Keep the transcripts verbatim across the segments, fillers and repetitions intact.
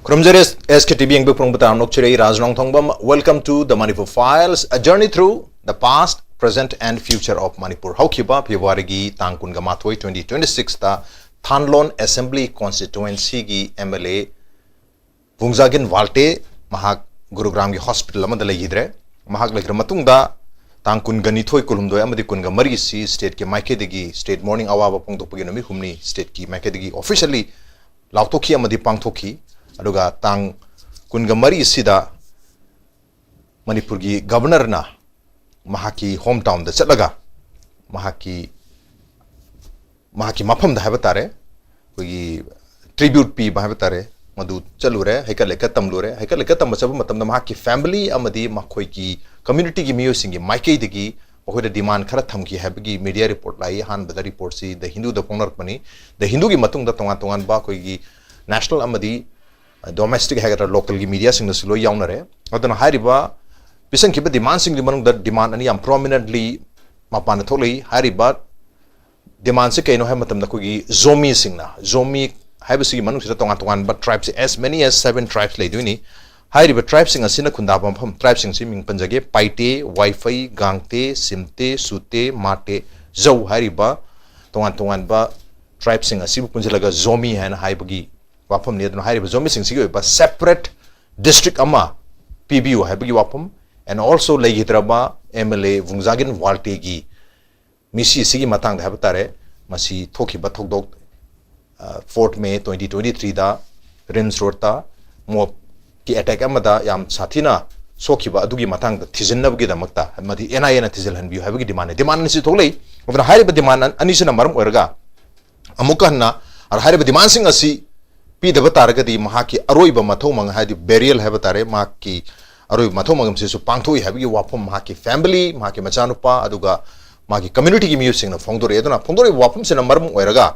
ꯈꯨꯔꯨꯝꯖꯔꯤ, ꯑꯦꯁ ꯀꯦ T V ꯌꯦꯡꯕ ꯄꯨꯝꯅꯃꯛꯄꯨ ꯇꯔꯥꯝꯅ ꯑꯣꯛꯆꯔꯤ꯫ ꯔꯥꯖ ꯅꯣꯡꯊꯣꯡꯕꯝ, welcome to the Manipur Files, a journey through the past, present and future of Manipur꯫ ꯍꯧꯈꯤꯕ ꯐꯦꯕ꯭ꯔꯨꯋꯥꯔꯤꯒꯤ ꯇꯥꯡ ꯀꯨꯟꯒ ꯃꯥꯊꯣꯏ, twenty twenty-sixꯇ ꯊꯥꯟꯂꯣꯟ Assembly Constituencyꯒꯤ M L A Vungzagin ꯋꯥꯜꯇꯦ, ꯃꯍꯥꯛ ꯒꯨꯔꯨꯒ꯭ꯔꯥꯝꯒꯤ ꯍꯣꯁꯄꯤꯇꯥꯜ ꯑꯃꯗ ꯂꯩꯈꯤꯗ꯭ꯔꯦ꯫ ꯃꯍꯥꯛ ꯂꯩꯈ꯭ꯔ ꯃꯇꯨꯡꯗ ꯇꯥꯡ ꯀꯨꯟꯒ ꯅꯤꯊꯣꯏ, ꯀꯨꯟꯍꯨꯝꯗꯣꯏ ꯑꯃꯗꯤ ꯀꯨꯟꯒ ꯃꯔꯤ ꯑꯁꯤ stateꯀꯤ ꯃꯥꯏꯀꯩꯗꯒꯤ State Mourning ꯑꯋꯥꯕ ꯐꯣꯡꯗꯣꯛꯄꯒꯤ ꯅꯨꯃꯤꯠ ꯍꯨꯝꯅꯤ stateꯀꯤ ꯃꯥꯏꯀꯩꯗꯒꯤ officially ꯂꯥꯎꯊꯣꯛꯈꯤ ꯑꯃꯗꯤ ꯄꯥꯡꯊꯣꯛꯈꯤ꯫ ꯑꯗꯨꯒ ꯇꯥꯡ ꯀꯨꯟꯒ ꯃꯔꯤ ꯑꯁꯤꯗ ꯃꯅꯤꯄꯨꯔꯒꯤ Governorꯅ ꯃꯍꯥꯛꯀꯤ home townꯗ ꯆꯠꯂꯒ ꯃꯍꯥꯛꯀꯤ, ꯃꯍꯥꯛꯀꯤ ꯃꯐꯝꯗ ꯍꯥꯏꯕ ꯇꯥꯔꯦ, ꯑꯩꯈꯣꯏꯒꯤ tribute ꯄꯤꯕ ꯍꯥꯏꯕ ꯇꯥꯔꯦ, ꯃꯗꯨ ꯆꯠꯂꯨꯔꯦ, ꯍꯩꯀꯠ ꯂꯩꯀꯠ ꯇꯝꯂꯨꯔꯦ꯫ ꯍꯩꯀꯠ ꯂꯩꯀꯠ ꯇꯝꯕ ꯆꯠꯄ ꯃꯇꯝꯗ ꯃꯍꯥꯛꯀꯤ family ꯑꯃꯗꯤ ꯃꯈꯣꯏꯒꯤ communityꯒꯤ ꯃꯤꯑꯣꯏꯁꯤꯡꯒꯤ ꯃꯥꯏꯀꯩꯗꯒꯤ ꯃꯈꯣꯏꯗ demand ꯈꯔ ꯊꯝꯈꯤ ꯍꯥꯏꯕꯒꯤ media report ꯂꯥꯛꯏ꯫ ꯑꯍꯥꯟꯕꯗ reportꯁꯤ The Hinduꯗ ꯐꯣꯡꯅꯔꯛꯄꯅꯤ꯫ The Hinduꯒꯤ ꯃꯇꯨꯡꯗ ꯇꯣꯉꯥꯟ ꯇꯣꯉꯥꯟꯕ ꯑꯩꯈꯣꯏꯒꯤ national ꯑꯃꯗꯤ domestic ꯍꯥꯏꯒꯗ꯭ꯔꯥ, localꯒꯤ mediaꯁꯤꯡꯗꯁꯨ ꯂꯣꯏ ꯌꯥꯎꯅꯔꯦ꯫ ꯑꯗꯨꯅ ꯍꯥꯏꯔꯤꯕ ꯄꯤꯁꯟꯈꯤꯕ demandꯁꯤꯡꯒꯤ ꯃꯅꯨꯡꯗ demand ꯑꯅꯤ ꯌꯥꯝ prominently ꯃꯄꯥꯟꯗ ꯊꯣꯛꯂꯛꯏ꯫ ꯍꯥꯏꯔꯤꯕ demandꯁꯤ ꯀꯩꯅꯣ ꯍꯥꯏꯕ ꯃꯇꯝꯗ ꯑꯩꯈꯣꯏꯒꯤ ꯖꯣꯃꯤꯁꯤꯡꯅ, ꯖꯣꯃꯤ ꯍꯥꯏꯕꯁꯤꯒꯤ ꯃꯅꯨꯡꯁꯤꯗ ꯇꯣꯉꯥꯟ ꯇꯣꯉꯥꯟꯕ tribesꯁꯦ as many as seven tribes ꯂꯩꯗꯣꯏꯅꯤ꯫ ꯍꯥꯏꯔꯤꯕ tribesꯁꯤꯡ ꯑꯁꯤꯅ ꯈꯨꯟꯗꯥꯕ ꯃꯐꯝ, tribesꯁꯤꯡꯁꯤ ꯃꯤꯡ ꯄꯟꯖꯒꯦ: ꯄꯥꯏꯇꯦ, ꯋꯥꯏꯐꯩ, ꯒꯥꯡꯇꯦ, ꯁꯤꯝꯇꯦ, ꯁꯨꯇꯦ, ꯃꯥꯇꯦ, ꯖꯧ ꯍꯥꯏꯔꯤꯕ ꯇꯣꯉꯥꯟ ꯇꯣꯉꯥꯟꯕ tribesꯁꯤꯡ ꯑꯁꯤꯕꯨ ꯄꯨꯟꯁꯤꯜꯂꯒ ꯖꯣꯃꯤ ꯍꯥꯏꯅ ꯍꯥꯏꯕꯒꯤ ꯋꯥꯐꯝꯅꯤ꯫ ꯑꯗꯨꯅ ꯍꯥꯏꯔꯤꯕ ꯖꯣꯃꯤꯁꯤꯡꯁꯤꯒꯤ ꯑꯣꯏꯕ separate district ꯑꯃ ꯄꯤꯕꯤꯌꯨ ꯍꯥꯏꯕꯒꯤ ꯋꯥꯐꯝ, and also ꯂꯩꯈꯤꯗ꯭ꯔꯕ M L A ꯚꯨꯡꯖꯥꯒꯤꯟ ꯋꯥꯜꯇꯦꯒꯤ ꯃꯤꯁꯤ ꯑꯁꯤꯒꯤ ꯃꯇꯥꯡꯗ ꯍꯥꯏꯕ ꯇꯥꯔꯦ, ꯃꯁꯤ ꯊꯣꯛꯈꯤꯕ ꯊꯧꯗꯣꯛ, ꯐꯣꯔꯠ ꯃꯦ twenty twenty threeꯗ ꯔꯤꯝꯁ ꯔꯣꯗꯇ ꯃꯣꯕꯀꯤ attack ꯑꯃꯗ ꯌꯥꯝ ꯁꯥꯊꯤꯅ ꯁꯣꯛꯈꯤꯕ ꯑꯗꯨꯒꯤ ꯃꯇꯥꯡꯗ ꯊꯤꯖꯤꯟꯅꯕꯒꯤꯗꯃꯛꯇ ꯑꯃꯗꯤ N I Aꯅ ꯊꯤꯖꯤꯜꯍꯟꯕꯤꯌꯨ ꯍꯥꯏꯕꯒꯤ demand, demand ꯑꯅꯤꯁꯤ ꯊꯣꯛꯂꯛꯏ꯫ ꯑꯗꯨꯅ ꯍꯥꯏꯔꯤꯕ demand ꯑꯅꯤꯁꯤꯅ ꯃꯔꯝ ꯑꯣꯏꯔꯒ ꯑꯃꯨꯛꯀ ꯍꯟꯅ ꯍꯥꯏꯔꯤꯕ demandꯁꯤꯡ ꯑꯁꯤ ꯄꯤꯗꯕ ꯇꯥꯔꯒꯗꯤ ꯃꯍꯥꯛꯀꯤ ꯑꯔꯣꯏꯕ ꯃꯊꯧ ꯃꯉꯝ, ꯍꯥꯏꯗꯤ burial ꯍꯥꯏꯕ ꯇꯥꯔꯦ, ꯃꯍꯥꯛꯀꯤ ꯑꯔꯣꯏꯕ ꯃꯊꯧ ꯃꯉꯝꯁꯤꯁꯨ ꯄꯥꯡꯊꯣꯛꯏ ꯍꯥꯏꯕꯒꯤ ꯋꯥꯐꯝ ꯃꯍꯥꯛꯀꯤ family, ꯃꯍꯥꯛꯀꯤ ꯃꯆꯥꯅꯨꯄꯥ, ꯑꯗꯨꯒ ꯃꯥꯒꯤ communityꯒꯤ ꯃꯤꯑꯣꯏꯁꯤꯡꯅ ꯐꯣꯡꯗꯣꯔꯛꯏ꯫ ꯑꯗꯨꯅ ꯐꯣꯡꯗꯣꯔꯛꯏꯕ ꯋꯥꯐꯝꯁꯤꯅ ꯃꯔꯝ ꯑꯣꯏꯔꯒ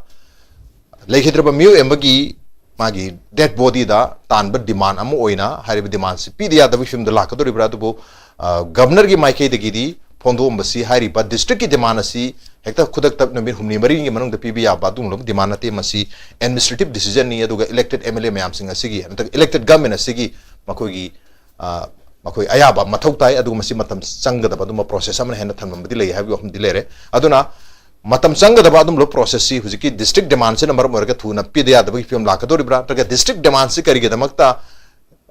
ꯂꯩꯈꯤꯗ꯭ꯔꯕ ꯃꯤꯑꯣꯏ ꯑꯃꯒꯤ ꯃꯥꯒꯤ dead bodyꯗ ꯇꯥꯟꯕ demand ꯑꯃ ꯑꯣꯏꯅ ꯍꯥꯏꯔꯤꯕ demandꯁꯤ ꯄꯤꯗ ꯌꯥꯗꯕꯒꯤ ꯐꯤꯕꯝꯗ ꯂꯥꯛꯀꯗꯧꯔꯤꯕ꯭ꯔꯥ? ꯑꯗꯨꯕꯨ, ꯑ, Governorꯒꯤ ꯃꯥꯏꯀꯩꯗꯒꯤꯗꯤ ꯐꯣꯡꯗꯣꯛꯑꯝꯕꯁꯤ, ꯍꯥꯏꯔꯤꯕ district ꯀꯤ demand ꯑꯁꯤ ꯍꯦꯛꯇ ꯈꯨꯗꯛꯇ ꯅꯨꯃꯤꯠ ꯍꯨꯝꯅꯤ ꯃꯔꯤꯒꯤ ꯃꯅꯨꯡꯗ ꯄꯤꯕ ꯌꯥꯕ ꯑꯗꯨꯒꯨꯝꯂꯕ demand ꯅꯠꯇꯦ꯫ ꯃꯁꯤ administrative decision ꯅꯤ꯫ ꯑꯗꯨꯒ elected M L A ꯃꯌꯥꯝꯁꯤꯡ ꯑꯁꯤꯒꯤ, ꯅꯠꯇ꯭ꯔꯒ elected government ꯑꯁꯤꯒꯤ ꯃꯈꯣꯏꯒꯤ, ꯑ, ꯃꯈꯣꯏ ꯑꯌꯥꯕ ꯃꯊꯧ ꯇꯥꯏ꯫ ꯑꯗꯨꯒ ꯃꯁꯤ ꯃꯇꯝ ꯆꯪꯒꯗꯕ ꯑꯗꯨꯝꯕ process ꯑꯃꯅ ꯍꯦꯟꯅ ꯊꯝꯂꯝꯕꯗꯤ ꯂꯩ ꯍꯥꯏꯕꯒꯤ ꯋꯥꯐꯝꯗꯤ ꯂꯩꯔꯦ꯫ ꯑꯗꯨꯅ ꯃꯇꯝ ꯆꯪꯒꯗꯕ ꯑꯗꯨꯝꯕ process ꯁꯤ ꯍꯧꯖꯤꯛꯀꯤ district demand ꯁꯤꯅ ꯃꯔꯝ ꯑꯣꯏꯔꯒ ꯊꯨꯅ ꯄꯤꯗ ꯌꯥꯗꯕꯒꯤ ꯐꯤꯕꯝ ꯂꯥꯛꯀꯗꯧꯔꯤꯕ꯭ꯔꯥ, ꯅꯠꯇ꯭ꯔꯒ district demand ꯁꯤ ꯀꯔꯤꯒꯤꯗꯃꯛꯇ,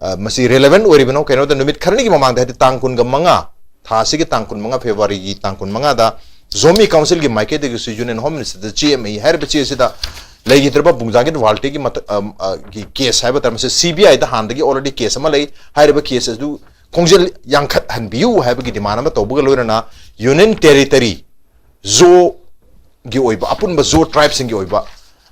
ꯑ, ꯃꯁꯤ relevant ꯑꯣꯏꯔꯤꯕꯅꯣ? ꯀꯩꯅꯣꯗ ꯅꯨꯃꯤꯠ ꯈꯔꯅꯤꯒꯤ ꯃꯃꯥꯡꯗ, ꯍꯥꯏꯗꯤ ꯇꯥꯡ ꯀꯨꯟꯒ ꯃꯉꯥ, ꯊꯥ ꯑꯁꯤꯒꯤ ꯇꯥꯡ ꯀꯨꯟꯃꯉꯥ, February ꯒꯤ ꯇꯥꯡ ꯀꯨꯟꯃꯉꯥꯗ Zomi Council ꯒꯤ ꯃꯥꯏꯀꯩꯗꯒꯤꯁꯨ Union Home Minister ꯗ ꯆꯦ ꯑꯃ ꯏ꯫ ꯍꯥꯏꯔꯤꯕ ꯆꯦ ꯑꯁꯤꯗ ꯂꯩꯈꯤꯗ꯭ꯔꯕ ꯕꯨꯡꯖꯥꯒꯤꯠ ꯋꯥꯜꯇꯦꯒꯤ ꯃꯊ-, ꯑ, ꯑ, ꯒꯤ case ꯍꯥꯏꯕ ꯇꯥꯔꯦ, ꯃꯁꯤ C B I ꯗ ꯍꯥꯟꯅꯗꯒꯤ already case ꯑꯃ ꯂꯩ꯫ ꯍꯥꯏꯔꯤꯕ case ꯑꯗꯨ ꯈꯣꯡꯖꯦꯜ ꯌꯥꯡꯈꯠꯍꯟꯕꯤꯌꯨ ꯍꯥꯏꯕꯒꯤ demand ꯑꯃ ꯇꯧꯕꯒ ꯂꯣꯏꯅꯅ Union Territory ꯖꯣ ꯒꯤ ꯑꯣꯏꯕ, ꯑꯄꯨꯟꯕ ꯖꯣ tribe ꯁꯤꯡꯒꯤ ꯑꯣꯏꯕ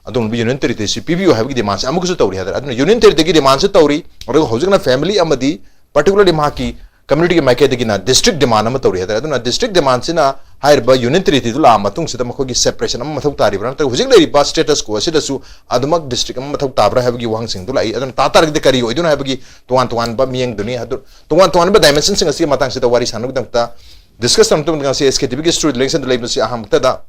ꯑꯗꯨꯒꯨꯝꯂꯕ Union Territory ꯁꯤ ꯄꯤꯕꯤꯌꯨ ꯍꯥꯏꯕꯒꯤ demand ꯁꯤ ꯑꯃꯨꯛꯀꯁꯨ ꯇꯧꯔꯤ ꯍꯥꯏꯇꯥꯔꯦ꯫ ꯑꯗꯨꯅ Union Territory ꯒꯤ demand ꯁꯤ ꯇꯧꯔꯤ, ꯑꯗꯨꯒ ꯍꯧꯖꯤꯛꯅ family ꯑꯃꯗꯤ particularly ꯃꯍꯥꯛꯀꯤ community ꯒꯤ ꯃꯥꯏꯀꯩꯗꯒꯤꯅ district demand ꯑꯃ ꯇꯧꯔꯤ ꯍꯥꯏꯇꯥꯔꯦ꯫ ꯑꯗꯨꯅ district demand ꯁꯤꯅ ꯍꯥꯏꯔꯤꯕ Union Territory ꯗꯨ ꯂꯥꯛꯑ ꯃꯇꯨꯡꯁꯤꯗ ꯃꯈꯣꯏꯒꯤ separation ꯑꯃ ꯃꯊꯧ ꯇꯥꯔꯤꯕ꯭ꯔꯥ, ꯅꯠꯇ꯭ꯔꯒ ꯍꯧꯖꯤꯛ ꯂꯩꯔꯤꯕ status quo ꯑꯁꯤꯗꯁꯨ ꯑꯗꯨꯃꯛ district ꯑꯃ ꯃꯊꯧ ꯇꯥꯕ꯭ꯔꯥ ꯍꯥꯏꯕꯒꯤ ꯋꯥꯍꯪꯁꯤꯡꯗꯨ ꯂꯥꯛꯏ꯫ ꯑꯗꯨꯅ ꯇꯥ ꯇꯥꯔꯒꯗꯤ ꯀꯔꯤ ꯑꯣꯏꯗꯣꯏꯅꯣ ꯍꯥꯏꯕꯒꯤ ꯇꯣꯉꯥꯟ ꯇꯣꯉꯥꯟꯕ ꯃꯤꯠꯌꯦꯡꯗꯨꯅꯤ꯫ ꯑꯗꯨ ꯇꯣꯉꯥꯟ ꯇꯣꯉꯥꯟꯕ dimension ꯁꯤꯡ ꯑꯁꯤꯒꯤ ꯃꯇꯥꯡꯁꯤꯗ ꯋꯥꯔꯤ ꯁꯥꯟꯅꯕꯒꯤꯗꯃꯛꯇ, discuss ꯇꯧꯅꯕꯒꯤꯗꯃꯛꯇ ꯉꯁꯤ S K T V ꯒꯤ studio ꯂꯦꯡꯁꯟꯗ ꯂꯩꯕꯁꯤ ꯑꯍꯥꯟꯕꯗ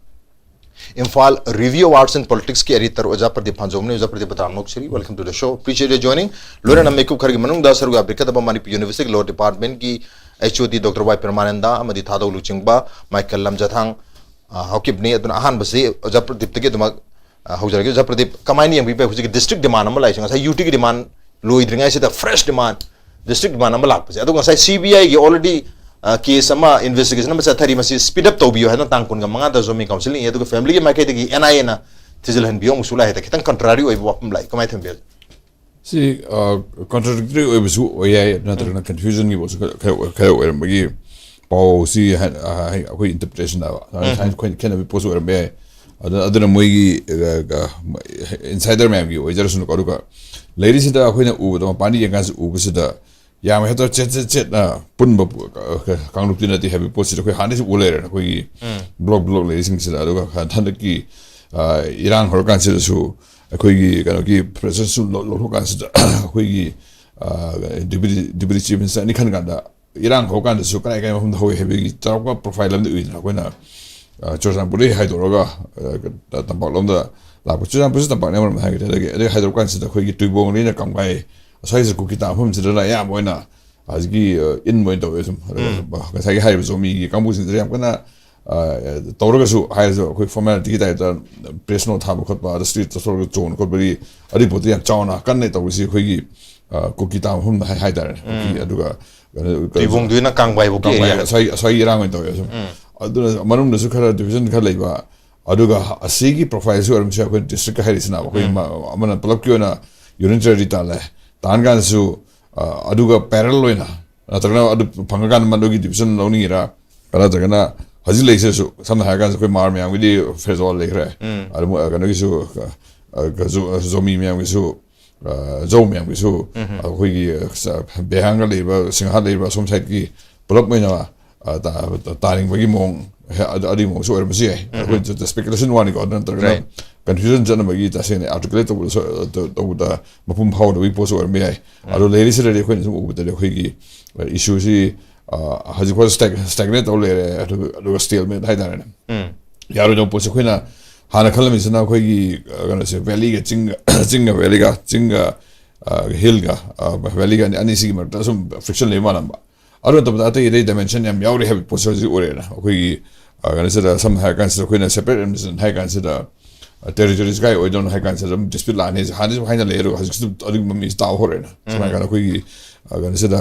Imphal Review of Arts and Politics ꯀꯤ editor ꯑꯣꯖꯥ ꯄ꯭ꯔꯗꯤꯞ ꯐꯥꯟꯖꯧꯅꯤ꯫ ꯑꯣꯖꯥ ꯄ꯭ꯔꯗꯤꯞ, ꯇꯔꯥꯝꯅ ꯑꯣꯛꯆꯔꯤ, welcome to the show, appreciate your joining꯫ ꯂꯣꯏꯅꯅ ꯃꯤꯀꯨꯞ ꯈꯔꯒꯤ ꯃꯅꯨꯡꯗ ꯁꯔꯨꯛ ꯌꯥꯕꯤꯔꯛꯀꯗꯕ ꯃꯅꯤꯄꯨꯔ University ꯒꯤ Law Department ꯀꯤ H O D Doctor Y ꯄ꯭ꯔꯦꯃꯥꯅꯟꯗ ꯑꯃꯗꯤ ꯊꯥꯗꯧ ꯂꯨꯆꯤꯡꯕ ꯃꯥꯏꯀꯦꯜ ꯂꯝꯖꯥꯊꯥꯡ, ꯑ, ꯍꯥꯎꯀꯤꯞꯅꯤ꯫ ꯑꯗꯨꯅ ꯑꯍꯥꯟꯕꯁꯤ ꯑꯣꯖꯥ ꯄ꯭ꯔꯗꯤꯞꯇꯒꯤ ꯑꯗꯨꯃꯛ, ꯑ, ꯍꯧꯖꯔꯒꯦ꯫ ꯑꯣꯖꯥ ꯄ꯭ꯔꯗꯤꯞ, ꯀꯃꯥꯏꯅ ꯌꯦꯡꯕꯤꯕ? ꯍꯧꯖꯤꯛꯀꯤ district demand ꯑꯃ ꯂꯥꯛꯏꯁꯦ, ꯉꯁꯥꯏ U T ꯒꯤ demand ꯂꯣꯏꯗ꯭ꯔꯤꯉꯩꯁꯤꯗ fresh demand, district demand ꯑꯃ ꯂꯥꯛꯄꯁꯦ, ꯑꯗꯨꯒ ꯉꯁꯥꯏ C B I ꯒꯤ already, ꯑ, case ꯑꯃ, investigation ꯑꯃ ꯆꯠꯊꯔꯤ, ꯃꯁꯤ speed up ꯇꯧꯕꯤꯌꯨ ꯍꯥꯏꯅ ꯇꯥꯡ ꯀꯨꯟꯒ ꯃꯉꯥꯗ Zomi Council ꯏ, ꯑꯗꯨꯒ family ꯒꯤ ꯃꯥꯏꯀꯩꯗꯒꯤ N I A ꯅ ꯊꯤꯖꯤꯜꯍꯟꯕꯤꯌꯨ ꯑꯃꯨꯛꯁꯨ ꯂꯥꯛꯑꯦ꯫ ꯈꯤꯇꯪ contrary ꯑꯣꯏꯕ ꯋꯥꯐꯝ ꯂꯥꯛꯑꯦ, ꯀꯃꯥꯏꯅ ꯊꯝꯕꯤꯒꯦ? ꯁꯤ, ꯑ, contradictory ꯑꯣꯏꯕꯁꯨ ꯑꯣꯏ ꯌꯥꯏ, ꯅꯠꯇ꯭ꯔꯒꯅ confusion ꯒꯤ ꯄꯣꯠꯁꯨ ꯈꯔ, ꯈꯔ, ꯈꯔ ꯑꯣꯏꯔꯝꯕꯒꯤ ꯄꯥꯎꯁꯤ ꯍꯥꯏ-, ꯑ, ꯑꯩꯈꯣꯏ interpretation ꯗ ꯉꯁꯥꯏ ꯑꯩꯈꯣꯏꯅ ꯈꯦꯠꯅꯕꯒꯤ ꯄꯣꯠꯁꯨ ꯑꯣꯏꯔꯝꯕ ꯌꯥꯏ꯫ ꯑꯗꯨꯅ, ꯑꯗꯨꯅ ꯃꯣꯏꯒꯤ, ꯑ, ꯑ, insider ꯃꯌꯥꯝꯒꯤ ꯑꯣꯏꯖꯔꯁꯅꯨꯀꯣ꯫ ꯑꯗꯨꯒ ꯂꯩꯔꯤꯁꯤꯗ ꯑꯩꯈꯣꯏꯅ ꯎꯕꯗ, ꯃꯄꯥꯟꯗ ꯌꯦꯡꯀꯥꯟꯁꯤ ꯎꯕꯁꯤꯗ ꯌꯥꯝ ꯍꯦꯛꯇ ꯆꯦꯠ ꯆꯦꯠ ꯆꯦꯠꯅ ꯄꯨꯟꯕ ꯄꯣ-, ꯀ-, ꯀ-, ꯀꯥꯡꯂꯨꯞꯇꯤ ꯅꯠꯇꯦ ꯍꯥꯏꯕꯒꯤ ꯄꯣꯠꯁꯤꯗꯤ ꯑꯩꯈꯣꯏ ꯍꯥꯟꯅꯗꯩꯁꯨ ꯎ ꯂꯩꯔꯦꯅ, ꯑꯩꯈꯣꯏꯒꯤ block block ꯂꯩꯔꯤꯁꯤꯡꯁꯤꯗ꯫ ꯑꯗꯨꯒ ꯍꯟꯗꯛꯀꯤ, ꯑ, ꯏꯔꯥꯡ ꯍꯧꯔꯀꯥꯟꯁꯤꯗꯁꯨ ꯑꯩꯈꯣꯏꯒꯤ ꯀꯩꯅꯣꯒꯤ president ꯁꯨ ꯂꯧ-, ꯂꯧꯊꯣꯛꯀꯥꯟꯁꯤꯗ ꯑꯩꯈꯣꯏꯒꯤ, ꯑ, deputy, deputy chief minister ꯑꯅꯤ ꯈꯟ ꯀꯥꯟꯗ ꯏꯔꯥꯡ ꯍꯧꯔꯀꯥꯟꯗꯁꯨ ꯀꯗꯥꯏ ꯀꯗꯥꯏ ꯃꯐꯝꯗ ꯍꯧꯋꯤ ꯍꯥꯏꯕꯒꯤ ꯆꯥꯎꯔꯥꯛꯄ ꯄ꯭ꯔꯣꯐꯥꯏꯜ ꯑꯃꯗꯤ ꯎꯏꯗꯅ ꯑꯩꯈꯣꯏꯅ, ꯑ, ꯆꯨꯔꯆꯥꯟꯄꯨꯔꯗꯒꯤ ꯍꯥꯏꯗꯣꯔꯛꯑꯒ, ꯑ, ꯇꯝꯄꯥꯛꯂꯣꯝꯗ ꯂꯥꯛꯄ, ꯆꯨꯔꯆꯥꯟꯄꯨꯔꯁꯨ ꯇꯝꯄꯥꯛꯅꯤ ꯑꯃꯔꯣꯝꯗ ꯍꯥꯏꯔꯒꯗꯤ, ꯑꯗꯒꯤ ꯑꯗꯒꯤ ꯍꯥꯏꯗꯣꯔꯛꯀꯥꯟꯁꯤꯗ ꯑꯩꯈꯣꯏꯒꯤ ꯇꯨꯏꯕꯣꯡꯗꯒꯤꯅ ꯀꯪꯕꯥꯏ ꯑꯁ꯭ꯋꯥꯏꯁꯤ ꯀꯨꯀꯤ ꯇꯥꯕ ꯃꯐꯝꯁꯤꯗ ꯑꯌꯥꯝꯕ ꯑꯣꯏꯅ ꯍꯧꯖꯤꯛꯀꯤ, ꯑ, ꯏꯟ ꯑꯣꯏꯅ ꯇꯧꯋꯦ ꯁꯨꯝ꯫ ꯑꯗꯨꯒ ꯉꯁꯥꯏꯒꯤ ꯍꯥꯏꯔꯤꯕ ꯖꯣꯃꯤꯒꯤ ꯀꯥꯡꯕꯨꯁꯤꯡꯁꯤꯗ ꯌꯥꯝ ꯀꯟꯅ, ꯑ, ꯇꯧꯔꯒꯁꯨ ꯍꯥꯏꯔꯁꯨ ꯑꯩꯈꯣꯏ ꯐꯣꯔꯃꯦꯂꯤꯇꯤꯒꯤ ꯇꯥꯏꯞꯇ ꯄ꯭ꯔꯦꯁ ꯅꯣꯠ ꯊꯥꯕ ꯈꯣꯠꯄ, ꯑꯗ ꯁ꯭ꯇ꯭ꯔꯤꯠꯇ ꯊꯣꯛꯂꯒ ꯆꯣꯡꯕ ꯈꯣꯠꯄꯗꯤ ꯑꯗꯨꯒꯤ ꯄꯣꯠꯇꯨ ꯌꯥꯝ ꯆꯥꯎꯅ ꯀꯟꯅ ꯇꯧꯔꯤꯁꯤ ꯑꯩꯈꯣꯏꯒꯤ, ꯑ, ꯀꯨꯀꯤ ꯇꯥꯕ ꯃꯐꯝꯗ ꯍꯥꯏ-, ꯍꯥꯏꯇꯥꯔꯦꯅꯦ꯫ ꯀꯨꯀꯤ, ꯑꯗꯨꯒ ꯀꯩꯅꯣ, ꯇꯨꯏꯕꯣꯡꯗꯨꯅ ꯀꯥꯡꯕꯥꯏꯕꯨꯛꯀꯤ ꯀꯥꯡꯕꯥꯏ, ꯑꯦꯔꯤꯌꯥ꯫ ꯑꯁ꯭ꯋꯥꯏ-, ꯑꯁ꯭ꯋꯥꯏꯒꯤ ꯏꯔꯥꯡ ꯑꯣꯏꯅ ꯇꯧꯋꯦ ꯁꯨꯝ꯫ ꯑꯗꯨꯅ ꯃꯅꯨꯡꯗꯁꯨ ꯈꯔ ꯗꯤꯕꯤꯖꯟ ꯈꯔ ꯂꯩꯕ, ꯑꯗꯨꯒ ꯑꯁꯤꯒꯤ ꯄ꯭ꯔꯣꯐꯥꯏꯜꯁꯨ ꯑꯣꯏꯔꯝꯕꯁꯨ ꯌꯥꯏ, ꯑꯩꯈꯣꯏ ꯗꯤꯁꯇ꯭ꯔꯤꯛꯀ ꯍꯥꯏꯔꯤꯁꯤꯅ ꯑꯩꯈꯣꯏ ꯃ-, ꯑꯃꯅ ꯄꯨꯂꯞꯀꯤ ꯑꯣꯏꯅ ꯌꯨꯅꯤꯌꯟ ꯇꯦꯔꯤꯇꯣꯔꯤ ꯇꯥꯜꯂꯦ, ꯇꯥꯟ ꯀꯥꯟꯗꯁꯨ, ꯑ, ꯑꯗꯨꯒ ꯄꯦꯔꯦꯂꯦꯜ ꯑꯣꯏꯅ, ꯅꯠꯇ꯭ꯔꯒꯅ ꯑꯗꯨ ꯐꯪꯉꯀꯥꯟꯗ ꯃꯗꯨꯒꯤ ꯗꯤꯕꯤꯖꯟ ꯂꯧꯅꯤꯡꯉꯤꯔꯥ, ꯅꯠꯇ꯭ꯔꯒꯅ ꯍꯧꯖꯤꯛ ꯂꯩꯁꯤꯗꯁꯨ ꯁꯝꯅ ꯍꯥꯏꯔꯀꯥꯟꯗ ꯑꯩꯈꯣꯏ ꯃꯥꯔ ꯃꯌꯥꯝꯒꯤꯗꯤ ꯐꯦꯖꯣꯜ ꯂꯩꯈ꯭ꯔꯦ꯫ ꯑꯗꯨ ꯃꯣꯏ, ꯑ, ꯀꯩꯅꯣꯒꯤꯁꯨ, ꯑ, ꯀ-, ꯖꯣ-, ꯖꯣꯃꯤ ꯃꯌꯥꯝꯒꯤꯁꯨ, ꯑ, ꯖꯧ ꯃꯌꯥꯝꯒꯤꯁꯨ, ꯑꯩꯈꯣꯏꯒꯤ, ꯑ, ꯕꯦꯍꯥꯡꯒ ꯂꯩꯔꯤꯕ, ꯁꯤꯡꯍꯥ ꯂꯩꯔꯤꯕ ꯑꯁꯣꯝ ꯁꯥꯏꯠꯀꯤ ꯄꯨꯂꯞ ꯑꯣꯏꯅ, ꯑ, ꯇꯥ-, ꯇꯥꯅꯤꯡꯕꯒꯤ ꯃꯑꯣꯡ, ꯍꯦ-, ꯑꯗꯨ-, ꯑꯗꯨꯒꯤ ꯃꯑꯣꯡꯁꯨ ꯑꯣꯏꯔꯝꯕꯁꯨ ꯌꯥꯏ꯫ ꯑꯩꯈꯣꯏ ꯁ꯭ꯄꯦꯀꯨꯂꯦꯁꯟ ꯋꯥꯅꯤꯀꯣ, ꯑꯗꯨ ꯅꯠꯇ꯭ꯔꯒꯅ ꯀꯟꯐ꯭ꯌꯨꯖꯟ ꯆꯠꯅꯕꯒꯤ ꯇꯁꯦꯡꯅ ꯑꯥꯔꯇꯤꯀꯨꯂꯦꯠ ꯇꯧꯕꯗꯁꯨ, ꯑ, ꯇꯧ-, ꯇꯧꯕꯗ ꯃꯄꯨꯡ ꯐꯥꯎꯗꯕꯒꯤ ꯄꯣꯠꯁꯨ ꯑꯣꯏꯔꯝꯕ ꯌꯥꯏ꯫ ꯑꯗꯣ ꯂꯩꯔꯤꯁꯤꯗꯗꯤ ꯑꯩꯈꯣꯏꯅ ꯁꯨꯝ ꯎꯕꯗꯗꯤ ꯑꯩꯈꯣꯏꯒꯤ, ꯑ, ꯏꯁꯨꯁꯤ, ꯑ, ꯍꯧꯖꯤꯛ ꯐꯥꯎ ꯁ꯭ꯇꯦꯛ-, ꯁ꯭ꯇꯦꯒꯅꯦꯠ ꯇꯧ ꯂꯩꯔꯦ, ꯑꯗꯨꯒ, ꯑꯗꯨꯒ ꯁ꯭ꯇꯦꯜꯃꯦꯠ ꯍꯥꯏꯇꯥꯔꯦꯅꯦ꯫ ꯌꯥꯔꯣꯏꯗꯕ ꯄꯣꯠꯁꯦ ꯑꯩꯈꯣꯏꯅ ꯍꯥꯟꯅ ꯈꯜꯂꯝꯃꯤꯁꯤꯅ ꯑꯩꯈꯣꯏꯒꯤ, ꯑ, ꯀꯩꯅꯣꯁꯦ, ꯚꯦꯂꯤꯒ ꯆꯤꯡꯒ, ꯆꯤꯡꯒ ꯚꯦꯂꯤꯒ, ꯆꯤꯡꯒ, ꯑ, ꯍꯤꯜꯒ, ꯑ, ꯚꯦꯂꯤꯒ ꯑꯅꯤ, ꯑꯅꯤꯁꯤꯒꯤ ꯃꯔꯛꯇ ꯁꯨꯝ ꯐ꯭ꯔꯤꯛꯁꯟ ꯂꯩꯕ ꯃꯥꯜꯂꯝꯕ꯫ ꯑꯗꯨ ꯅꯠꯇꯕꯗ ꯑꯇꯩ ꯑꯇꯩ ꯗꯥꯏꯃꯦꯟꯁꯟ ꯌꯥꯝ ꯌꯥꯎꯔꯤ ꯍꯥꯏꯕ ꯄꯣꯠꯁꯦ ꯍꯧꯖꯤꯛ ꯑꯣꯏꯔꯦꯅ꯫ ꯑꯩꯈꯣꯏꯒꯤ, ꯑ, ꯀꯩꯅꯣꯁꯤꯗ ꯁꯝꯅ ꯍꯥꯏꯔ ꯀꯥꯟꯁꯤꯗ ꯑꯩꯈꯣꯏꯅ ꯁꯦꯄꯔꯦꯠ ꯑꯦꯗꯃꯤꯅꯤꯁꯇ꯭ꯔꯦꯁꯟ ꯍꯥꯏ ꯀꯥꯟꯁꯤꯗ, ꯑ, ꯇꯦꯔꯤꯇꯣꯔꯤꯁ ꯀꯥꯏ ꯑꯣꯏꯗꯣꯏꯅꯣ ꯍꯥꯏ ꯀꯥꯟꯁꯤꯗ ꯑꯗꯨꯝ ꯗꯤꯁꯄ꯭ꯌꯨꯠ ꯂꯥꯛꯑꯅꯤ꯫ ꯍꯥꯟꯅꯗꯤ ꯁꯨꯝ ꯍꯥꯏꯅ ꯂꯩ, ꯑꯗꯨꯒ ꯍꯧꯖꯤꯛꯁꯨ ꯑꯗꯨꯒꯤ ꯃꯃꯤꯁꯤ ꯇꯥꯕ ꯍꯧꯔꯛꯑꯦꯅ꯫ ꯁꯨꯃꯥꯏꯅ ꯀꯥꯟꯗ ꯑꯩꯈꯣꯏꯒꯤ, ꯑ, ꯀꯩꯅꯣꯁꯤꯗ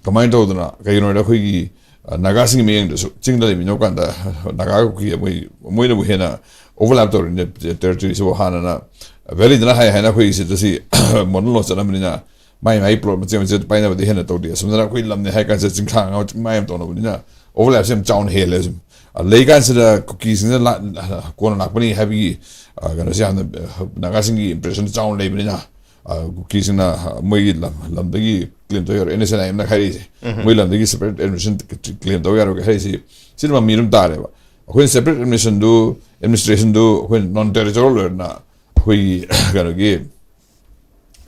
ꯀꯃꯥꯏꯅ ꯇꯧꯗꯅ, ꯀꯩꯒꯤꯅꯣ ꯍꯥꯏꯗ ꯑꯩꯈꯣꯏꯒꯤ, ꯑ, ꯅꯥꯒꯥꯁꯤꯡꯒꯤ ꯃꯤꯠꯌꯦꯡꯗꯁꯨ ꯆꯤꯡꯗ ꯂꯩꯃꯤꯟꯅꯕ ꯀꯥꯟꯗ ꯅꯥꯒꯥ ꯀꯨꯀꯤ ꯃꯣꯏ, ꯃꯣꯏꯅꯕꯨ ꯍꯦꯟꯅ ꯑꯣꯚꯔꯂꯦꯞ ꯇꯧꯔꯤꯅꯦ ꯇꯦꯔꯤꯇꯣꯔꯤꯁꯤꯕꯨ꯫ ꯍꯥꯟꯅꯅ ꯚꯦꯂꯤꯗꯅ ꯍꯥꯏ ꯍꯥꯏꯅ ꯑꯩꯈꯣꯏꯒꯤ ꯁꯤꯗ ꯁꯤ ꯃꯣꯅꯣꯂꯣ ꯆꯠꯅꯕꯅꯤꯅ ꯃꯥꯏ ꯃꯥꯏ ꯄ꯭ꯂꯣꯠ ꯃꯆꯦꯠ ꯃꯆꯦꯠ ꯄꯥꯏꯅꯕꯗꯤ ꯍꯦꯟꯅ ꯇꯧꯗꯦ꯫ ꯑꯁꯣꯝꯗꯅ ꯑꯩꯈꯣꯏ ꯂꯝꯅꯦ ꯍꯥꯏ ꯀꯥꯟꯁꯤꯗ ꯆꯤꯡꯈꯥ ꯉꯥ ꯆꯤꯡꯃꯥꯏ ꯌꯥꯝ ꯇꯧꯅꯕꯅꯤꯅ ꯑꯣꯚꯔꯂꯦꯞꯁꯦ ꯌꯥꯝ ꯆꯥꯎꯅ ꯍꯦꯜꯂꯦ ꯁꯨꯝ꯫ ꯑ, ꯂꯩ ꯀꯥꯟꯁꯤꯗ ꯀꯨꯀꯤꯁꯤꯡꯅ ꯂꯥ-, ꯀꯣꯟꯅ ꯂꯥꯛꯄꯅꯤ ꯍꯥꯏꯕꯒꯤ, ꯑ, ꯀꯩꯅꯣꯁꯦ ꯌꯥꯝꯅ, ꯑ, ꯅꯥꯒꯥꯁꯤꯡꯒꯤ ꯏꯝꯄ꯭ꯔꯦꯁꯟ ꯆꯥꯎꯅ ꯂꯩꯕꯅꯤꯅ, ꯑ, ꯀꯨꯀꯤꯁꯤꯡꯅ, ꯑ, ꯃꯣꯏꯒꯤ ꯂꯝ, ꯂꯝꯗꯒꯤ ꯀ꯭ꯂꯦꯝ ꯇꯧ ꯌꯥꯔꯣꯏ, ꯑꯦꯟ ꯑꯦꯁ ꯑꯦꯟ ꯑꯥꯏ ꯑꯦꯝꯅ ꯍꯥꯏꯔꯛꯏꯁꯦ꯫ ꯃꯣꯏ ꯂꯝꯗꯒꯤ ꯁꯦꯄꯔꯦꯠ ꯑꯦꯗꯃꯤꯅꯤꯁꯇ꯭ꯔꯦꯁꯟ ꯀ꯭ꯂꯦꯝ ꯇꯧ ꯌꯥꯔꯣꯏ ꯍꯥꯏꯔꯤꯁꯤ, ꯁꯤꯅ ꯃꯃꯤ ꯑꯗꯨꯝ ꯇꯥꯔꯦꯕ꯫ ꯑꯩꯈꯣꯏꯅ ꯁꯦꯄꯔꯦꯠ ꯑꯦꯗꯃꯤꯅꯤꯁꯇ꯭ꯔꯦꯁꯟꯗꯨ, ꯑꯦꯗꯃꯤꯅꯤꯁꯇ꯭ꯔꯦꯁꯟꯗꯨ ꯑꯩꯈꯣꯏ ꯅꯣꯟ ꯇꯦꯔꯤꯇꯣꯔꯤꯌꯦꯜ ꯑꯣꯏꯔꯅ ꯑꯩꯈꯣꯏꯒꯤ ꯀꯩꯅꯣꯒꯤ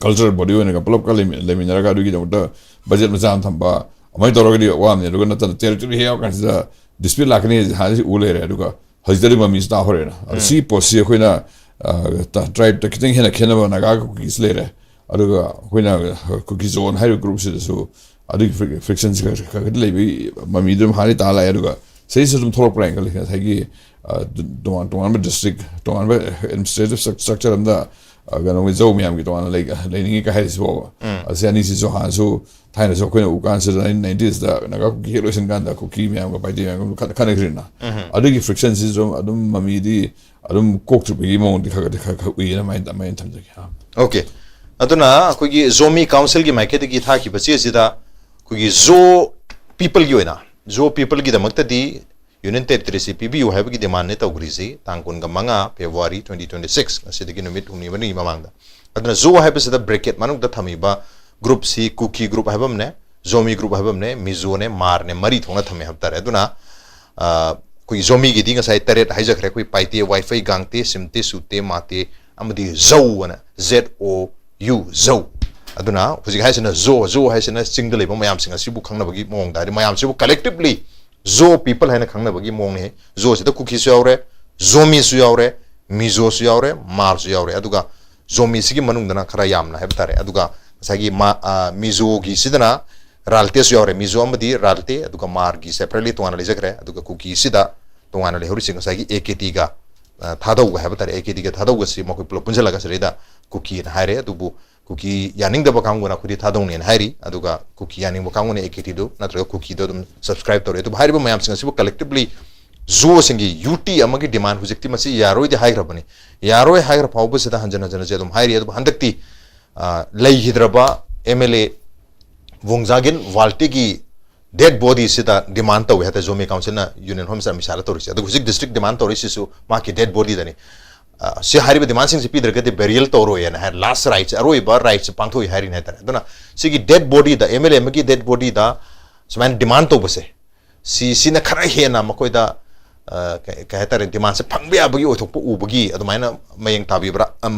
ꯀꯜꯆꯔꯦꯜ ꯕꯣꯗꯤ ꯑꯣꯏꯅꯒ ꯄꯨꯂꯞꯀ ꯂꯩꯃꯤ-, ꯂꯩꯃꯤꯟꯅꯔꯒ ꯑꯗꯨꯒꯤꯗꯃꯛꯇ ꯕꯖꯦꯠ ꯃꯆꯥ ꯑꯃ ꯊꯝꯕ, ꯑꯗꯨꯃꯥꯏꯅ ꯇꯧꯔꯒꯗꯤ ꯋꯥꯕꯅꯤ꯫ ꯑꯗꯨꯒ ꯅꯠꯇꯅ territory ꯍꯦꯛ ꯌꯥꯎꯔꯀꯥꯟꯁꯤꯗ dispute ꯂꯥꯛꯀꯅꯤ ꯍꯥꯏꯁꯤ ꯍꯥꯟꯅꯗꯤ ꯎ ꯂꯩꯔꯦ, ꯑꯗꯨꯒ ꯍꯧꯖꯤꯛꯇꯗꯤ ꯃꯃꯤꯁꯨ ꯇꯥꯍꯧꯔꯦꯅ꯫ ꯑꯗꯣ ꯁꯤꯒꯤ ꯄꯣꯠꯁꯤ ꯑꯩꯈꯣꯏꯅ tribeꯇ ꯈꯤꯇꯪ ꯍꯦꯟꯅ ꯈꯦꯠꯅꯕ ꯅꯥꯒꯥ ꯀꯨꯀꯤꯁ ꯂꯩꯔꯦ, ꯑꯗꯨꯒ ꯑꯩꯈꯣꯏꯅ ꯀꯨꯀꯤ ꯖꯣꯟ ꯍꯥꯏꯔꯤꯕ groupꯁꯤꯗꯁꯨ ꯑꯗꯨꯒꯤ frictionꯁꯤ ꯈꯔ ꯈꯔ ꯈꯔꯗꯤ ꯂꯩꯕꯒꯤ ꯃꯃꯤꯗꯨ ꯑꯗꯨꯝ ꯍꯥꯟꯅꯗꯤ ꯇꯥ ꯂꯥꯛꯑꯦ꯫ ꯑꯗꯨꯒ ꯁꯤꯗꯩꯁꯤꯗ ꯑꯗꯨꯝ ꯊꯣꯛꯂꯛꯄ꯭ꯔꯥ ꯍꯥꯏꯅ ꯈꯜꯂꯤ꯫ ꯉꯁꯥꯏꯒꯤ ꯇꯣꯉꯥꯟ ꯇꯣꯉꯥꯟꯕ district, ꯇꯣꯉꯥꯟꯕ administrative structure ꯑꯃꯗ ꯀꯩꯅꯣꯒꯤ ꯖꯧ ꯃꯌꯥꯝꯒꯤ ꯇꯣꯉꯥꯟꯅ ꯂꯩꯅꯤꯡꯉꯤ ꯀꯥꯏ ꯍꯥꯏꯔꯤꯁꯤꯕꯣꯕ꯫ ꯑꯁꯤ ꯑꯅꯤꯁꯤꯁꯨ ꯍꯥꯟꯅꯁꯨ ꯊꯥꯏꯅꯁꯨ ꯑꯩꯈꯣꯏꯅ ꯎ ꯀꯥꯟꯁꯤꯗ ꯅꯥꯏꯟꯇꯤꯁꯇ ꯅꯥꯒꯥ ꯀꯨꯀꯤ ꯍꯦꯛ ꯂꯣꯏꯁꯤꯟ ꯀꯥꯟꯗ ꯀꯨꯀꯤ ꯃꯌꯥꯝꯒ ꯄꯥꯏꯇꯦ ꯃꯌꯥꯝꯒ ꯈꯠꯅꯈ꯭ꯔꯤꯅ꯫ ꯑꯗꯨꯒꯤ frictionꯁꯤꯁꯨ ꯑꯗꯨꯝ ꯃꯃꯤꯗꯤ ꯑꯗꯨꯝ ꯀꯣꯛꯇ꯭ꯔꯤꯕꯒꯤ ꯃꯑꯣꯡꯗꯤ ꯈꯔ ꯈꯔ ꯈꯔ ꯈꯔ ꯎꯏꯌꯦꯅ ꯑꯗꯨꯃꯥꯏꯅ ꯑꯗꯨꯃꯥꯏꯅ ꯊꯝꯖꯒꯦ꯫ Okay, ꯑꯗꯨꯅ ꯑꯩꯈꯣꯏꯒꯤ ꯖꯣꯃꯤ councilꯒꯤ ꯃꯥꯏꯀꯩꯗꯒꯤ ꯊꯥꯈꯤꯕ ꯆꯦ ꯑꯁꯤꯗ ꯑꯩꯈꯣꯏꯒꯤ ꯖꯣ peopleꯒꯤ ꯑꯣꯏꯅ, ꯖꯣ peopleꯒꯤꯗꯃꯛꯇꯗꯤ Union Territoryꯁꯤ ꯄꯤꯕꯤꯌꯨ ꯍꯥꯏꯕꯒꯤ demandꯅꯦ ꯇꯧꯈ꯭ꯔꯤꯁꯤ, ꯇꯥꯡ ꯀꯨꯟꯒ ꯃꯉꯥ February twenty twenty six, ꯉꯁꯤꯗꯒꯤ ꯅꯨꯃꯤꯠ ꯍꯨꯝꯅꯤ ꯃꯔꯤꯅꯤ ꯃꯃꯥꯡꯗ꯫ ꯑꯗꯨꯅ ꯖꯣ ꯍꯥꯏꯕꯁꯤꯗ bracket ꯃꯅꯨꯡꯗ ꯊꯝꯃꯤꯕ groupꯁꯤ ꯀꯨꯀꯤ group ꯍꯥꯏꯕ ꯑꯃꯅꯦ, ꯖꯣꯃꯤ group ꯍꯥꯏꯕ ꯑꯃꯅꯦ, ꯃꯤꯖꯣꯅꯦ, ꯃꯥꯔꯅꯦ, ꯃꯔꯤ ꯊꯣꯛꯅ ꯊꯝꯃꯦ ꯍꯥꯏꯕ ꯇꯥꯔꯦ꯫ ꯑꯗꯨꯅ ꯑꯩꯈꯣꯏꯒꯤ ꯖꯣꯃꯤꯒꯤꯗꯤ ꯉꯁꯥꯏ ꯇꯔꯦꯠ ꯍꯥꯏꯖꯈ꯭ꯔꯦ꯫ ꯑꯩꯈꯣꯏ ꯄꯥꯏꯇꯦ, ꯋꯥꯏꯐꯩ, ꯒꯥꯡꯇꯦ, ꯁꯤꯝꯇꯦ, ꯁꯨꯇꯦ, ꯃꯥꯇꯦ ꯑꯃꯗꯤ ꯖꯧ ꯑꯅ, Z O U, ꯖꯧ꯫ ꯑꯗꯨꯅ ꯍꯧꯖꯤꯛ ꯍꯥꯏꯁꯤꯅ ꯖꯣ, ꯖꯣ ꯍꯥꯏꯁꯤꯅ ꯆꯤꯡꯗ ꯂꯩꯕ ꯃꯌꯥꯝꯁꯤꯡ ꯑꯁꯤꯕꯨ ꯈꯪꯅꯕꯒꯤ ꯃꯑꯣꯡꯗ, ꯍꯥꯏꯗꯤ ꯃꯌꯥꯝꯁꯤꯕꯨ collectively ꯖꯣ people ꯍꯥꯏꯅ ꯈꯪꯅꯕꯒꯤ ꯃꯑꯣꯡꯅꯤ꯫ ꯖꯣꯁꯤꯗ ꯀꯨꯀꯤꯁꯨ ꯌꯥꯎꯔꯦ, ꯖꯣꯃꯤꯁꯨ ꯌꯥꯎꯔꯦ, ꯃꯤꯖꯣꯁꯨ ꯌꯥꯎꯔꯦ, ꯃꯥꯔꯁꯨ ꯌꯥꯎꯔꯦ꯫ ꯑꯗꯨꯒ ꯖꯣꯃꯤꯁꯤꯒꯤ ꯃꯅꯨꯡꯗꯅ ꯈꯔ ꯌꯥꯝꯅ ꯍꯥꯏꯕ ꯇꯥꯔꯦ꯫ ꯑꯗꯨꯒ ꯉꯁꯥꯏꯒꯤ ꯃꯤꯖꯣꯒꯤꯁꯤꯗꯅ ꯔꯥꯜꯇꯦꯁꯨ ꯌꯥꯎꯔꯦ, ꯃꯤꯖꯣ ꯑꯃꯗꯤ ꯔꯥꯜꯇꯦ, ꯑꯗꯨꯒ ꯃꯥꯔꯒꯤ separately ꯇꯣꯉꯥꯟꯅ ꯂꯩꯖꯈ꯭ꯔꯦ꯫ ꯑꯗꯨꯒ ꯀꯨꯀꯤꯁꯤꯗ ꯇꯣꯉꯥꯟꯅ ꯂꯩꯍꯧꯔꯤꯁꯤ ꯉꯁꯥꯏꯒꯤ ꯑꯦ ꯀꯦ ꯇꯤꯒ ꯊꯥꯗꯧꯒ ꯍꯥꯏꯕ ꯇꯥꯔꯦ, ꯑꯦ ꯀꯦ ꯇꯤꯒ ꯊꯥꯗꯧꯒꯁꯤ ꯃꯈꯣꯏ ꯄꯨꯂꯞ ꯄꯨꯟꯁꯤꯜꯂꯒ ꯁꯤꯗꯩꯗ ꯀꯨꯀꯤꯅ ꯍꯥꯏꯔꯦ꯫ ꯑꯗꯨꯕꯨ ꯀꯨꯀꯤ ꯌꯥꯅꯤꯡꯗꯕ ꯀꯥꯡꯕꯨꯅ ꯑꯩꯈꯣꯏꯗꯤ ꯊꯥꯗꯧꯅꯦꯅ ꯍꯥꯏꯔꯤ, ꯑꯗꯨꯒ ꯀꯨꯀꯤ ꯌꯥꯅꯤꯡꯕ ꯀꯥꯡꯕꯨꯅ ꯑꯦ ꯀꯦ ꯇꯤꯗꯨ ꯅꯠꯇ꯭ꯔꯒ ꯀꯨꯀꯤꯗꯣ ꯑꯗꯨꯝ subscribe ꯇꯧꯔꯦ꯫ ꯑꯗꯨꯕꯨ ꯍꯥꯏꯔꯤꯕ ꯃꯌꯥꯝꯁꯤꯡ ꯑꯁꯤꯕꯨ collectively ꯖꯣꯁꯤꯡꯒꯤ ꯌꯨ ꯇꯤ ꯑꯃꯒꯤ demand ꯍꯧꯖꯤꯛꯇꯤ ꯃꯁꯤ ꯌꯥꯔꯣꯏꯗꯤ ꯍꯥꯏꯈ꯭ꯔꯕꯅꯤ꯫ ꯌꯥꯔꯣꯏ ꯍꯥꯏꯈ꯭ꯔ ꯐꯥꯎꯕꯁꯤꯗ ꯍꯟꯖꯤꯟ ꯍꯟꯖꯤꯟꯅꯁꯦ ꯑꯗꯨꯝ ꯍꯥꯏꯔꯤ꯫ ꯑꯗꯨꯕꯨ ꯍꯟꯗꯛꯇꯤ ꯂꯩꯈꯤꯗ꯭ꯔꯕ ꯑꯦꯝ ꯑꯦꯜ ꯑꯦ ꯋꯣꯡꯖꯥꯒꯤꯟ ꯋꯥꯜꯇꯤꯒꯤ dead bodyꯁꯤꯗ demand ꯇꯧꯏ ꯍꯥꯏꯇꯥꯔꯦ꯫ Zomi councilꯅ Union Home Minister Amit ꯁꯥꯍꯗ ꯇꯧꯔꯤꯁꯦ꯫ ꯑꯗꯨꯒ ꯍꯧꯖꯤꯛ district demand ꯇꯧꯔꯤꯁꯤꯁꯨ ꯃꯍꯥꯛꯀꯤ dead bodyꯗꯅꯤ꯫ ꯁꯤ ꯍꯥꯏꯔꯤꯕ demandꯁꯤꯡꯁꯤ ꯄꯤꯗ꯭ꯔꯒꯗꯤ burial ꯇꯧꯔꯣꯏꯅ ꯍꯥꯏ, last rites, ꯑꯔꯣꯏꯕ rites ꯄꯥꯡꯊꯣꯛꯏ ꯍꯥꯏꯔꯤꯅꯦ ꯍꯥꯏꯇꯥꯔꯦ꯫ ꯑꯗꯨꯅ ꯁꯤꯒꯤ dead bodyꯗ, ꯑꯦꯝ ꯑꯦꯜ ꯑꯦ ꯑꯃꯒꯤ dead bodyꯗ ꯁꯨꯃꯥꯏꯅ demand ꯇꯧꯕꯁꯦ, ꯁꯤ, ꯁꯤꯅ ꯈꯔ ꯍꯦꯟꯅ ꯃꯈꯣꯏꯗ ꯀꯩ ꯍꯥꯏꯇꯥꯔꯦ, demandꯁꯦ ꯐꯪꯕ ꯌꯥꯕꯒꯤ ꯑꯣꯏꯊꯣꯛꯄ ꯎꯕꯒꯤ ꯑꯗꯨꯃꯥꯏꯅ ꯃꯌꯦꯡ ꯇꯥꯕꯤꯕ꯭ꯔꯥ,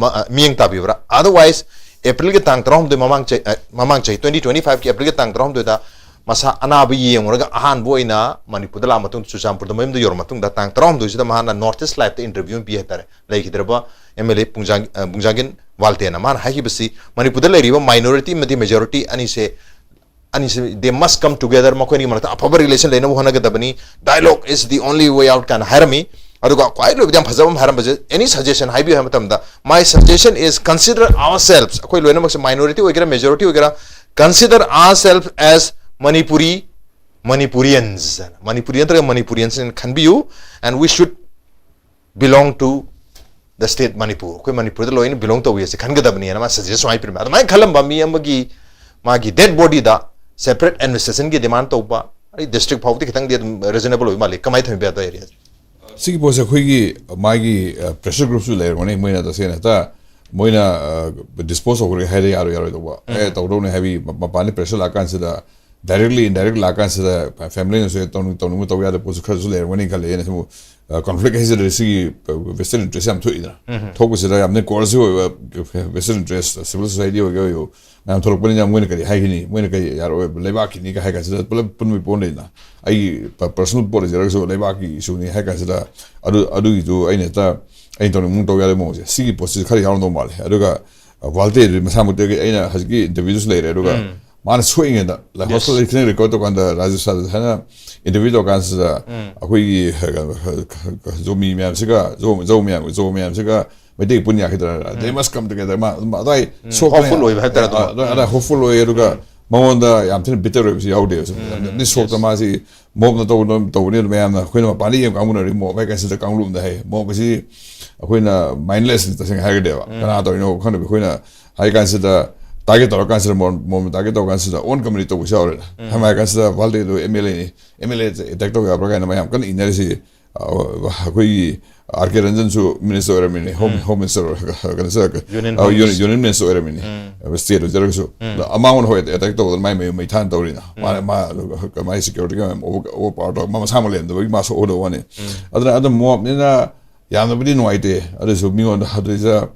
ꯃꯤꯠꯌꯦꯡ ꯇꯥꯕꯤꯕ꯭ꯔꯥ? Otherwise, Aprilꯒꯤ ꯇꯥꯡ ꯇꯔꯥꯍꯨꯝꯗꯣꯏ, ꯃꯃꯥꯡ ꯆꯍꯤ, ꯃꯃꯥꯡ ꯆꯍꯤ twenty twenty fiveꯀꯤ Aprilꯒꯤ ꯇꯥꯡ ꯇꯔꯥꯍꯨꯝꯗꯣꯏꯗ ꯃꯁꯥ ꯑꯅꯥꯕ ꯌꯦꯡꯉꯨꯔꯒ ꯑꯍꯥꯟꯕ ꯑꯣꯏꯅ ꯃꯅꯤꯄꯨꯔꯗ ꯂꯥꯛꯑ ꯃꯇꯨꯡꯗ, ꯆꯨꯔꯆꯥꯟꯄꯨꯔꯗ ꯃꯌꯨꯝꯗ ꯌꯧꯔ ꯃꯇꯨꯡꯗ, ꯇꯥꯡ ꯇꯔꯥꯍꯨꯝꯗꯣꯏꯁꯤꯗ ꯃꯍꯥꯛꯅ North East Live ꯇ interview ꯑꯃ ꯄꯤ ꯍꯥꯏꯇꯥꯔꯦ, ꯂꯩꯈꯤꯗ꯭ꯔꯕ M L A ꯄꯨꯡꯖꯥꯡ-, ꯑ, ꯕꯨꯡꯖꯥꯒꯤꯟ ꯋꯥꯜꯇꯦꯅ꯫ ꯃꯥꯅ ꯍꯥꯏꯈꯤꯕꯁꯤ, ꯃꯅꯤꯄꯨꯔꯗ ꯂꯩꯔꯤꯕ minority ꯑꯃꯗꯤ majority ꯑꯅꯤꯁꯦ, ꯑꯅꯤꯁꯦ, they must come together, ꯃꯈꯣꯏ ꯑꯅꯤꯒꯤ ꯃꯔꯛꯇ ꯑꯐꯕ relation ꯂꯩꯅꯕ ꯍꯣꯠꯅꯒꯗꯕꯅꯤ, dialogue is the only way out ꯀꯥꯏꯅ ꯍꯥꯏꯔꯝꯃꯤ꯫ ꯑꯗꯨꯒ ꯈ꯭ꯋꯥꯏ ꯂꯣꯏꯕꯗ ꯌꯥꯝ ꯐꯖꯕ ꯑꯃ ꯍꯥꯏꯔꯝꯕꯁꯦ, "Any suggestion ꯍꯥꯏꯕꯤꯌꯨ" ꯍꯥꯏꯕ ꯃꯇꯝꯗ, "My suggestion is consider ourselves", ꯑꯩꯈꯣꯏ ꯂꯣꯏꯅꯃꯛꯁꯦ, minority ꯑꯣꯏꯒꯦꯔꯥ majority ꯑꯣꯏꯒꯦꯔꯥ, "consider ourselves as Manipuri, Manipurians", Manipuri ꯅꯠꯇ꯭ꯔꯒ Manipurians ꯅ ꯈꯟꯕꯤꯌꯨ, "and we should belong to the state Manipur", ꯑꯩꯈꯣꯏ ꯃꯅꯤꯄꯨꯔꯗ ꯂꯣꯏꯅ belong ꯇꯧꯏ ꯑꯁꯤ ꯈꯟꯒꯗꯕꯅꯤꯅ ꯃꯥ suggest ꯁꯨꯃꯥꯏꯅ ꯄꯤꯔꯝꯃꯦ꯫ ꯑꯗꯨꯃꯥꯏꯅ ꯈꯜꯂꯝꯕ ꯃꯤ ꯑꯃꯒꯤ ꯃꯥꯒꯤ dead body ꯗ separate administration ꯒꯤ demand ꯇꯧꯕ, ꯑꯩ district ꯐꯥꯎꯕꯗꯤ ꯈꯤꯇꯪꯗꯤ ꯑꯗꯨꯝ reasonable ꯑꯣꯏꯕ ꯃꯥꯜꯂꯤ꯫ ꯀꯃꯥꯏꯅ ꯊꯝꯕꯤꯕ ꯌꯥꯗꯣꯏ area ꯁꯦ? ꯁꯤꯒꯤ ꯄꯣꯠꯁꯦ ꯑꯩꯈꯣꯏꯒꯤ ꯃꯥꯒꯤ, ꯑ, pressure group ꯁꯨ ꯂꯩꯔꯝꯒꯅꯤ꯫ ꯃꯣꯏꯅ ꯇꯁꯦꯡꯅ ꯍꯦꯛꯇ ꯃꯣꯏꯅ, ꯑ, dispose ꯇꯧꯈ꯭ꯔꯦ ꯍꯥꯏꯔ ꯌꯥꯔꯣꯏ, ꯌꯥꯔꯣꯏ ꯇꯧꯕ꯫ ꯑꯦ, ꯎꯝ꯫ ꯇꯧꯗꯧꯅꯦ ꯍꯥꯏꯕꯒꯤ ꯃ-, ꯃꯄꯥꯟꯗ pressure ꯂꯥꯛꯀꯥꯟꯁꯤꯗ directly indirect ꯂꯥꯛꯀꯥꯟꯁꯤꯗ family ꯅꯁꯨ ꯇꯧꯅꯤꯡ-, ꯇꯧꯅꯤꯡꯕ ꯇꯧ ꯌꯥꯗꯕ ꯄꯣꯠꯁꯨ ꯈꯔꯁꯨ ꯂꯩꯔꯝꯒꯅꯤ ꯈꯜꯂꯦ ꯑꯩꯅ꯫ ꯁꯤꯕꯨ, ꯑ, conflict ꯍꯥꯏꯁꯤꯗ ꯁꯤꯒꯤ, ꯑ, vested interest ꯌꯥꯝ ꯊꯣꯛꯏꯗꯅ꯫ ꯎꯝ꯫ ꯊꯣꯛꯄꯁꯤꯗ ꯌꯥꯝꯅ coercive ꯑꯣꯏꯕ vested interest, civil society ꯑꯣꯏꯒꯦ ꯑꯣꯏꯌꯨ, ꯃꯌꯥꯝ ꯊꯣꯛꯂꯛꯄꯅꯤꯅ ꯃꯣꯏꯅ ꯀꯔꯤ ꯍꯥꯏꯒꯅꯤ, ꯃꯣꯏꯅ ꯀꯔꯤ ꯌꯥꯔꯣꯏ, ꯂꯩꯕꯥꯛꯀꯤꯅꯤ ꯀ ꯍꯥꯏ ꯀꯥꯟꯁꯤꯗ ꯄꯨꯂꯞ ꯄꯨꯟꯕꯒꯤ ꯄꯣꯠ ꯂꯩꯗꯅ꯫ ꯑꯩꯒꯤ ꯄ-, personal ꯄꯣꯠ ꯂꯩꯖꯔꯒꯁꯨ ꯂꯩꯕꯥꯛꯀꯤ issue ꯅꯤ ꯍꯥꯏ ꯀꯥꯟꯁꯤꯗ ꯑꯗꯨ, ꯑꯗꯨꯒꯤꯗꯨ ꯑꯩꯅ ꯍꯦꯛꯇ ꯑꯩꯅ ꯇꯧꯅꯤꯡꯕ ꯇꯧ ꯌꯥꯗꯕ ꯃꯑꯣꯡꯁꯦ, ꯁꯤꯒꯤ ꯄꯣꯠꯁꯤ ꯈꯔ ꯌꯥꯎꯔꯝꯗꯧ ꯃꯥꯜꯂꯦ꯫ ꯑꯗꯨꯒ ꯋꯥꯜꯇꯦꯗꯨꯗꯤ ꯃꯁꯥꯃꯛꯇꯒꯤ ꯑꯩꯅ ꯍꯧꯖꯤꯛꯀꯤ interview ꯗꯁꯨ ꯂꯩꯔꯦ꯫ ꯑꯗꯨꯒ ꯎꯝ꯫ ꯃꯥꯅ ꯁꯣꯛꯏꯉꯩꯗ, like, Yes. hospital ꯗ ꯈꯤꯇꯪ record ꯇꯧꯀꯥꯟꯗ ꯔꯥꯖꯦꯁ ꯁꯥꯔꯗ ꯍꯥꯏꯅ interview ꯇꯧꯀꯥꯟꯁꯤꯗ ꯎꯝ꯫ ꯑꯩꯈꯣꯏꯒꯤ, ꯑ, ꯖꯣꯃꯤ ꯃꯌꯥꯝꯁꯤꯒ, ꯖꯣ-, ꯖꯣ ꯃꯌꯥꯝ, ꯖꯣ ꯃꯌꯥꯝꯁꯤꯒ ꯃꯩꯇꯩ ꯄꯨꯟ ꯌꯥꯈꯤꯗ꯭ꯔꯥ? They um. must come together. ꯃꯥ, ꯃꯥ ꯑꯗꯨꯋꯥꯏ ꯎꯝ꯫ ꯁꯣꯛꯇꯅ Hopeful ꯑꯣꯏꯕ ꯍꯥꯏꯕ ꯇꯥꯔꯦ ꯑ, ꯑꯗꯨꯃ꯫ ꯑ, ꯑꯗꯨꯋꯥꯏ ꯎꯝ꯫ Hopeful ꯑꯣꯏ꯫ ꯑꯗꯨꯒ ꯎꯝ꯫ ꯃꯉꯣꯟꯗ ꯌꯥꯝ ꯊꯤꯅ bitter ꯑꯣꯏꯕꯁꯨ ꯌꯥꯎꯗꯦꯕ꯫ ꯎꯝ, ꯎꯝ, ꯅꯤ ꯁꯣꯛꯇ yes꯫ ꯃꯥꯁꯤ ꯃꯣꯞꯅ ꯇꯧꯕ, ꯇꯧꯕꯅꯤ꯫ ꯑꯗꯨ ꯃꯌꯥꯝꯅ, ꯑꯩꯈꯣꯏꯅ ꯃꯄꯥꯟꯗ ꯌꯦꯡꯕ ꯀꯥꯡꯕꯨꯅꯗꯤ ꯃꯣꯞ ꯍꯥꯏ ꯀꯥꯟꯁꯤꯗ ꯀꯥꯡꯂꯨꯞꯅ ꯍꯥꯏ꯫ ꯃꯣꯞ ꯑꯁꯤ ꯑꯩꯈꯣꯏꯅ mindless ꯅꯤ ꯇꯁꯦꯡꯅ ꯍꯥꯏꯔꯒꯗꯤꯕ꯫ ꯎꯝ꯫ ꯀꯅꯥ ꯇꯧꯔꯤꯅꯣ ꯈꯪꯗꯕ꯫ ꯑꯩꯈꯣꯏꯅ ꯍꯥꯏ ꯀꯥꯟꯁꯤꯗ target ꯇꯧꯔ ꯀꯥꯟꯁꯤꯗ, ꯃꯣꯞ, ꯃꯣꯞꯅ target ꯇꯧꯔ ꯀꯥꯟꯁꯤꯗ own community ꯇꯧꯕꯁꯨ ꯌꯥꯎꯔꯦ꯫ ꯎꯝ꯫ ꯁꯝꯅ ꯍꯥꯏ ꯀꯥꯟꯁꯤꯗ ꯋꯥꯜꯇꯦꯗꯨ M L A ꯅꯤ, M L A attack ꯇꯧ ꯌꯥꯕ꯭ꯔꯥ ꯀꯥꯏꯅ ꯃꯌꯥꯝ ꯀꯟꯅ ꯏꯟꯅꯔꯤꯁꯤ꯫ ꯑ, ꯑꯩꯈꯣꯏꯒꯤ R K ꯔꯟꯖꯟꯁꯨ minister ꯑꯣꯏꯔꯝꯃꯤꯅꯤ, home, ꯎꯝ꯫ Home minister ꯑꯣꯏꯔꯒ, ꯀꯩꯅꯣ ꯁꯦ, Union ꯑ, Home Union, Minister꯫ Union minister ꯑꯣꯏꯔꯝꯃꯤꯅꯤ꯫ ꯎꯝ꯫ State ꯑꯣꯏꯖꯔꯒꯁꯨ꯫ ꯎꯝ꯫ ꯑꯗꯣ ꯑꯃꯥꯡꯕꯅ ꯍꯣꯏ attack ꯇꯧꯕꯗ ꯃꯥꯏ ꯃꯩ, ꯃꯩ ꯊꯥꯅ ꯇꯧꯔꯤꯅ꯫ ꯃꯥ, ꯎꯝ꯫ ꯃꯥ, ꯃꯥꯏ security ꯀ ꯃꯌꯥꯝ over, overpower ꯇꯧꯔꯒ ꯃꯥ ꯃꯁꯥꯃꯛ ꯂꯩꯔꯝꯗꯕꯒꯤ ꯃꯥ ꯁꯣꯛꯍꯧꯗꯕ ꯋꯥꯅꯤ꯫ ꯎꯝ꯫ ꯑꯗꯨꯅ ꯑꯗꯨꯝ ꯃꯣꯞꯅꯤꯅ ꯌꯥꯝꯅꯕꯨꯗꯤ ꯅꯨꯡꯉꯥꯏꯇꯦ꯫ ꯑꯗꯨꯁꯨ ꯃꯤꯉꯣꯟꯗ ꯑꯗꯨꯗ,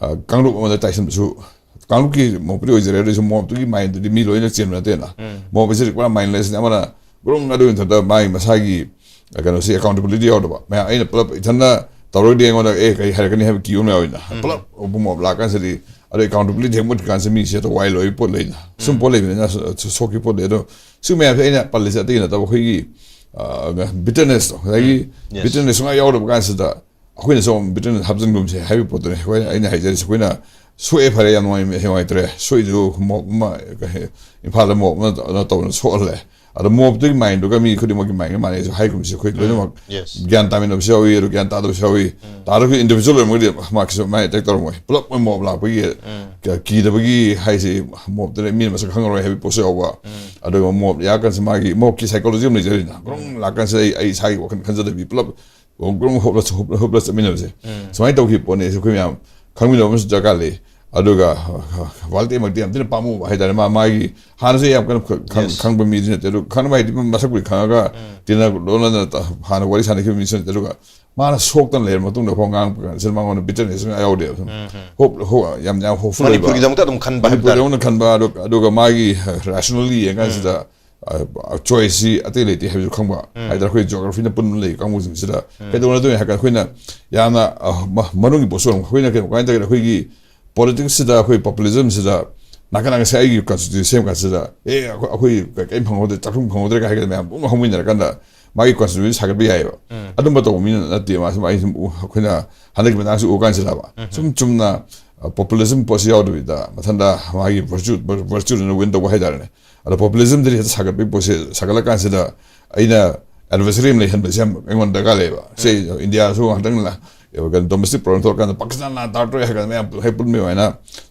ꯑ, ꯀꯥꯡꯂꯨꯞ ꯑꯃꯗ ꯇꯥꯏꯁꯤꯟꯕꯁꯨ ꯀꯥꯡꯂꯨꯞꯀꯤ ꯃꯣꯞꯄꯨꯗꯤ ꯑꯣꯏꯖꯔꯦ, ꯑꯗꯨ ꯑꯣꯏꯁꯨ ꯃꯣꯞꯇꯨꯒꯤ ꯃꯥꯏꯟꯗꯨꯗꯤ ꯃꯤ ꯂꯣꯏꯅ ꯆꯦꯟꯕ ꯅꯠꯇꯦꯅ꯫ ꯃꯣꯞ ꯍꯥꯏꯁꯤꯗꯤ ꯄꯨꯔꯥ ꯃꯥꯏꯟꯂꯦꯁꯅꯤ꯫ ꯑꯃꯅ ꯒ꯭ꯔꯨꯝ ꯑꯗꯨꯒꯤ ꯃꯊꯛꯇ ꯃꯥꯒꯤ ꯃꯁꯥꯒꯤ ꯀꯩꯅꯣꯁꯤ ꯑꯦꯀꯥꯎꯟꯇꯦꯕꯤꯂꯤꯇꯤ ꯌꯥꯎꯗꯕ꯫ ꯃꯌꯥꯝ ꯑꯩꯅ ꯄꯨꯂꯞ ꯏꯊꯟꯅ ꯇꯧꯔꯒꯗꯤ ꯑꯩꯉꯣꯟꯗ ꯑꯦ ꯀꯩ ꯍꯥꯏꯔꯛꯀꯅꯤ ꯍꯥꯏꯕ ꯀꯤ ꯑꯃ ꯌꯥꯎꯋꯤꯅ꯫ ꯄꯨꯂꯞ ꯃꯣꯞ ꯂꯥꯛꯀꯥꯟꯁꯤꯗꯤ ꯑꯗꯣ ꯑꯦꯀꯥꯎꯟꯇꯦꯕꯤꯂꯤꯇꯤ ꯍꯦꯛ ꯃꯨꯠꯈ꯭ꯔꯀꯥꯟꯁꯤꯗ ꯃꯤꯁꯦ ꯍꯦꯛꯇ ꯋꯥꯏ ꯂꯣꯏ ꯄꯣꯠ ꯂꯩꯅ꯫ ꯁꯨꯝ ꯄꯣꯠ ꯂꯩꯕꯅꯤꯅ ꯁꯣꯛꯀꯤ ꯄꯣꯠ ꯂꯩ꯫ ꯑꯗꯣ ꯁꯤ ꯃꯌꯥꯝꯁꯦ ꯑꯩꯅ ꯄꯜꯂꯤꯁꯦ ꯑꯇꯩ ꯅꯠꯇꯕ ꯑꯩꯈꯣꯏꯒꯤ ꯕꯤꯇꯔꯅꯦꯁꯇꯣ, ꯉꯁꯥꯏꯒꯤ ꯕꯤꯇꯔꯅꯦꯁ ꯁꯨꯡꯌꯥ ꯌꯥꯎꯗꯕ ꯀꯥꯟꯁꯤꯗ ꯑꯩꯈꯣꯏꯅꯁꯨ ꯑꯃꯨꯛ ꯕꯤꯇꯔꯅꯦꯁ ꯍꯥꯞꯆꯤꯟꯒꯨꯝꯁꯦ ꯍꯥꯏꯕꯒꯤ ꯄꯣꯠꯇꯨꯅꯤ꯫ ꯑꯩꯈꯣꯏꯅ, ꯑꯩꯅ ꯍꯥꯏꯖꯔꯤꯁꯦ ꯑꯩꯈꯣꯏꯅ ꯁꯣꯛꯑꯦ ꯐꯔꯦ ꯌꯥꯝ ꯅꯨꯡꯉꯥꯏ-, ꯅꯨꯡꯉꯥꯏꯇ꯭ꯔꯦ, ꯁꯣꯛꯏꯗꯨ ꯃꯣꯞ ꯑꯃ, ꯏꯝꯐꯥꯜꯗ ꯃꯣꯞ ꯑꯃ ꯇꯧꯗꯅ ꯁꯣꯛꯍꯜꯂꯦ꯫ ꯑꯗꯣ ꯃꯣꯞꯇꯨꯒꯤ ꯃꯥꯏꯟꯗꯨꯒ ꯃꯤ ꯈꯨꯗꯤꯡꯃꯛꯀꯤ ꯃꯥꯏꯟꯒ ꯃꯥꯟꯅꯩꯁꯨ ꯍꯥꯏꯒꯨꯝꯁꯦ꯫ ꯑꯩꯈꯣꯏ ꯂꯣꯏꯅꯃꯛ ꯒ꯭ꯌꯥꯟ ꯇꯥꯃꯤꯟꯅꯕꯁꯨ ꯌꯥꯎꯏ, ꯑꯗꯨ ꯒ꯭ꯌꯥꯟ ꯇꯥꯗꯕꯁꯨ ꯌꯥꯎꯏ꯫ ꯇꯥꯔꯒꯁꯨ ꯏꯟꯗꯤꯕꯤꯖꯨꯋꯦꯜ ꯑꯣꯏꯔꯝꯃꯒꯗꯤ ꯃꯥꯛꯀꯤꯁꯨ ꯃꯥꯏ ꯑꯦꯇꯦꯛ ꯇꯧꯔꯝꯃꯣꯏ꯫ ꯄꯨꯂꯞ ꯃꯣꯞ ꯂꯥꯛꯄꯒꯤ ꯀ-, ꯀꯤꯗꯕꯒꯤ ꯍꯥꯏꯁꯤ, ꯃꯣꯞꯇꯨꯅ ꯃꯤꯅ ꯃꯁꯛ ꯈꯪꯉꯔꯣꯏ ꯍꯥꯏꯕꯒꯤ ꯄꯣꯠꯁꯨ ꯌꯥꯎꯕ꯫ ꯑꯗꯨꯒ ꯃꯣꯞ ꯌꯥꯀꯥꯟꯁꯤ ꯃꯥꯒꯤ ꯃꯣꯞꯀꯤ ꯁꯥꯏꯀꯣꯂꯣꯖꯤ ꯑꯃ ꯂꯩꯖꯔꯤꯅ꯫ ꯒ꯭ꯔꯨꯝ ꯂꯥꯛꯀꯥꯟꯁꯤꯗ ꯑꯩ, ꯑꯩ ꯏꯁꯥꯒꯤ ꯋꯥꯈꯜ ꯈꯟꯖꯗꯕꯤ ꯄꯨꯂꯞ ꯒ꯭ꯔꯨꯝ ꯍꯣꯞꯂ, ꯍꯣꯞꯂ, ꯍꯣꯞꯂ ꯆꯠꯃꯤꯟꯅꯕꯁꯦ꯫ ꯁꯨꯃꯥꯏꯅ ꯇꯧꯈꯤꯕ ꯄꯣꯠꯅꯤ꯫ ꯑꯩꯈꯣꯏ ꯃꯌꯥꯝ ꯈꯪꯃꯤꯟꯅꯕ ꯑꯃꯁꯨ ꯗꯔꯀꯥꯔ ꯂꯩ꯫ ꯑꯗꯨꯒ ꯋꯥꯜꯇꯦꯃꯛꯇꯤ ꯌꯥꯝ ꯊꯤꯅ ꯄꯥꯝꯃꯨꯕ ꯍꯥꯏꯇꯥꯔꯦ꯫ ꯃꯥ, ꯃꯥꯒꯤ ꯍꯥꯟꯅꯁꯨ ꯌꯥꯝ ꯀꯟꯅ ꯈ-, ꯈꯪ-, ꯈꯪꯕ ꯃꯤꯗꯤ ꯅꯠꯇꯦ꯫ ꯑꯗꯨ ꯈꯪꯕ ꯍꯥꯏꯗꯤ ꯃꯁꯛꯄꯨꯗꯤ ꯈꯪꯉꯒ ꯇꯤꯟꯅ ꯂꯣꯟꯅꯅ ꯇ-, ꯍꯥꯟꯅ ꯋꯥꯔꯤ ꯁꯥꯟꯅꯈꯤꯕ ꯃꯤꯁꯨ ꯅꯠꯇꯦ꯫ ꯑꯗꯨꯒ ꯃꯥꯅ ꯁꯣꯛꯇꯅ ꯂꯩꯔ ꯃꯇꯨꯡꯗ ꯐꯥꯎ ꯉꯥꯡꯉꯛꯄ ꯀꯥꯟꯗ ꯃꯉꯣꯟꯗ ꯕꯤꯇꯔꯅꯦꯁ ꯁꯨꯡꯌꯥ ꯌꯥꯎꯗꯦꯕ꯫ ꯁꯨꯝ ꯍꯣꯞ-, ꯍꯣ-, ꯌꯥꯝ, ꯌꯥꯝ ꯍꯣꯞꯐꯨꯜ ꯑꯣꯏꯕ꯫ ꯃꯅꯤꯄꯨꯔꯒꯤꯗꯃꯛꯇ ꯑꯗꯨꯝ ꯈꯟꯕ ꯍꯥꯏꯕ ꯇꯥꯔꯦ꯫ ꯃꯅꯤꯄꯨꯔꯒꯤꯗꯃꯛꯇ ꯈꯟꯕ, ꯑꯗꯨ-, ꯑꯗꯨꯒ ꯃꯥꯒꯤ ꯔꯦꯁꯅꯦꯜꯂꯤ ꯌꯦꯡꯀꯥꯟꯁꯤꯗ, ꯑ, ꯑ, ꯆꯣꯏꯁꯁꯤ ꯑꯇꯩ ꯂꯩꯇꯦ ꯍꯥꯏꯕꯁꯨ ꯈꯪꯕ ꯍꯥꯏꯇꯥꯔꯦ꯫ ꯑꯩꯈꯣꯏ ꯖꯤꯑꯣꯒ꯭ꯔꯥꯐꯤꯅ ꯄꯨꯟꯅ ꯂꯩ ꯀꯥꯡꯕꯨꯁꯤꯡꯁꯤꯗ ꯀꯩꯗꯧꯅꯗꯣꯏꯅꯣ ꯍꯥꯏ ꯀꯥꯟꯗ ꯑꯩꯈꯣꯏꯅ ꯌꯥꯝꯅ, ꯑ, ꯃ-, ꯃꯅꯨꯡꯒꯤ ꯄꯣꯠꯁꯨ ꯑꯃꯨꯛ ꯑꯩꯈꯣꯏꯅ ꯀꯩꯅꯣ ꯀꯃꯥꯏꯅ ꯇꯧꯒꯦꯗ ꯑꯩꯈꯣꯏꯒꯤ ꯄꯣꯂꯤꯇꯤꯛꯁꯁꯤꯗ, ꯑꯩꯈꯣꯏ ꯄꯣꯄꯨꯂꯤꯖꯝꯁꯤꯗ ꯅꯥꯀꯟ ꯅꯥꯀꯟꯁꯦ ꯑꯩꯒꯤ ꯀꯟꯁꯇꯤꯇ꯭ꯌꯨꯁꯟ ꯁꯦꯝ ꯀꯥꯟꯁꯤꯗ, "ꯑꯦ, ꯑꯩꯈꯣꯏ, ꯑꯩꯈꯣꯏ ꯀꯔꯤꯝ ꯐꯪꯍꯧꯗ꯭ꯔꯦ, ꯆꯥꯛꯈꯨꯝ ꯐꯪꯍꯧꯗ꯭ꯔꯦ" ꯀꯥꯏ ꯍꯥꯏꯒꯗ ꯃꯌꯥꯝ ꯄꯨꯝꯅꯃꯛ ꯍꯧꯃꯤꯟꯅꯔꯀꯥꯟꯗ ꯃꯥꯒꯤ ꯀꯟꯁꯇꯤꯇ꯭ꯌꯨꯁꯟ ꯁꯥꯒꯠꯄ ꯌꯥꯏꯑꯕ꯫ ꯑꯗꯨꯝꯕ ꯇꯧꯕ ꯃꯤꯅ ꯅꯠꯇꯦ ꯃꯥꯁꯨ꯫ ꯃꯥꯒꯤ ꯁꯨꯝ ꯎ-, ꯑꯩꯈꯣꯏꯅ ꯍꯟꯗꯛꯀꯤ ꯃꯇꯥꯡꯁꯤ ꯎ ꯀꯥꯟꯁꯤꯗꯕ ꯁꯨꯝ ꯆꯨꯝꯅ, ꯑ, ꯄꯣꯄꯨꯂꯤꯖꯝ ꯄꯣꯠꯁꯤ ꯌꯥꯎꯗꯕꯤꯗ ꯃꯊꯟꯇ ꯃꯥꯒꯤ ꯚꯔꯆꯨ-, ꯚꯔ-, ꯚꯔꯆꯨꯗꯨꯅ ꯋꯤꯟ ꯇꯧꯕ ꯍꯥꯏꯇꯥꯔꯦꯅꯦ꯫ ꯑꯗꯣ ꯄꯣꯄꯨꯂꯤꯖꯝꯗꯗꯤ ꯍꯦꯛꯇ ꯁꯥꯒꯠꯄꯒꯤ ꯄꯣꯠꯁꯦ ꯁꯥꯒꯠꯂꯀꯥꯟꯁꯤꯗ ꯑꯩꯅ ꯑꯦꯗꯚꯔꯁꯔꯤ ꯑꯃ ꯂꯩꯍꯟꯕꯁꯦ ꯌꯥꯝ ꯑꯩꯉꯣꯟꯗ ꯗꯔꯀꯥꯔ ꯂꯩꯌꯦꯕ꯫ ꯁꯤ ꯏꯟꯗꯤꯌꯥꯁꯨ ꯉꯥꯛꯇꯪ ꯂ-, ꯀꯩꯅꯣ, ꯗꯣꯃꯦꯁꯇꯤꯛ ꯄ꯭ꯔꯣꯕ꯭ꯂꯦꯝ ꯊꯣꯛꯂꯀꯥꯟꯗ ꯄꯥꯀꯤꯁꯇꯥꯟꯅ ꯇꯥꯔꯛꯇꯣꯔꯦ ꯍꯥꯏꯔ ꯀꯥꯟꯗ ꯃꯌꯥꯝ ꯍꯦꯛ ꯄꯨꯟꯕꯒꯤ ꯑꯗꯨꯃꯥꯏꯅ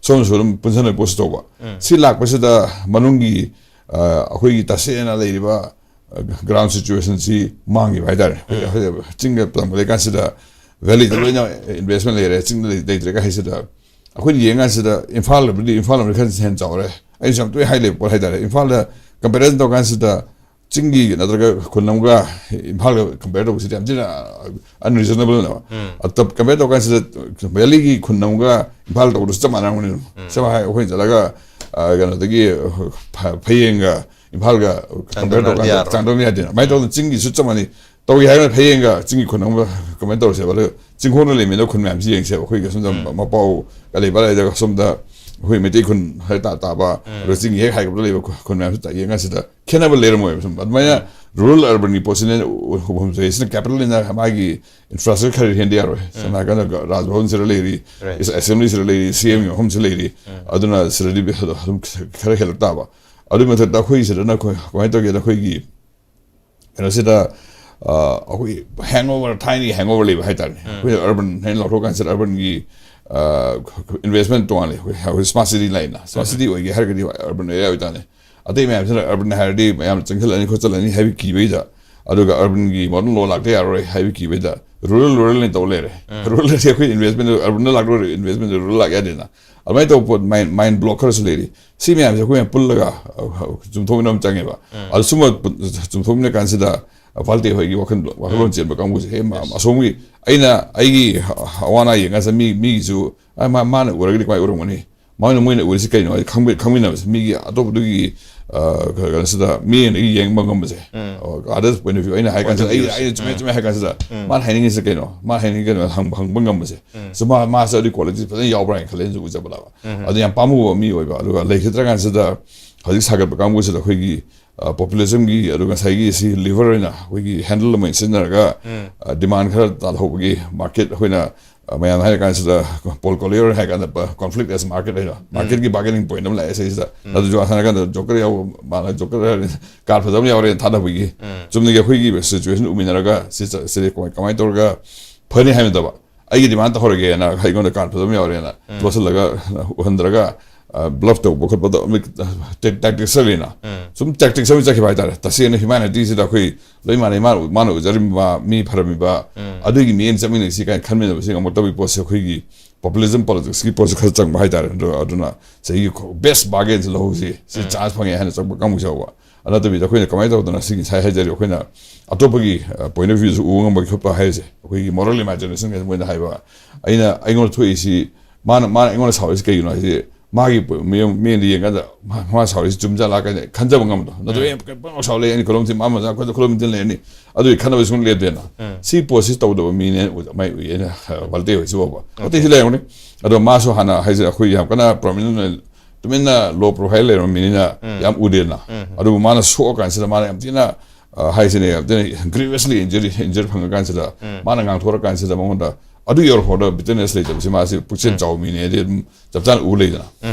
ꯁꯣꯝꯅꯁꯨ ꯑꯗꯨꯝ ꯄꯨꯟꯁꯤꯟꯕꯒꯤ ꯄꯣꯠꯁꯨ ꯇꯧꯕ꯫ ꯁꯤ ꯂꯥꯛꯄꯁꯤꯗ ꯃꯅꯨꯡꯒꯤ, ꯑ, ꯑꯩꯈꯣꯏꯒꯤ ꯇꯁꯦꯡꯅ ꯂꯩꯔꯤꯕ, ꯑ, ꯒ꯭ꯔꯥꯎꯟ ꯁꯤꯆꯨꯋꯦꯁꯟꯁꯤ ꯃꯥꯡꯈꯤꯕ ꯍꯥꯏꯇꯥꯔꯦ꯫ ꯑꯩꯈꯣꯏ ꯆꯤꯡꯗ ꯇꯝꯕ ꯂꯩꯀꯥꯟꯁꯤꯗ ꯚꯦꯂꯤꯗ ꯂꯣꯏꯅ ꯏꯟꯚꯦꯁꯃꯦꯟ ꯂꯩꯔꯦ, ꯆꯤꯡꯗ ꯂꯩ-, ꯂꯩꯇ꯭ꯔꯦꯒ ꯍꯥꯏꯁꯤꯗ ꯑꯩꯈꯣꯏꯅ ꯌꯦꯡꯀꯥꯟꯁꯤꯗ ꯏꯝꯐꯥꯜꯗꯕꯨꯗꯤ, ꯏꯝꯐꯥꯜ ꯂꯣꯝꯗ ꯈꯔ ꯍꯦꯟꯅ ꯆꯥꯎꯔꯦ꯫ ꯑꯩꯅꯁꯨ ꯌꯥꯝ ꯇꯣꯏꯅ ꯍꯥꯏ ꯂꯩꯕ ꯄꯣꯠ ꯍꯥꯏꯇꯥꯔꯦ꯫ ꯏꯝꯐꯥꯜꯗ ꯀꯝꯄꯦꯔꯤꯖꯟ ꯇꯧꯔꯀꯥꯟꯁꯤꯗ ꯆꯤꯡꯒꯤ ꯅꯠꯇ꯭ꯔꯒ ꯈꯨꯟ ꯑꯃꯒ ꯏꯝꯐꯥꯜꯒ ꯀꯝꯄꯤꯌꯔ ꯇꯧꯕꯁꯤꯗꯤ ꯌꯥꯝ ꯊꯤꯅ ꯑꯟꯔꯤꯖꯅꯦꯕꯜꯅꯦꯕ꯫ ꯑꯗ ꯀꯝꯄꯤꯌꯔ ꯇꯧꯕ ꯀꯥꯟꯁꯤꯗ ꯚꯦꯂꯤꯒꯤ ꯈꯨꯟ ꯑꯃꯒ ꯏꯝꯐꯥꯜ ꯇꯧꯕꯗꯁꯨ ꯆꯞ ꯃꯥꯟꯅꯔꯝꯒꯅꯤ꯫ ꯁꯝꯅ ꯍꯥꯏ ꯑꯩꯈꯣꯏꯅ ꯆꯠꯂꯒ ꯀꯩꯅꯣꯗꯒꯤ ꯐꯌꯦꯡꯒ ꯏꯝꯐꯥꯜꯒ ꯀꯝꯄꯤꯌꯔ ꯇꯧꯕ ꯀꯥꯟꯗ ꯆꯥꯡꯗꯝꯅꯕ ꯌꯥꯗꯦꯅ꯫ ꯑꯗꯨꯃꯥꯏꯅ ꯇꯧꯗꯅ ꯆꯤꯡꯒꯤꯁꯨ ꯆꯞ ꯃꯥꯟꯅꯩ꯫ ꯇꯧꯒꯦ ꯍꯥꯏꯔꯒꯅ ꯐꯌꯦꯡꯒ ꯆꯤꯡꯒꯤ ꯈꯨꯟ ꯑꯃꯒ ꯀꯃꯥꯏꯅ ꯇꯧꯔꯁꯦꯕ? ꯑꯗꯨꯒ ꯆꯤꯡꯈꯣꯡꯗ ꯂꯩꯃꯤꯟꯅꯕ ꯈꯨꯟ ꯃꯌꯥꯝꯁꯤ ꯌꯦꯡꯁꯦꯕ꯫ ꯑꯩꯈꯣꯏꯒꯤ ꯁꯣꯝꯗ ꯃꯄꯥꯎ ꯀ ꯂꯩꯕ ꯂꯩꯗꯒ ꯁꯣꯝꯗ ꯑꯩꯈꯣꯏ ꯃꯩꯇꯩ ꯈꯨꯟ ꯍꯥꯏ ꯇꯥ ꯇꯥꯕ, ꯑꯗꯨꯒ ꯆꯤꯡꯒꯤ ꯍꯦꯛ ꯍꯥꯏꯒꯠꯄꯗ ꯂꯩꯕ ꯈꯨ- ꯈꯨꯟ ꯃꯌꯥꯝꯁꯤ ꯌꯦꯡꯀꯥꯟꯁꯤꯗ ꯈꯦꯠꯅꯕ ꯂꯩꯔꯝꯃꯣꯏꯕ꯫ ꯁꯨꯝ ꯑꯗꯨꯃꯥꯏꯅ ꯔꯨꯔꯦꯜ ꯑꯔꯕꯟꯒꯤ ꯄꯣꯠꯁꯤꯅ ꯎ- ꯎꯐꯝꯁꯦ ꯁꯤꯅ ꯀꯦꯄꯤꯇꯦꯜꯅꯤꯅ ꯃꯥꯒꯤ ꯏꯟꯐ꯭ꯔꯥꯁ꯭ꯇ꯭ꯔꯛꯆꯔ ꯈꯔ ꯍꯦꯟꯗ ꯌꯥꯔꯣꯏ꯫ ꯁꯝꯅ ꯍꯥꯏꯔꯀꯥꯟꯗ ꯔꯥꯖ ꯚꯕꯟꯁꯤꯗ ꯂꯩꯔꯤ, ꯑꯦꯁꯦꯝꯕ꯭ꯂꯤꯁꯤꯗ ꯂꯩꯔꯤ, ꯁꯤ ꯑꯦꯝꯒꯤ ꯃꯐꯝꯁꯤꯗ ꯂꯩꯔꯤ꯫ ꯑꯗꯨꯅ ꯁꯤꯗꯗꯤ ꯑꯗꯨꯝ ꯈꯔ ꯍꯦꯜꯂꯛ ꯇꯥꯕ꯫ ꯑꯗꯨꯒꯤ ꯃꯊꯛꯇ ꯑꯩꯈꯣꯏ ꯁꯤꯗꯅ ꯑꯩꯈꯣꯏ ꯀꯃꯥꯏꯅ ꯇꯧꯒꯦꯗ, ꯑꯩꯈꯣꯏꯒꯤ ꯀꯩꯅꯣꯁꯤꯗ ꯑꯩꯈꯣꯏ ꯍꯦꯡꯑꯣꯚꯔ, ꯊꯥꯏꯅꯒꯤ ꯍꯦꯡꯑꯣꯚꯔ ꯂꯩꯕ ꯍꯥꯏꯇꯥꯔꯦ꯫ ꯑꯩꯈꯣꯏ ꯑꯔꯕꯟ ꯍꯥꯏꯅ ꯂꯧꯊꯣꯛ ꯀꯥꯟꯁꯤꯗ ꯑꯔꯕꯟꯒꯤ ꯏꯟꯚꯦꯁꯃꯦꯟ ꯇꯣꯉꯥꯟꯅ ꯂꯩ꯫ ꯑꯩꯈꯣꯏ ꯁ꯭ꯃꯥꯔꯠ ꯁꯤꯇꯤ ꯂꯥꯏꯟꯅ ꯁ꯭ꯃꯥꯔꯠ ꯁꯤꯇꯤ ꯑꯣꯏꯒꯦ ꯍꯥꯏꯔꯒꯗꯤ ꯑꯔꯕꯟ ꯑꯦꯔꯤꯌꯥ ꯑꯣꯏꯇꯥꯔꯅꯦ꯫ ꯑꯇꯩ ꯃꯌꯥꯝꯁꯤꯅ ꯑꯔꯕꯟ ꯍꯥꯏꯔꯗꯤ ꯃꯌꯥꯝ ꯆꯪꯁꯤꯜꯂꯅꯤ ꯈꯣꯠꯆꯜꯂꯅꯤ ꯍꯥꯏꯕ ꯀꯤꯕꯩꯗ, ꯑꯗꯨꯒ ꯑꯔꯕꯟꯒꯤ ꯃꯣꯗꯔꯟ ꯂꯣ ꯂꯥꯛꯇ ꯌꯥꯔꯔꯣꯏ ꯍꯥꯏꯕ ꯀꯤꯕꯩꯗ ꯔꯨꯔꯦꯜ ꯔꯨꯔꯦꯜꯅ ꯇꯧ ꯂꯩꯔꯦ꯫ ꯔꯨꯔꯦꯜꯗꯗꯤ ꯑꯩꯈꯣꯏ ꯏꯟꯚꯦꯁꯃꯦꯟ, ꯑꯔꯕꯟꯗ ꯂꯥꯛꯇꯣꯔꯦ ꯏꯟꯚꯦꯁꯃꯦꯟ ꯔꯨꯔꯦꯜ ꯂꯥꯛ ꯌꯥꯗꯦꯅ꯫ ꯑꯗꯨꯃꯥꯏꯅ ꯇꯧꯕ ꯄꯣꯠ ꯃꯥꯏꯟ ꯃꯥꯏꯟ ꯕ꯭ꯂꯣꯛ ꯈꯔꯁꯨ ꯂꯩꯔꯤ꯫ ꯁꯤ ꯃꯌꯥꯝꯁꯦ ꯑꯩꯈꯣꯏ ꯃꯌꯥꯝ ꯄꯨꯜꯂꯒ ꯆꯨꯝꯊꯣꯛꯃꯤꯟꯅꯕ ꯑꯃ ꯆꯪꯉꯦꯕ꯫ ꯑꯗꯨ ꯁꯨꯝꯕ ꯆꯨꯝꯊꯣꯛꯃꯤꯟꯅ ꯀꯥꯟꯁꯤꯗ ꯄꯥꯜꯇꯦ ꯍꯣꯏꯒꯤ ꯋꯥꯈꯜ ꯋꯥꯈꯜꯂꯣꯟ ꯆꯦꯟꯕ ꯀꯥꯡꯕꯨꯁꯦ ꯍꯦ, ꯑꯁꯣꯝꯒꯤ ꯑꯩꯅ ꯑꯩꯒꯤ ꯑꯋꯥ ꯑꯅꯥ ꯌꯦꯡꯉꯁꯦ ꯃꯤ ꯃꯤꯒꯤꯁꯨ ꯃꯥꯅ ꯎꯔꯒꯗꯤ ꯀꯃꯥꯏꯅ ꯎꯔꯝꯒꯅꯤ? ꯃꯣꯏꯅ ꯃꯣꯏꯅ ꯎꯔꯤꯁꯤ ꯀꯩꯅꯣ ꯍꯥꯏ ꯈꯪꯕ- ꯈꯪꯃꯤꯟꯅꯕꯁꯦ ꯃꯤꯒꯤ ꯑꯇꯣꯞꯄꯗꯨꯒꯤ ꯀꯩꯅꯣꯁꯤꯗ ꯃꯤꯅ ꯌꯦꯡꯕ ꯉꯝꯕꯁꯦ꯫ ꯑꯗ ꯄꯣꯏꯟ ꯑꯣꯐ ꯚ꯭ꯌꯨ ꯑꯩꯅ ꯍꯥꯏ ꯀꯥꯟꯁꯤꯗ ꯑꯩ ꯑꯩꯅ ꯆꯨꯝꯃꯦ ꯆꯨꯝꯃꯦ ꯍꯥꯏ ꯀꯥꯟꯁꯤꯗ ꯃꯥꯅ ꯍꯥꯏꯅꯤꯡꯉꯤꯁꯦ ꯀꯩꯅꯣ, ꯃꯥꯅ ꯍꯥꯏꯅꯤꯡꯉꯤ ꯀꯩꯅꯣ ꯍꯪꯕ ꯍꯪꯕ ꯉꯝꯕꯁꯦ꯫ ꯁꯤ ꯃꯥ ꯃꯥꯁꯦ ꯑꯗꯨꯒꯤ ꯀ꯭ꯋꯥꯂꯤꯇꯤ ꯐꯖꯅ ꯌꯥꯎꯕ꯭ꯔꯥ ꯍꯥꯏꯅ ꯈꯜꯂꯦ ꯑꯩꯅꯁꯨ ꯎꯖꯕꯗ꯫ ꯑꯗꯨ ꯌꯥꯝ ꯄꯥꯝꯃꯨꯕ ꯃꯤ ꯑꯣꯏꯕ꯫ ꯑꯗꯨꯒ ꯂꯩꯈꯤꯗ꯭ꯔ ꯀꯥꯟꯁꯤꯗ ꯍꯧꯖꯤꯛ ꯁꯥꯒꯠꯄ ꯀꯥꯡꯕꯨꯁꯤꯗ ꯑꯩꯈꯣꯏꯒꯤ ꯄꯣꯄꯨꯂꯤꯖꯝꯒꯤ ꯑꯗꯨꯒ ꯉꯁꯥꯏꯒꯤ ꯁꯤ ꯂꯤꯚꯔ ꯑꯣꯏꯅ ꯑꯩꯈꯣꯏꯒꯤ ꯍꯦꯟꯗꯜ ꯑꯃ ꯑꯣꯏꯅ ꯁꯤꯖꯤꯟꯅꯔꯒ ꯗꯤꯃꯥꯟ ꯈꯔ ꯇꯥꯜꯍꯧꯕꯒꯤ ꯃꯥꯔꯀꯦꯠ ꯑꯩꯈꯣꯏꯅ ꯃꯌꯥꯝ ꯍꯥꯏꯔ ꯀꯥꯟꯁꯤꯗ ꯄꯣꯜ ꯀꯣꯂꯤꯌꯔ ꯍꯥꯏ ꯀꯥꯟꯗ ꯀꯣꯟꯐ꯭ꯂꯤꯛ ꯑꯦꯁ ꯃꯥꯔꯀꯦꯠ ꯍꯥꯏꯅ ꯃꯥꯔꯀꯦꯠꯀꯤ ꯕꯥꯔꯒꯦꯅꯤꯡ ꯄꯣꯏꯟ ꯑꯃ ꯂꯥꯛꯑꯦ ꯁꯤꯁꯤꯗ꯫ ꯑꯗꯨꯁꯨ ꯍꯥꯏꯔ ꯀꯥꯟꯗ ꯖꯣꯀꯔ ꯌꯥꯎꯕ ꯃꯥꯅ ꯖꯣꯀꯔ ꯀꯥꯔ ꯐꯖꯕ ꯑꯃ ꯌꯥꯎꯔꯦꯅ ꯊꯥꯗꯕꯒꯤ ꯆꯨꯝꯅꯒꯤ ꯑꯩꯈꯣꯏꯒꯤ ꯁꯤꯆꯨꯋꯦꯁꯟ ꯎꯃꯤꯟꯅꯔꯒ ꯁꯤ ꯆ- ꯁꯤꯗꯤ ꯀꯃꯥꯏ- ꯀꯃꯥꯏꯅ ꯇꯧꯔꯒ ꯐꯅꯤ ꯍꯥꯏꯅꯗꯕ꯫ ꯑꯩꯒꯤ ꯗꯤꯃꯥꯟ ꯇꯧꯍꯧꯔꯒꯦꯅ ꯑꯩꯉꯣꯟꯗ ꯀꯥꯔ ꯐꯖꯕ ꯑꯃ ꯌꯥꯎꯔꯦꯅ ꯂꯣꯠꯁꯤꯜꯂꯒ ꯎꯍꯟꯗ꯭ꯔꯒ ꯕ꯭ꯂꯐ ꯇꯧꯕ ꯈꯣꯠꯄꯗꯣ ꯇꯦꯛꯇꯤꯛꯁ ꯂꯩꯅ ꯁꯨꯝ ꯇꯦꯛꯇꯤꯛꯁ ꯑꯃ ꯆꯠꯈꯤꯕ ꯍꯥꯏꯇꯥꯔꯦ꯫ ꯇꯁꯦꯡꯅ ꯍ꯭ꯌꯨꯃꯥꯅꯤꯇꯤꯁꯤꯗ ꯑꯩꯈꯣꯏ ꯂꯣꯏ ꯃꯥꯟꯅꯩ꯫ ꯃꯥꯅ ꯃꯥꯅ ꯎꯖꯔꯝꯃꯤꯕ ꯃꯤ ꯐꯔꯝꯃꯤꯕ ꯑꯗꯨꯒꯤ ꯃꯤ ꯑꯩꯅ ꯆꯠꯃꯤꯟꯅꯁꯤ ꯀꯥꯏꯅ ꯈꯟꯃꯤꯟꯅꯕꯁꯤ ꯉꯝꯃꯛꯇꯕꯒꯤ ꯄꯣꯠꯁꯦ ꯑꯩꯈꯣꯏꯒꯤ ꯄꯣꯄꯨꯂꯤꯖꯝ ꯄꯣꯂꯤꯇꯤꯛꯁꯀꯤ ꯄꯣꯠꯁꯨ ꯈꯔ ꯆꯪꯕ ꯍꯥꯏꯇꯥꯔꯦ꯫ ꯑꯗꯨ ꯑꯗꯨꯅ ꯆꯍꯤꯒꯤ ꯕꯦꯁ ꯕꯥꯔꯒꯦꯟꯁꯦ ꯂꯧꯍꯧꯁꯤ, ꯁꯤ ꯆꯥꯟꯁ ꯐꯪꯉꯦ ꯍꯥꯏꯅ ꯆꯪꯕ ꯀꯥꯡꯕꯨꯁꯨ ꯌꯥꯎꯕ꯫ ꯑꯗꯨ ꯅꯠꯇꯕꯤꯗ ꯑꯩꯈꯣꯏꯅ ꯀꯃꯥꯏꯅ ꯇꯧꯗꯅ ꯁꯤ ꯉꯁꯥꯏ ꯍꯥꯏꯖꯔꯤ, ꯑꯩꯈꯣꯏꯅ ꯑꯇꯣꯞꯄꯒꯤ ꯄꯣꯏꯟ ꯑꯣꯐ ꯚ꯭ꯌꯨꯁꯨ ꯎꯕ ꯉꯝꯕꯒꯤ ꯈꯣꯠꯄ ꯍꯥꯏꯔꯤꯁꯦ, ꯑꯩꯈꯣꯏꯒꯤ ꯃꯣꯔꯦꯜ ꯏꯃꯥꯖꯤꯅꯦꯁꯟ ꯃꯣꯏꯅ ꯍꯥꯏꯕ, ꯑꯩꯅ ꯑꯩꯉꯣꯟꯗ ꯊꯣꯛꯏꯁꯤ, ꯃꯥꯅ ꯃꯥꯅ ꯑꯩꯉꯣꯟꯗ ꯁꯥꯎꯔꯤꯁꯤ ꯀꯩꯒꯤꯅꯣ ꯍꯥꯏꯁꯦ, ꯃꯥꯒꯤ ꯃꯤꯠꯌꯦꯡ- ꯃꯤꯠꯌꯦꯡꯗ ꯌꯦꯡꯀꯥꯟꯗ ꯃꯥ- ꯃꯥ ꯁꯥꯎꯔꯤꯁꯤ ꯆꯨꯝꯖꯥꯠꯂꯥ ꯀꯥꯏꯅ ꯈꯟꯖꯕ ꯉꯝꯕꯗꯣ꯫ ꯅꯠꯇ꯭ꯔꯒ "ꯑꯦ, ꯄꯪꯁꯥꯎ ꯁꯥꯎ ꯂꯩ, ꯑꯩꯅ ꯈꯨꯂꯣꯝꯁꯤ ꯃꯥ ꯃꯆꯥ ꯑꯩꯈꯣꯏꯗ ꯈꯨꯂꯣꯝ ꯇꯤꯟ ꯂꯩꯔꯅꯤ", ꯑꯗꯨꯒꯤ ꯈꯟꯅꯕ ꯁꯨꯝ ꯂꯦꯞꯇꯦꯅ꯫ ꯁꯤ ꯄꯣꯠꯁꯤ ꯇꯧꯗꯕ ꯃꯤꯅꯦ ꯎ- ꯃꯥꯏ ꯎꯏꯌꯦꯅ, ꯍ, ꯋꯥꯜꯇꯦ ꯍꯣꯏꯁꯤ ꯐꯥꯎꯕ꯫ ꯑꯇꯩꯁꯨ ꯂꯩꯔꯝꯒꯅꯤ꯫ ꯑꯗꯣ ꯃꯥꯁꯨ ꯍꯥꯟꯅ ꯍꯥꯏꯁꯦ, ꯑꯩꯈꯣꯏ ꯌꯥꯝ ꯀꯟꯅ ꯄ꯭ꯔꯣꯃꯤꯅꯦꯟ, ꯇꯨꯃꯤꯟꯅ ꯂꯣ ꯄ꯭ꯔꯣꯐꯥꯏꯜ ꯂꯩꯔꯝꯕ ꯃꯤꯅꯤꯅ ꯌꯥꯝ ꯎꯗꯦꯅ꯫ ꯑꯗꯨꯕꯨ ꯃꯥꯅ ꯁꯣꯛꯑꯀꯥꯟꯁꯤꯗ ꯃꯥꯅ ꯌꯥꯝ ꯊꯤꯅ, ꯑ, ꯍꯥꯏꯁꯤꯅꯦ, ꯌꯥꯝ ꯊꯤꯅ ꯒ꯭ꯔꯤꯚꯁꯂꯤ ꯏꯟꯖꯔꯤ ꯏꯟꯖꯔ ꯐꯪꯉꯀꯥꯟꯁꯤꯗ ꯃꯥꯅ ꯉꯥꯡꯊꯣꯔꯀꯥꯟꯁꯤꯗ ꯃꯉꯣꯟꯗ ꯑꯗꯨ ꯌꯧꯔꯛꯐꯥꯎꯗ ꯕꯤꯇꯔꯅꯦꯁ ꯂꯩꯇꯕꯁꯤ ꯃꯥꯁꯤ ꯄꯨꯛꯆꯦꯜ ꯆꯥꯎꯕ ꯃꯤꯅꯦ ꯍꯥꯏꯗꯤ ꯑꯗꯨꯝ ꯆꯞ ꯆꯥꯅ ꯎ ꯂꯩꯗꯅ꯫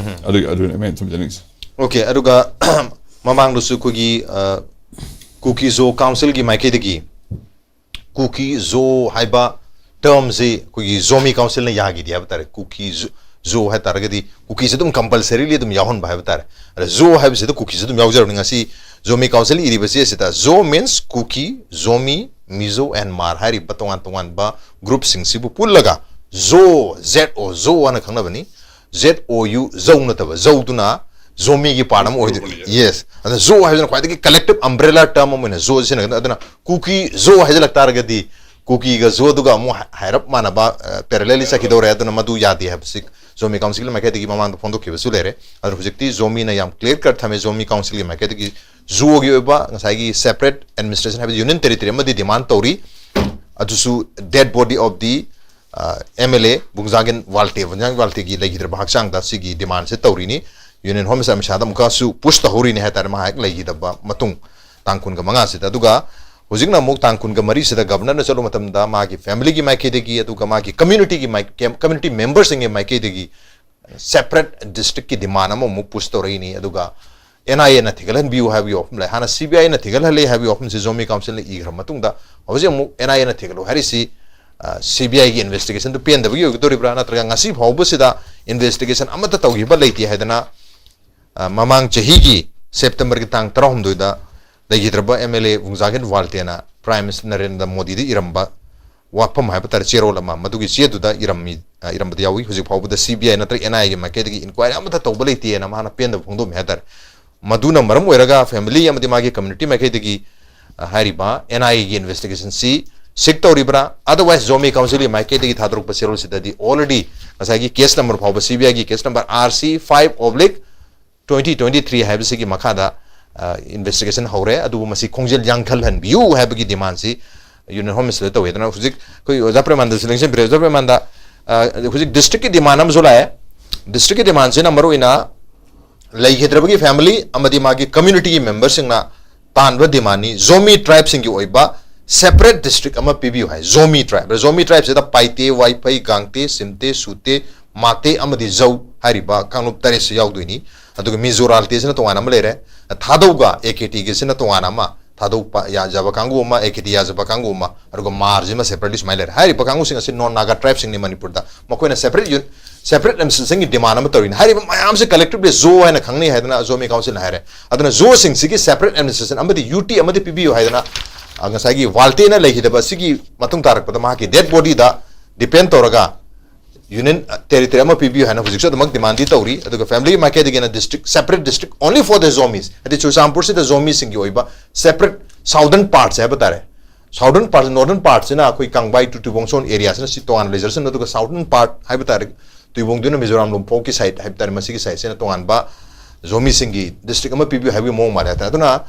ꯑꯗꯨꯒꯤ ꯑꯗꯨꯅꯦ ꯑꯩꯅ ꯊꯝꯖꯅꯤꯡꯉꯤꯁꯦ꯫ ꯑꯣꯀꯦ, ꯑꯗꯨꯒ ꯃꯃꯥꯡꯗꯁꯨ ꯑꯩꯈꯣꯏꯒꯤ, ꯑ, ꯀꯨꯀꯤ ꯖꯣ ꯀꯥꯎꯟꯁꯤꯜꯒꯤ ꯃꯥꯏꯀꯩꯗꯒꯤ ꯀꯨꯀꯤ ꯖꯣ ꯍꯥꯏꯕ ꯇꯔꯝꯁꯤ ꯑꯩꯈꯣꯏꯒꯤ ꯖꯣꯃꯤ ꯀꯥꯎꯟꯁꯤꯜꯅ ꯌꯥꯈꯤꯗꯦ ꯍꯥꯏꯕ ꯇꯥꯔꯦ꯫ ꯀꯨꯀꯤ ꯖꯣ, ꯖꯣ ꯍꯥꯏ ꯇꯥꯔꯒꯗꯤ ꯀꯨꯀꯤꯁꯦ ꯑꯗꯨꯝ ꯀꯝꯄꯜꯁꯔꯤꯂꯤ ꯑꯗꯨꯝ ꯌꯥꯎꯍꯟꯕ ꯍꯥꯏꯕ ꯇꯥꯔꯦ꯫ ꯑꯗ ꯖꯣ ꯍꯥꯏꯕꯁꯤꯗ ꯀꯨꯀꯤꯁꯦ ꯑꯗꯨꯝ ꯌꯥꯎꯖꯔꯕꯅꯤ꯫ ꯉꯁꯤ ꯖꯣꯃꯤ ꯀꯥꯎꯟꯁꯤꯜ ꯏꯔꯤꯕ ꯆꯦ ꯑꯁꯤꯗ ꯖꯣ ꯃꯤꯟꯁ ꯀꯨꯀꯤ, ꯖꯣꯃꯤ, ꯃꯤꯖꯣ and ꯃꯥꯔ ꯍꯥꯏꯔꯤꯕ ꯇꯣꯉꯥꯟ ꯇꯣꯉꯥꯟꯕ ꯒ꯭ꯔꯨꯞꯁꯤꯡꯁꯤꯕꯨ ꯄꯨꯜꯂꯒ ꯖꯣ, ꯖꯦꯠ ꯑꯣ ꯖꯣ ꯍꯥꯏꯅ ꯈꯪꯅꯕꯅꯤ꯫ ꯖꯦꯠ ꯑꯣ ꯌꯨ, ꯖꯧ ꯅꯠꯇꯕ, ꯖꯧꯗꯨꯅ ꯖꯣꯃꯤꯒꯤ ꯄꯥꯔꯠ ꯑꯃ ꯑꯣꯏꯗꯣꯏꯅꯤ꯫ ꯌꯦꯁ꯫ ꯑꯗꯨꯅ ꯖꯣ ꯍꯥꯏꯕꯁꯤꯅ ꯈ꯭ꯋꯥꯏꯗꯒꯤ ꯀꯂꯦꯛꯇꯤꯚ ꯑꯝꯕ꯭ꯔꯦꯂꯥ ꯇꯔꯝ ꯑꯃ ꯑꯣꯏꯅ ꯖꯣ ꯁꯤꯖꯤꯟꯅꯒꯅꯤ꯫ ꯑꯗꯨꯅ ꯀꯨꯀꯤ ꯖꯣ ꯍꯥꯏꯖꯤꯜꯂꯛ ꯇꯥꯔꯒꯗꯤ ꯀꯨꯀꯤꯒ ꯖꯣꯗꯨꯒ ꯑꯃꯨꯛ ꯍꯥꯏ- ꯍꯥꯏꯔꯞ ꯃꯥꯟꯅꯕ, ꯑ, ꯄꯦꯔꯂꯦꯜꯂꯤ ꯆꯠꯈꯤꯗꯧꯔꯦ꯫ ꯑꯗꯨꯅ ꯃꯗꯨ ꯌꯥꯗꯦ ꯍꯥꯏꯕꯁꯤ ꯖꯣꯃꯤ ꯀꯥꯎꯟꯁꯤꯜꯒꯤ ꯃꯥꯏꯀꯩꯗꯒꯤ ꯃꯃꯥꯡꯗ ꯐꯣꯡꯗꯣꯛꯈꯤꯕꯁꯨ ꯂꯩꯔꯦ꯫ ꯑꯗꯨꯅ ꯍꯧꯖꯤꯛꯇꯤ ꯖꯣꯃꯤꯅ ꯌꯥꯝ ꯀ꯭ꯂꯤꯌꯔ ꯀꯠ ꯊꯝꯃꯦ꯫ ꯖꯣꯃꯤ ꯀꯥꯎꯟꯁꯤꯜꯒꯤ ꯃꯥꯏꯀꯩꯗꯒꯤ ꯖꯣꯒꯤ ꯑꯣꯏꯕ ꯉꯁꯥꯏꯒꯤ ꯁꯦꯄꯔꯦꯠ ꯑꯦꯗꯃꯤꯅꯤꯁꯇ꯭ꯔꯦꯁꯟ ꯍꯥꯏꯕꯗꯤ ꯌꯨꯅꯤꯌꯟ ꯇꯦꯔꯤꯇꯣꯔꯤ ꯑꯃꯗꯤ ꯗꯤꯃꯥꯟ ꯇꯧꯔꯤ꯫ ꯑꯗꯨꯁꯨ dead body of the, ꯑ, ꯑꯦꯝ ꯑꯦꯜ ꯑꯦ ꯕꯨꯡꯖꯥꯒꯤꯟ ꯋꯥꯜꯇꯦ, ꯕꯨꯡꯖꯥꯒꯤꯟ ꯋꯥꯜꯇꯦꯒꯤ ꯂꯩꯈꯤꯗ꯭ꯔꯕ ꯍꯛꯆꯥꯡꯗ ꯁꯤꯒꯤ ꯗꯤꯃꯥꯟꯁꯦ ꯇꯧꯔꯤꯅꯤ꯫ ꯌꯨꯅꯤꯌꯟ ꯍꯣꯝ ꯃꯤꯅꯤꯁꯇꯔ ꯑꯃꯤꯠ ꯁꯥꯍꯗ ꯑꯃꯨꯛꯀꯁꯨ ꯄꯨꯁ ꯇꯧꯍꯧꯔꯤꯅꯤ ꯍꯥꯏꯇꯥꯔꯦ, ꯃꯥ ꯍꯦꯛ ꯂꯩꯈꯤꯗꯕ ꯃꯇꯨꯡ ꯇꯥꯡ ꯀꯨꯟꯒ ꯃꯉꯥꯁꯤꯗ꯫ ꯑꯗꯨꯒ ꯍꯧꯖꯤꯛꯅ ꯑꯃꯨꯛ ꯇꯥꯡ ꯀꯨꯟꯒ ꯃꯔꯤꯁꯤꯗ ꯒꯕꯔꯅꯔꯅ ꯆꯠꯂꯨꯕ ꯃꯇꯝꯗ ꯃꯥꯒꯤ ꯐꯦꯃꯤꯂꯤꯒꯤ ꯃꯥꯏꯀꯩꯗꯒꯤ, ꯑꯗꯨꯒ ꯃꯥꯒꯤ ꯀꯝꯃ꯭ꯌꯨꯅꯤꯇꯤꯒꯤ ꯃꯥꯏ-, ꯀꯦꯝ-, ꯀꯝꯃ꯭ꯌꯨꯅꯤꯇꯤ ꯃꯦꯝꯕꯔꯁꯤꯡꯒꯤ ꯃꯥꯏꯀꯩꯗꯒꯤ ꯁꯦꯄꯔꯦꯠ ꯗꯤꯁꯇ꯭ꯔꯤꯛꯀꯤ ꯗꯤꯃꯥꯟ ꯑꯃꯃꯨꯛ ꯄꯨꯁ ꯇꯧꯔꯛꯏꯅꯤ꯫ ꯑꯗꯨꯒ ꯑꯦꯟ ꯑꯥꯏ ꯑꯦꯅ ꯊꯤꯒꯠꯍꯟꯕꯤꯌꯨ ꯍꯥꯏꯕꯒꯤ ꯋꯥꯐꯝ ꯂꯩ꯫ ꯍꯥꯟꯅ ꯁꯤ ꯕꯤ ꯑꯥꯏꯅ ꯊꯤꯒꯠꯍꯜꯂꯦ ꯍꯥꯏꯕꯒꯤ ꯋꯥꯐꯝꯁꯤ ꯖꯣꯃꯤ ꯀꯥꯎꯟꯁꯤꯜꯅ ꯏꯈ꯭ꯔ ꯃꯇꯨꯡꯗ ꯍꯧꯖꯤꯛ ꯑꯃꯨꯛ ꯑꯦꯟ ꯑꯥꯏ ꯑꯦꯅ ꯊꯤꯒꯠꯂꯨ ꯍꯥꯏꯔꯤꯁꯤ, ꯑ, ꯁꯤ ꯕꯤ ꯑꯥꯏꯒꯤ ꯏꯟꯚꯦꯁꯇꯤꯒꯦꯁꯟꯗꯨ ꯄꯦꯟꯗꯕꯒꯤ ꯑꯣꯏꯒꯗꯧꯔꯤꯕ꯭ꯔꯥ, ꯅꯠꯇ꯭ꯔꯒ ꯉꯁꯤ ꯐꯥꯎꯕꯁꯤꯗ ꯏꯟꯚꯦꯁꯇꯤꯒꯦꯁꯟ ꯑꯃꯠꯇ ꯇꯧꯈꯤꯕ ꯂꯩꯇꯦ ꯍꯥꯏꯗꯅ, ꯑ, ꯃꯃꯥꯡ ꯆꯍꯤꯒꯤ ꯁꯦꯞꯇꯦꯝꯕꯔꯒꯤ ꯇꯥꯡ ꯇꯔꯥꯍꯨꯝꯗꯣꯏꯗ ꯂꯩꯈꯤꯗ꯭ꯔꯕ ꯑꯦꯝ ꯑꯦꯜ ꯑꯦ ꯕꯨꯡꯖꯥꯒꯤꯟ ꯋꯥꯜꯇꯦꯅ ꯄ꯭ꯔꯥꯏꯝ ꯃꯤꯅꯤꯁꯇꯔ ꯅꯔꯦꯟꯗ꯭ꯔ ꯃꯣꯗꯤꯗ ꯏꯔꯝꯕ ꯋꯥꯐꯝ ꯍꯥꯏꯕ ꯇꯥꯔꯦ, ꯆꯦꯔꯣꯜ ꯑꯃ ꯃꯗꯨꯒꯤ ꯆꯦꯗꯨꯗ ꯏꯔꯝꯃꯤ, ꯑ, ꯏꯔꯝꯕꯗ ꯌꯥꯎꯏ꯫ ꯍꯧꯖꯤꯛ ꯐꯥꯎꯕꯗ ꯁꯤ ꯕꯤ ꯑꯥꯏ ꯅꯠꯇ꯭ꯔꯒ ꯑꯦꯟ ꯑꯥꯏ ꯑꯦꯒꯤ ꯃꯥꯏꯀꯩꯗꯒꯤ ꯏꯟꯀ꯭ꯋꯥꯏꯔꯤ ꯑꯃꯠꯇ ꯇꯧꯕ ꯂꯩꯇꯦꯅ ꯃꯥꯅ ꯄꯦꯟꯗꯕ ꯐꯣꯡꯗꯣꯛꯑꯝꯃꯤ ꯍꯥꯏ ꯇꯥꯔꯦ꯫ ꯃꯗꯨꯅ ꯃꯔꯝ ꯑꯣꯏꯔꯒ ꯐꯦꯃꯤꯂꯤ ꯑꯃꯗꯤ ꯃꯥꯒꯤ ꯀꯝꯃ꯭ꯌꯨꯅꯤꯇꯤ ꯃꯥꯏꯀꯩꯗꯒꯤ, ꯑ, ꯍꯥꯏꯔꯤꯕ ꯑꯦꯟ ꯑꯥꯏ ꯑꯦꯒꯤ ꯏꯟꯚꯦꯁꯇꯤꯒꯦꯁꯟꯁꯤ ꯁꯤꯛ ꯇꯧꯔꯤꯕ꯭ꯔꯥ, otherwise ꯖꯣꯃꯤ ꯀꯥꯎꯟꯁꯤꯜꯒꯤ ꯃꯥꯏꯀꯩꯗꯒꯤ ꯊꯥꯗꯣꯔꯛꯄ ꯆꯦꯔꯣꯜꯁꯤꯗꯗꯤ already ꯉꯁꯥꯏꯒꯤ ꯀꯦꯁ ꯅꯝꯕꯔ ꯐꯥꯎꯕ, ꯁꯤ ꯕꯤ ꯑꯥꯏꯒꯤ case number R C five oblique twenty twenty three ꯍꯥꯏꯕꯁꯤꯒꯤ ꯃꯈꯥꯗ, ꯑ, ꯏꯟꯚꯦꯁꯇꯤꯒꯦꯁꯟ ꯍꯧꯔꯦ, ꯑꯗꯨꯕꯨ ꯃꯁꯤ ꯈꯣꯡꯖꯦꯜ ꯌꯥꯡꯊꯜꯍꯟꯕꯤꯌꯨ ꯍꯥꯏꯕꯒꯤ ꯗꯤꯃꯥꯟꯁꯤ ꯌꯨꯅꯤꯌꯟ ꯍꯣꯝ ꯃꯤꯅꯤꯁꯇꯔꯗ ꯇꯧꯋꯦ꯫ ꯑꯗꯨꯅ ꯍꯧꯖꯤꯛ ꯑꯩꯈꯣꯏ ꯑꯣꯖꯥ ꯄ꯭ꯔꯦꯃꯥꯅꯟꯗꯁꯨ ꯂꯦꯡꯁꯤꯟꯕꯤꯔꯦ꯫ ꯑꯣꯖꯥ ꯄ꯭ꯔꯦꯃꯥꯅꯟꯗ, ꯑ, ꯍꯧꯖꯤꯛ ꯗꯤꯁꯇ꯭ꯔꯤꯛꯀꯤ ꯗꯤꯃꯥꯟ ꯑꯃꯁꯨ ꯂꯥꯛꯑꯦ꯫ ꯗꯤꯁꯇ꯭ꯔꯤꯛꯀꯤ ꯗꯤꯃꯥꯟꯁꯤꯅ ꯃꯔꯨꯑꯣꯏꯅ ꯂꯩꯈꯤꯗ꯭ꯔꯕꯒꯤ ꯐꯦꯃꯤꯂꯤ ꯑꯃꯗꯤ ꯃꯥꯒꯤ ꯀꯝꯃ꯭ꯌꯨꯅꯤꯇꯤꯒꯤ ꯃꯦꯝꯕꯔꯁꯤꯡꯅ ꯇꯥꯟꯕ ꯗꯤꯃꯥꯟꯅꯤ, ꯖꯣꯃꯤ ꯇ꯭ꯔꯥꯏꯕꯁꯤꯡꯒꯤ ꯑꯣꯏꯕ ꯁꯦꯄꯔꯦꯠ ꯗꯤꯁꯇ꯭ꯔꯤꯛ ꯑꯃ ꯄꯤꯕꯤꯌꯨ ꯍꯥꯏ꯫ ꯖꯣꯃꯤ ꯇ꯭ꯔꯥꯏꯕ, ꯖꯣꯃꯤ ꯇ꯭ꯔꯥꯏꯕꯁꯤꯗ ꯄꯥꯏꯇꯦ, ꯋꯥꯏꯐꯩ, ꯒꯥꯡꯇꯦ, ꯁꯤꯝꯇꯦ, ꯁꯨꯇꯦ, ꯃꯥꯇꯦ ꯑꯃꯗꯤ ꯖꯧ ꯍꯥꯏꯔꯤꯕ ꯀꯥꯡꯂꯨꯞ ꯇꯔꯦꯠꯁꯤ ꯌꯥꯎꯗꯣꯏꯅꯤ꯫ ꯑꯗꯨꯒ ꯃꯤꯖꯣ ꯔꯥꯜꯇꯦꯁꯤꯅ ꯇꯣꯉꯥꯟꯅ ꯑꯃ ꯂꯩꯔꯦ, ꯊꯥꯗꯧꯒ ꯑꯦ ꯀꯦ ꯇꯤꯒꯤꯁꯤꯅ ꯇꯣꯉꯥꯟꯅ ꯑꯃ, ꯊꯥꯗꯧ ꯄ-, ꯌꯥꯖꯕ ꯀꯥꯡꯕꯨ ꯑꯃ, ꯑꯦ ꯀꯦ ꯇꯤ ꯌꯥꯖꯕ ꯀꯥꯡꯕꯨ ꯑꯃ, ꯑꯗꯨꯒ ꯃꯥꯔꯁꯤꯃ ꯁꯦꯄꯔꯦꯠꯂꯤ ꯁꯨꯃꯥꯏꯅ ꯂꯩꯔꯦ꯫ ꯍꯥꯏꯔꯤꯕ ꯀꯥꯡꯕꯨꯁꯤꯡ ꯑꯁꯤ ꯅꯣꯟ ꯅꯥꯒꯥ ꯇ꯭ꯔꯥꯏꯕꯁꯤꯡꯅꯤ ꯃꯅꯤꯄꯨꯔꯗ꯫ ꯃꯈꯣꯏꯅ ꯁꯦꯄꯔꯦꯠ ꯌꯨꯟ-, ꯁꯦꯄꯔꯦꯠ ꯑꯦꯗꯃꯤꯅꯤꯁꯇ꯭ꯔꯦꯁꯟꯒꯤ ꯗꯤꯃꯥꯟ ꯑꯃ ꯇꯧꯔꯤꯅꯤ꯫ ꯍꯥꯏꯔꯤꯕ ꯃꯌꯥꯝꯁꯦ ꯀꯂꯦꯛꯇꯤꯚꯂꯤ ꯖꯣ ꯍꯥꯏꯅ ꯈꯪꯅꯩ ꯍꯥꯏꯗꯅ ꯖꯣꯃꯤ ꯀꯥꯎꯟꯁꯤꯜꯅ ꯍꯥꯏꯔꯦ꯫ ꯑꯗꯨꯅ ꯖꯣꯁꯤꯡꯁꯤꯒꯤ ꯁꯦꯄꯔꯦꯠ ꯑꯦꯗꯃꯤꯅꯤꯁꯇ꯭ꯔꯦꯁꯟ ꯑꯃꯗꯤ ꯌꯨ ꯇꯤ ꯑꯃꯗꯤ ꯄꯤꯕꯤꯌꯨ ꯍꯥꯏꯗꯅ, ꯑ, ꯉꯁꯥꯏꯒꯤ ꯋꯥꯜꯇꯦꯅ ꯂꯩꯈꯤꯗꯕ ꯑꯁꯤꯒꯤ ꯃꯇꯨꯡ ꯇꯥꯔꯛꯄꯗ ꯃꯍꯥꯛꯀꯤ ꯗꯦꯠ ꯕꯣꯗꯤꯗ ꯗꯤꯄꯦꯟ ꯇꯧꯔꯒ ꯌꯨꯅꯤꯌꯟ, ꯑ, ꯇꯦꯔꯤꯇꯣꯔꯤ ꯑꯃ ꯄꯤꯕꯤꯌꯨ ꯍꯥꯏꯅ ꯍꯧꯖꯤꯛꯁꯨ ꯑꯗꯨꯃꯛ ꯗꯤꯃꯥꯟꯗꯤ ꯇꯧꯔꯤ꯫ ꯑꯗꯨꯒ ꯐꯦꯃꯤꯂꯤ ꯃꯥꯏꯀꯩꯗꯒꯤꯅ district, separate district only for the Zomis, ꯍꯥꯏꯗꯤ ꯆꯨꯔꯆꯥꯟꯄꯨꯔꯁꯤꯗ ꯖꯣꯃꯤꯁꯤꯡꯒꯤ ꯑꯣꯏꯕ ꯁꯦꯄꯔꯦꯠ ꯁꯥꯎꯗꯔꯟ ꯄꯥꯔꯠꯁꯦ ꯍꯥꯏꯕ ꯇꯥꯔꯦ, ꯁꯥꯎꯗꯔꯟ ꯄꯥꯔꯠ, ꯅꯣꯔꯗꯔꯟ ꯄꯥꯔꯠꯁꯤꯅ ꯑꯩꯈꯣꯏ ꯀꯥꯡꯕꯥꯏ ꯇꯨ ꯇꯨꯏꯕꯣꯡꯁꯣꯟ ꯑꯦꯔꯤꯌꯥꯁꯤꯅ ꯁꯤ ꯇꯣꯉꯥꯟꯅ ꯂꯩꯖꯔꯁꯅꯨ, ꯑꯗꯨꯒ ꯁꯥꯎꯗꯔꯟ ꯄꯥꯔꯠ ꯍꯥꯏꯕ ꯇꯥꯔꯦ, ꯇꯨꯏꯕꯣꯡꯗꯨꯅ ꯃꯤꯖꯣꯔꯥꯝ ꯂꯣꯝꯄꯣꯛꯀꯤ ꯁꯥꯏꯠ ꯍꯥꯏꯕ ꯇꯥꯔꯦ, ꯃꯁꯤꯒꯤ ꯁꯥꯏꯠꯁꯤꯅ ꯇꯣꯉꯥꯟꯕ ꯖꯣꯃꯤꯁꯤꯡꯒꯤ ꯗꯤꯁꯇ꯭ꯔꯤꯛ ꯑꯃ ꯄꯤꯕꯤꯌꯨ ꯍꯥꯏꯕꯒꯤ ꯃꯑꯣꯡ ꯃꯥꯜꯂꯦ ꯍꯥꯏꯇꯥꯔꯦ꯫ ꯑꯗꯨꯅ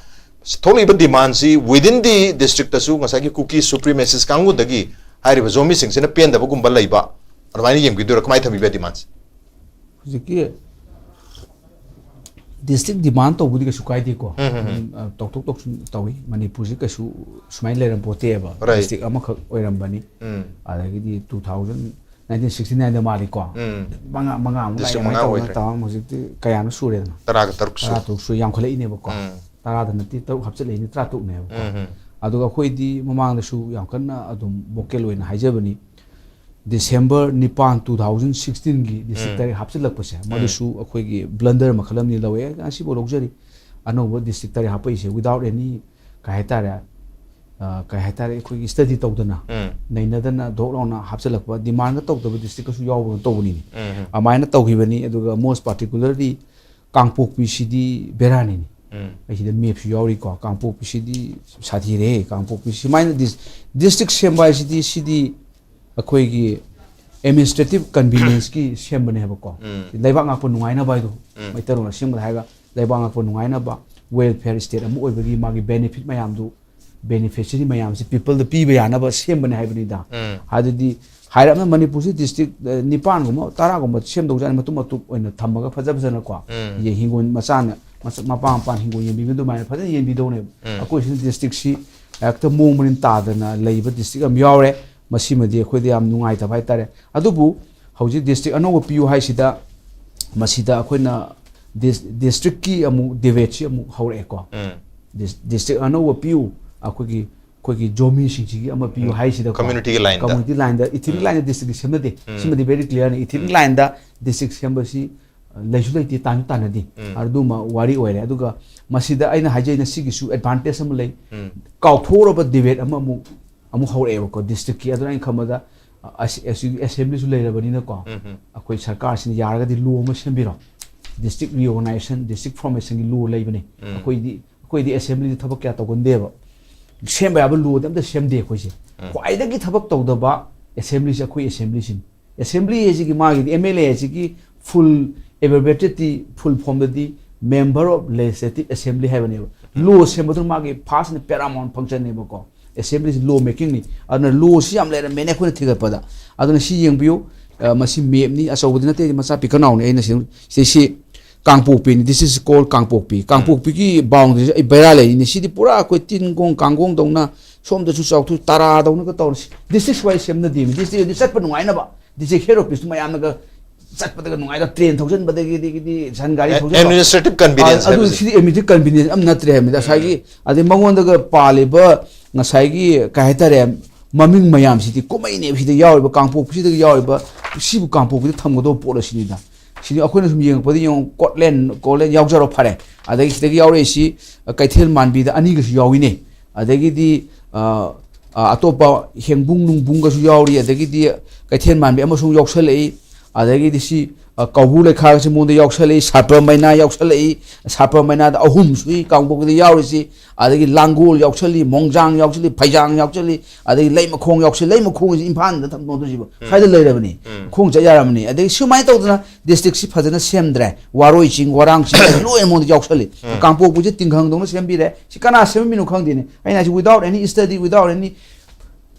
ꯊꯣꯛꯂꯤꯕ ꯗꯤꯃꯥꯟꯁꯤ within the ꯗꯤꯁꯇ꯭ꯔꯤꯛꯇꯁꯨ ꯉꯁꯥꯏꯒꯤ ꯀꯨꯀꯤ ꯁꯨꯄ꯭ꯔꯤꯃꯦꯁꯤꯁ ꯀꯥꯡꯕꯨꯗꯒꯤ ꯍꯥꯏꯔꯤꯕ ꯖꯣꯃꯤꯁꯤꯡꯁꯤꯅ ꯄꯦꯟꯗꯕꯒꯨꯝꯕ ꯂꯩꯕ, ꯑꯗꯨꯃꯥꯏꯅ ꯌꯦꯡꯕꯤꯗꯣꯏꯔꯥ? ꯀꯃꯥꯏꯅ ꯊꯝꯕꯤꯕ ꯗꯤꯃꯥꯟꯁꯦ? ꯍꯧꯖꯤꯛꯀꯤ ꯗꯤꯁꯇ꯭ꯔꯤꯛ ꯗꯤꯃꯥꯟ ꯇꯧꯕꯗꯤ ꯀꯩꯁꯨ ꯀꯥꯏꯗꯦꯀꯣ꯫ ꯎꯝ, ꯎꯝ, ꯎꯝ꯫ ꯑꯗꯨꯝ, ꯑ, ꯇꯧꯊꯣꯛ ꯇꯧꯁꯤꯟ ꯇꯧꯏ꯫ ꯃꯅꯤꯄꯨꯔꯁꯤ ꯀꯩꯁꯨ ꯁꯨꯃꯥꯏꯅ ꯂꯩꯔꯝꯄꯣꯠꯇꯦꯕ꯫ Right. ꯗꯤꯁꯇ꯭ꯔꯤꯛ ꯑꯃꯈꯛ ꯑꯣꯏꯔꯝꯕꯅꯤ꯫ ꯎꯝ꯫ ꯑꯗꯒꯤꯗꯤ two thousand nineteen sixty nineꯗ ꯃꯥꯜꯂꯤꯀꯣ꯫ ꯎꯝ꯫ ꯃꯉꯥ, ꯃꯉꯥꯃꯨꯛ ꯗꯤꯁꯇ꯭ꯔꯤꯛ ꯂꯥꯛꯑꯦ, ꯃꯉꯥ ꯑꯗꯨꯃꯥꯏꯅ ꯇꯧꯗꯅ ꯑꯣꯏꯈ꯭ꯔꯦ꯫ ꯇꯧꯔꯒ ꯍꯧꯖꯤꯛꯇꯤ ꯀꯌꯥꯅꯣ ꯁꯨꯔꯦꯗꯅ? ꯇꯔꯥꯒ ꯇꯔꯨꯛ ꯁꯨꯔꯦ꯫ ꯇꯔꯥ ꯇꯔꯨꯛ ꯁꯨ ꯌꯥꯝꯈꯠꯂꯛꯏꯅꯦꯕꯀꯣ꯫ ꯎꯝ꯫ ꯇꯔꯥꯗ ꯅꯠꯇꯦ, ꯇꯔꯨꯛ ꯍꯥꯞꯆꯤꯜꯂꯛꯏꯅꯦ, ꯇꯔꯥ ꯇꯔꯨꯛꯅꯦꯕꯀꯣ꯫ ꯎꯝ, ꯎꯝ꯫ ꯑꯗꯨꯒ ꯑꯩꯈꯣꯏꯗꯤ ꯃꯃꯥꯡꯗꯁꯨ ꯌꯥꯝ ꯀꯟꯅ ꯑꯗꯨꯝ ꯚꯣꯀꯦꯜ ꯑꯣꯏꯅ ꯍꯥꯏꯖꯕꯅꯤ, ꯗꯤꯁꯦꯝꯕꯔ ꯅꯤꯄꯥꯟ, two thousand sixteenꯒꯤ ꯗꯤꯁꯇ꯭ꯔꯤꯛ ꯎꯝ꯫ ꯇꯔꯦꯠ ꯍꯥꯞꯆꯤꯜꯂꯛꯄꯁꯦ, ꯎꯝ꯫ ꯃꯗꯨꯁꯨ ꯑꯩꯈꯣꯏꯒꯤ ꯕ꯭ꯂꯟꯗꯔ ꯃꯈꯜ ꯑꯃꯅꯤ ꯂꯧꯋꯦ, ꯉꯁꯤꯐꯥꯎ ꯂꯧꯖꯔꯤ꯫ ꯑꯅꯧꯕ ꯗꯤꯁꯇ꯭ꯔꯤꯛ ꯇꯔꯦꯠ ꯍꯥꯞꯄꯛꯏꯁꯦ without any, ꯀꯩ ꯍꯥꯏꯇꯥꯔꯦ, ꯑ, ꯀꯩ ꯍꯥꯏꯇꯥꯔꯦ, ꯑꯩꯈꯣꯏꯒꯤ ꯁ꯭ꯇꯗꯤ ꯇꯧꯗꯅ, ꯎꯝ ꯅꯩꯅꯗꯅ ꯙꯣꯛ ꯂꯥꯎꯅ ꯍꯥꯞꯆꯤꯜꯂꯛꯄ, ꯗꯤꯃꯥꯟꯒ ꯇꯧꯗꯕ ꯗꯤꯁꯇ꯭ꯔꯤꯛꯀꯁꯨ ꯌꯥꯎꯕ ꯇꯧꯕꯅꯤꯅꯦ꯫ ꯎꯝ ꯑꯗꯨꯃꯥꯏꯅ ꯇꯧꯈꯤꯕꯅꯤ꯫ ꯑꯗꯨꯒ most particularly ꯀꯥꯡꯄꯣꯛꯄꯤꯁꯤꯗꯤ ꯕꯦꯔꯥꯅꯤꯅꯦ꯫ ꯎꯝ ꯑꯩ ꯁꯤꯗ ꯃꯦꯞꯁꯨ ꯌꯥꯎꯔꯤꯀꯣ꯫ ꯀꯥꯡꯄꯣꯛꯄꯤꯁꯤꯗꯤ ꯁꯥꯊꯤꯔꯦ꯫ ꯀꯥꯡꯄꯣꯛꯄꯤ ꯁꯨꯃꯥꯏꯅ ꯗꯤꯁ-, ꯗꯤꯁꯇ꯭ꯔꯤꯛ ꯁꯦꯝꯕ ꯍꯥꯏꯁꯤꯗꯤ, ꯁꯤꯗꯤ ꯑꯩꯈꯣꯏꯒꯤ ꯑꯦꯗꯃꯤꯅꯤꯁꯇ꯭ꯔꯦꯇꯤꯞ ꯀꯟꯚꯤꯅꯤꯌꯦꯟꯁꯀꯤ ꯁꯦꯝꯕꯅꯦ ꯍꯥꯏꯕꯀꯣ꯫ ꯎꯝ ꯂꯩꯕꯥꯛ ꯉꯥꯛꯄ ꯅꯨꯡꯉꯥꯏꯅꯕ ꯍꯥꯏꯗꯣ, ꯎꯝ ꯃꯩꯇꯩꯂꯣꯟꯗ ꯁꯦꯝꯕꯗ ꯍꯥꯏꯔꯒ, ꯂꯩꯕꯥꯛ ꯉꯥꯛꯄ ꯅꯨꯡꯉꯥꯏꯅꯕ, ꯋꯦꯜꯐꯤꯌꯔ ꯁ꯭ꯇꯦꯠ ꯑꯃ ꯑꯣꯏꯕꯒꯤ ꯃꯥꯒꯤ ꯕꯦꯅꯤꯐꯤꯠ ꯃꯌꯥꯝꯗꯨ, ꯕꯦꯅꯤꯐꯤꯁꯔꯤ ꯃꯌꯥꯝꯁꯤ ꯄꯤꯄꯜꯗ ꯄꯤꯕ ꯌꯥꯅꯕ ꯁꯦꯝꯕꯅꯦ ꯍꯥꯏꯕꯅꯤꯗ꯫ ꯎꯝ ꯑꯗꯨꯗꯤ ꯍꯥꯏꯔꯞꯅ ꯃꯅꯤꯄꯨꯔꯁꯤ ꯗꯤꯁꯇ꯭ꯔꯤꯛ, ꯑ, ꯅꯤꯄꯥꯟꯒꯨꯝꯕ, ꯇꯔꯥꯒꯨꯝꯕ ꯁꯦꯝꯗꯧꯖꯥꯠꯅꯤ, ꯃꯇꯨꯝ ꯃꯇꯨꯞ ꯑꯣꯏꯅ ꯊꯝꯃꯒ ꯐꯖ ꯐꯖꯅꯀꯣ꯫ ꯎꯝ ꯌꯦ-, ꯍꯤꯡꯒꯣꯜ ꯃꯆꯥꯅ, ꯃꯆꯥ-, ꯃꯄꯥ ꯃꯄꯥꯅ ꯍꯤꯡꯒꯣꯜ ꯌꯦꯟꯕꯤꯕ ꯑꯗꯨꯃꯥꯏꯅ ꯐꯖꯅ ꯌꯦꯟꯕꯤꯗꯧꯅꯦꯕ꯫ ꯎꯝ ꯑꯩꯈꯣꯏꯁꯤꯅ ꯗꯤꯁꯇ꯭ꯔꯤꯛꯁꯤ ꯍꯦꯛꯇ ꯃꯑꯣꯡ ꯃꯔꯤꯟ ꯇꯥꯗꯅ ꯂꯩꯕ ꯗꯤꯁꯇ꯭ꯔꯤꯛ ꯑꯃ ꯌꯥꯎꯔꯦ꯫ ꯃꯁꯤꯃꯗꯤ ꯑꯩꯈꯣꯏꯗ ꯌꯥꯝ ꯅꯨꯡꯉꯥꯏꯇꯕ ꯍꯥꯏꯇꯥꯔꯦ꯫ ꯑꯗꯨꯕꯨ ꯍꯧꯖꯤꯛ ꯗꯤꯁꯇ꯭ꯔꯤꯛ ꯑꯅꯧꯕ ꯄꯤꯌꯨ ꯍꯥꯏꯁꯤꯗ, ꯃꯁꯤꯗ ꯑꯩꯈꯣꯏꯅ ꯗꯤꯁ-, ꯗꯤꯁꯇ꯭ꯔꯤꯛꯀꯤ ꯑꯃꯨꯛ ꯗꯤꯕꯦꯠꯁꯤ ꯑꯃꯨꯛ ꯍꯧꯔꯛꯑꯦꯀꯣ꯫ ꯎꯝ ꯗꯤꯁ-, ꯗꯤꯁꯇ꯭ꯔꯤꯛ ꯑꯅꯧꯕ ꯄꯤꯌꯨ, ꯑꯩꯈꯣꯏꯒꯤ, ꯑꯩꯈꯣꯏꯒꯤ ꯖꯣꯃꯤꯁꯤꯡꯁꯤꯒꯤ ꯑꯃ ꯄꯤꯌꯨ ꯎꯝ꯫ ꯍꯥꯏꯁꯤꯗꯀꯣ꯫ Community line ꯗ꯫ Community line ꯗ, ethnic ꯎꯝ꯫ line ꯗ ꯗꯤꯁꯇ꯭ꯔꯤꯛ ꯁꯦꯝꯅꯗꯦ꯫ ꯎꯝ꯫ ꯁꯤꯃꯗꯤ very clear ꯅꯤ꯫ Ethnic ꯎꯝ꯫ Line ꯗ ꯗꯤꯁꯇ꯭ꯔꯤꯛ ꯁꯦꯝꯕꯁꯤ, ꯑ, ꯂꯩꯁꯨ ꯂꯩꯇꯦ, ꯇꯥꯟꯁꯨ ꯇꯥꯟꯅꯗꯦ꯫ ꯎꯝ꯫ ꯑꯗꯨꯃ ꯋꯥꯔꯤ ꯑꯣꯏꯔꯦ꯫ ꯑꯗꯨꯒ ꯃꯁꯤꯗ ꯑꯩꯅ ꯍꯥꯏꯖꯩꯅ ꯁꯤꯒꯤꯁꯨ advantage ꯑꯃ ꯂꯩ꯫ ꯎꯝ꯫ ꯀꯥꯎꯊꯣꯛꯎꯔꯕ ꯗꯤꯕꯦꯠ ꯑꯃ ꯑꯃꯨꯛ, ꯑꯃꯨꯛ ꯍꯧꯔꯛꯑꯦꯕꯀꯣ ꯗꯤꯁꯇ꯭ꯔꯤꯛꯀꯤ꯫ ꯑꯗꯨꯅ ꯑꯩꯅ ꯈꯟꯕꯗ, ꯑ, ꯑꯁ-, ꯑꯁꯤꯒꯤ ꯑꯦꯁꯦꯝꯕ꯭ꯂꯤꯁꯨ ꯂꯩꯔꯕꯅꯤꯅꯀꯣ, ꯎꯝ ꯎꯝ꯫ ꯑꯩꯈꯣꯏ ꯁꯔꯀꯥꯔꯁꯤꯅ ꯌꯥꯔꯒꯗꯤ ꯂꯣ ꯑꯃ ꯁꯦꯝꯕꯤꯔꯣ꯫ District reorganization, district formation ꯒꯤ ꯂꯣ ꯂꯩꯕꯅꯦ꯫ ꯎꯝ꯫ ꯑꯩꯈꯣꯏꯗꯤ, ꯑꯩꯈꯣꯏꯗꯤ ꯑꯦꯁꯦꯝꯕ꯭ꯂꯤꯗ ꯊꯕꯛ ꯀꯌꯥ ꯇꯧꯒꯟꯗꯦꯕ꯫ ꯁꯦꯝꯕ ꯌꯥꯕ ꯂꯣꯗꯤ ꯑꯝꯇ ꯁꯦꯝꯗꯦ ꯑꯩꯈꯣꯏꯁꯦ꯫ ꯎꯝ꯫ ꯈ꯭ꯋꯥꯏꯗꯒꯤ ꯊꯕꯛ ꯇꯧꯗꯕ ꯑꯦꯁꯦꯝꯕ꯭ꯂꯤꯁꯦ ꯑꯩꯈꯣꯏ ꯑꯦꯁꯦꯝꯕ꯭ꯂꯤꯁꯤꯅꯤ꯫ ꯑꯦꯁꯦꯝꯕ꯭ꯂꯤ ꯍꯥꯏꯁꯤꯒꯤ ꯃꯥꯒꯤꯗꯤ, ꯑꯦꯝ ꯑꯦꯜ ꯑꯦ ꯍꯥꯏꯁꯤꯒꯤ ꯐꯨꯜ ꯑꯦꯕ꯭ꯔꯤꯕ꯭ꯔꯦꯇꯦꯠꯇꯤ, ꯐꯨꯜ ꯐꯣꯝꯗꯗꯤ Member of Legislative Assembly ꯍꯥꯏꯕꯅꯦꯕ꯫ ꯂꯣ ꯁꯦꯝꯕꯗꯨꯅ ꯃꯥꯒꯤ ꯐꯥꯔꯁ ꯑꯦꯟ ꯄꯦꯔꯥꯃꯥꯎꯟ ꯐꯪꯁꯟꯅꯦꯕꯀꯣ꯫ ꯑꯦꯁꯦꯝꯕ꯭ꯂꯤꯁꯤ ꯂꯣ ꯃꯦꯀꯤꯡꯅꯤ꯫ ꯑꯗꯨꯅ ꯂꯣꯁꯤ ꯌꯥꯝ ꯂꯩꯔꯝꯃꯦꯅꯦ ꯑꯩꯈꯣꯏꯅ ꯊꯤꯒꯠꯄꯗ꯫ ꯑꯗꯨꯅ ꯁꯤ ꯌꯦꯡꯕꯤꯌꯨ꯫ ꯑ, ꯃꯁꯤ ꯃꯦꯞꯅꯤ, ꯑꯆꯧꯕꯗꯤ ꯅꯠꯇꯦ, ꯃꯆꯥ ꯄꯤꯛꯀꯅꯥꯎꯅꯤ꯫ ꯑꯩꯅ ꯁꯤ, ꯁꯤ, ꯁꯤ ꯀꯥꯡꯄꯣꯛꯄꯤꯅꯤ꯫ This is called ꯀꯥꯡꯄꯣꯛꯄꯤ꯫ ꯀꯥꯡꯄꯣꯛꯄꯤꯒꯤ ꯕꯥꯎꯟꯗꯔꯤꯁꯦ ꯑꯩ ꯕꯦꯔꯥ ꯂꯩꯔꯤꯅꯤ꯫ ꯁꯤꯗꯤ ꯄꯨꯔꯥ ꯑꯩꯈꯣꯏ ꯇꯤꯟ ꯒꯣꯡ ꯀꯥꯡꯒꯣꯡ ꯗꯧꯅ ꯁꯣꯝꯗꯁꯨ ꯆꯥꯎꯊꯣꯛ ꯇꯔꯥꯗꯧꯅꯒ ꯇꯧꯔꯁꯤ꯫ District wise ꯁꯦꯝꯅꯗꯦꯃꯤ꯫ District ꯗꯤ ꯆꯠꯄ ꯅꯨꯡꯉꯥꯏꯅꯕ꯫ District head office ꯇꯨ ꯃꯌꯥꯝꯅꯒ ꯆꯠꯄꯗꯒ ꯅꯨꯡꯉꯥꯏꯅ ꯇ꯭ꯔꯦꯟ ꯊꯧꯖꯤꯟꯕꯗꯒꯤꯗꯤ ꯁꯟ ꯒꯥꯔꯤ ꯊꯧꯖꯤꯟꯕ꯫ Administrative convenience ꯑꯗꯨ ꯍꯥꯏꯕꯁꯦ꯫ ꯁꯤꯗꯤ administrative convenience ꯑꯃ ꯅꯠꯇ꯭ꯔꯦ ꯍꯥꯏꯕꯅꯤꯗ꯫ ꯉꯁꯥꯏꯒꯤ, ꯑꯗꯩ ꯃꯉꯣꯟꯗꯒ ꯄꯥꯜꯂꯤꯕ ꯉꯁꯥꯏꯒꯤ ꯀꯩ ꯍꯥꯏꯇꯥꯔꯦ, ꯃꯃꯤꯡ ꯃꯌꯥꯝꯁꯤꯗꯤ ꯀꯨꯝꯍꯩꯅꯦꯕ꯫ ꯁꯤꯗ ꯌꯥꯎꯔꯤꯕ, ꯀꯥꯡꯄꯣꯛꯄꯤꯁꯤꯗ ꯌꯥꯎꯔꯤꯕ, ꯁꯤꯕꯨ ꯀꯥꯡꯄꯣꯛꯄꯤꯗ ꯊꯝꯒꯗꯧꯕ ꯄꯣꯠ ꯑꯁꯤꯅꯤꯗ꯫ ꯁꯤꯗꯤ ꯑꯩꯈꯣꯏꯅ ꯁꯨꯝ ꯌꯦꯡꯉꯛꯄꯗ ꯌꯦꯡꯉꯨ, ꯀꯣꯠꯂꯦꯟ, ꯀꯣꯠꯂꯦꯟ ꯌꯥꯎꯖꯔꯣ ꯐꯔꯦ꯫ ꯑꯗꯒꯤ ꯁꯤꯗꯒꯤ ꯌꯥꯎꯔꯛꯏꯁꯤ, ꯑ, ꯀꯩꯊꯦꯜ ꯃꯥꯟꯕꯤꯗ ꯑꯅꯤꯒꯁꯨ ꯌꯥꯎꯏꯅꯦ꯫ ꯑꯗꯒꯤꯗꯤ, ꯑ, ꯑ, ꯑꯇꯣꯞꯄ ꯍꯦꯡꯕꯨꯡ ꯅꯨꯡꯕꯨꯡꯒꯁꯨ ꯌꯥꯎꯔꯤ, ꯑꯗꯒꯤꯗꯤ ꯀꯩꯊꯦꯜ ꯃꯥꯟꯕꯤ ꯑꯃꯁꯨ ꯌꯥꯎꯁꯜꯂꯛꯏ, ꯑꯗꯒꯤꯗꯤ ꯁꯤ, ꯑ, ꯀꯧꯕ꯭ꯔꯨ ꯂꯩꯈꯥꯒꯁꯤ ꯃꯉꯣꯟꯗ ꯌꯥꯎꯁꯜꯂꯛꯏ, ꯁꯥꯄ꯭ꯔ ꯃꯩꯅꯥ ꯌꯥꯎꯁꯜꯂꯛꯏ, ꯁꯥꯄ꯭ꯔ ꯃꯩꯅꯥꯗ ꯑꯍꯨꯝ ꯁꯨꯏ ꯀꯥꯡꯄꯣꯛꯄꯤꯗ ꯌꯥꯎꯔꯤꯁꯤ, ꯑꯗꯒꯤ ꯂꯥꯡꯒꯣꯜ ꯌꯥꯎꯁꯜꯂꯤ, ꯃꯣꯡꯖꯥꯡ ꯌꯥꯎꯁꯜꯂꯤ, ꯐꯩꯖꯥꯡ ꯌꯥꯎꯁꯜꯂꯤ, ꯑꯗꯒꯤ ꯂꯩꯃꯈꯣꯡ ꯌꯥꯎꯁꯜꯂꯤ, ꯂꯩꯃꯈꯣꯡꯁꯤ ꯏꯝꯐꯥꯜꯗ ꯊꯝꯗꯣꯛꯇꯣꯏꯁꯤꯕ ꯁ꯭ꯋꯥꯏꯗ ꯂꯩꯔꯕꯅꯤ, ꯈꯣꯡ ꯆꯠ ꯌꯥꯔꯕꯅꯤ꯫ ꯑꯗꯒꯤ ꯁꯨꯃꯥꯏꯅ ꯇꯧꯗꯅ ꯗꯤꯁꯇ꯭ꯔꯤꯛꯁꯤ ꯐꯖꯅ ꯁꯦꯝꯗ꯭ꯔꯦ, ꯋꯥꯔꯣꯏ ꯆꯤꯡ, ꯋꯥꯔꯥꯡ ꯆꯤꯡ ꯂꯣꯏꯅ ꯃꯉꯣꯟꯗ ꯌꯥꯎꯁꯜꯂꯤ꯫ ꯀꯥꯡꯄꯣꯛꯄꯤꯁꯦ ꯇꯤꯡꯈꯪꯗꯧꯅ ꯁꯦꯝꯕꯤꯔꯦ꯫ ꯁꯤ ꯀꯅꯥ ꯁꯦꯝꯃꯝꯃꯤꯅꯣ ꯈꯪꯗꯦꯅꯦ꯫ ꯑꯩꯅ ꯍꯥꯏꯁꯤ, without any study, without any,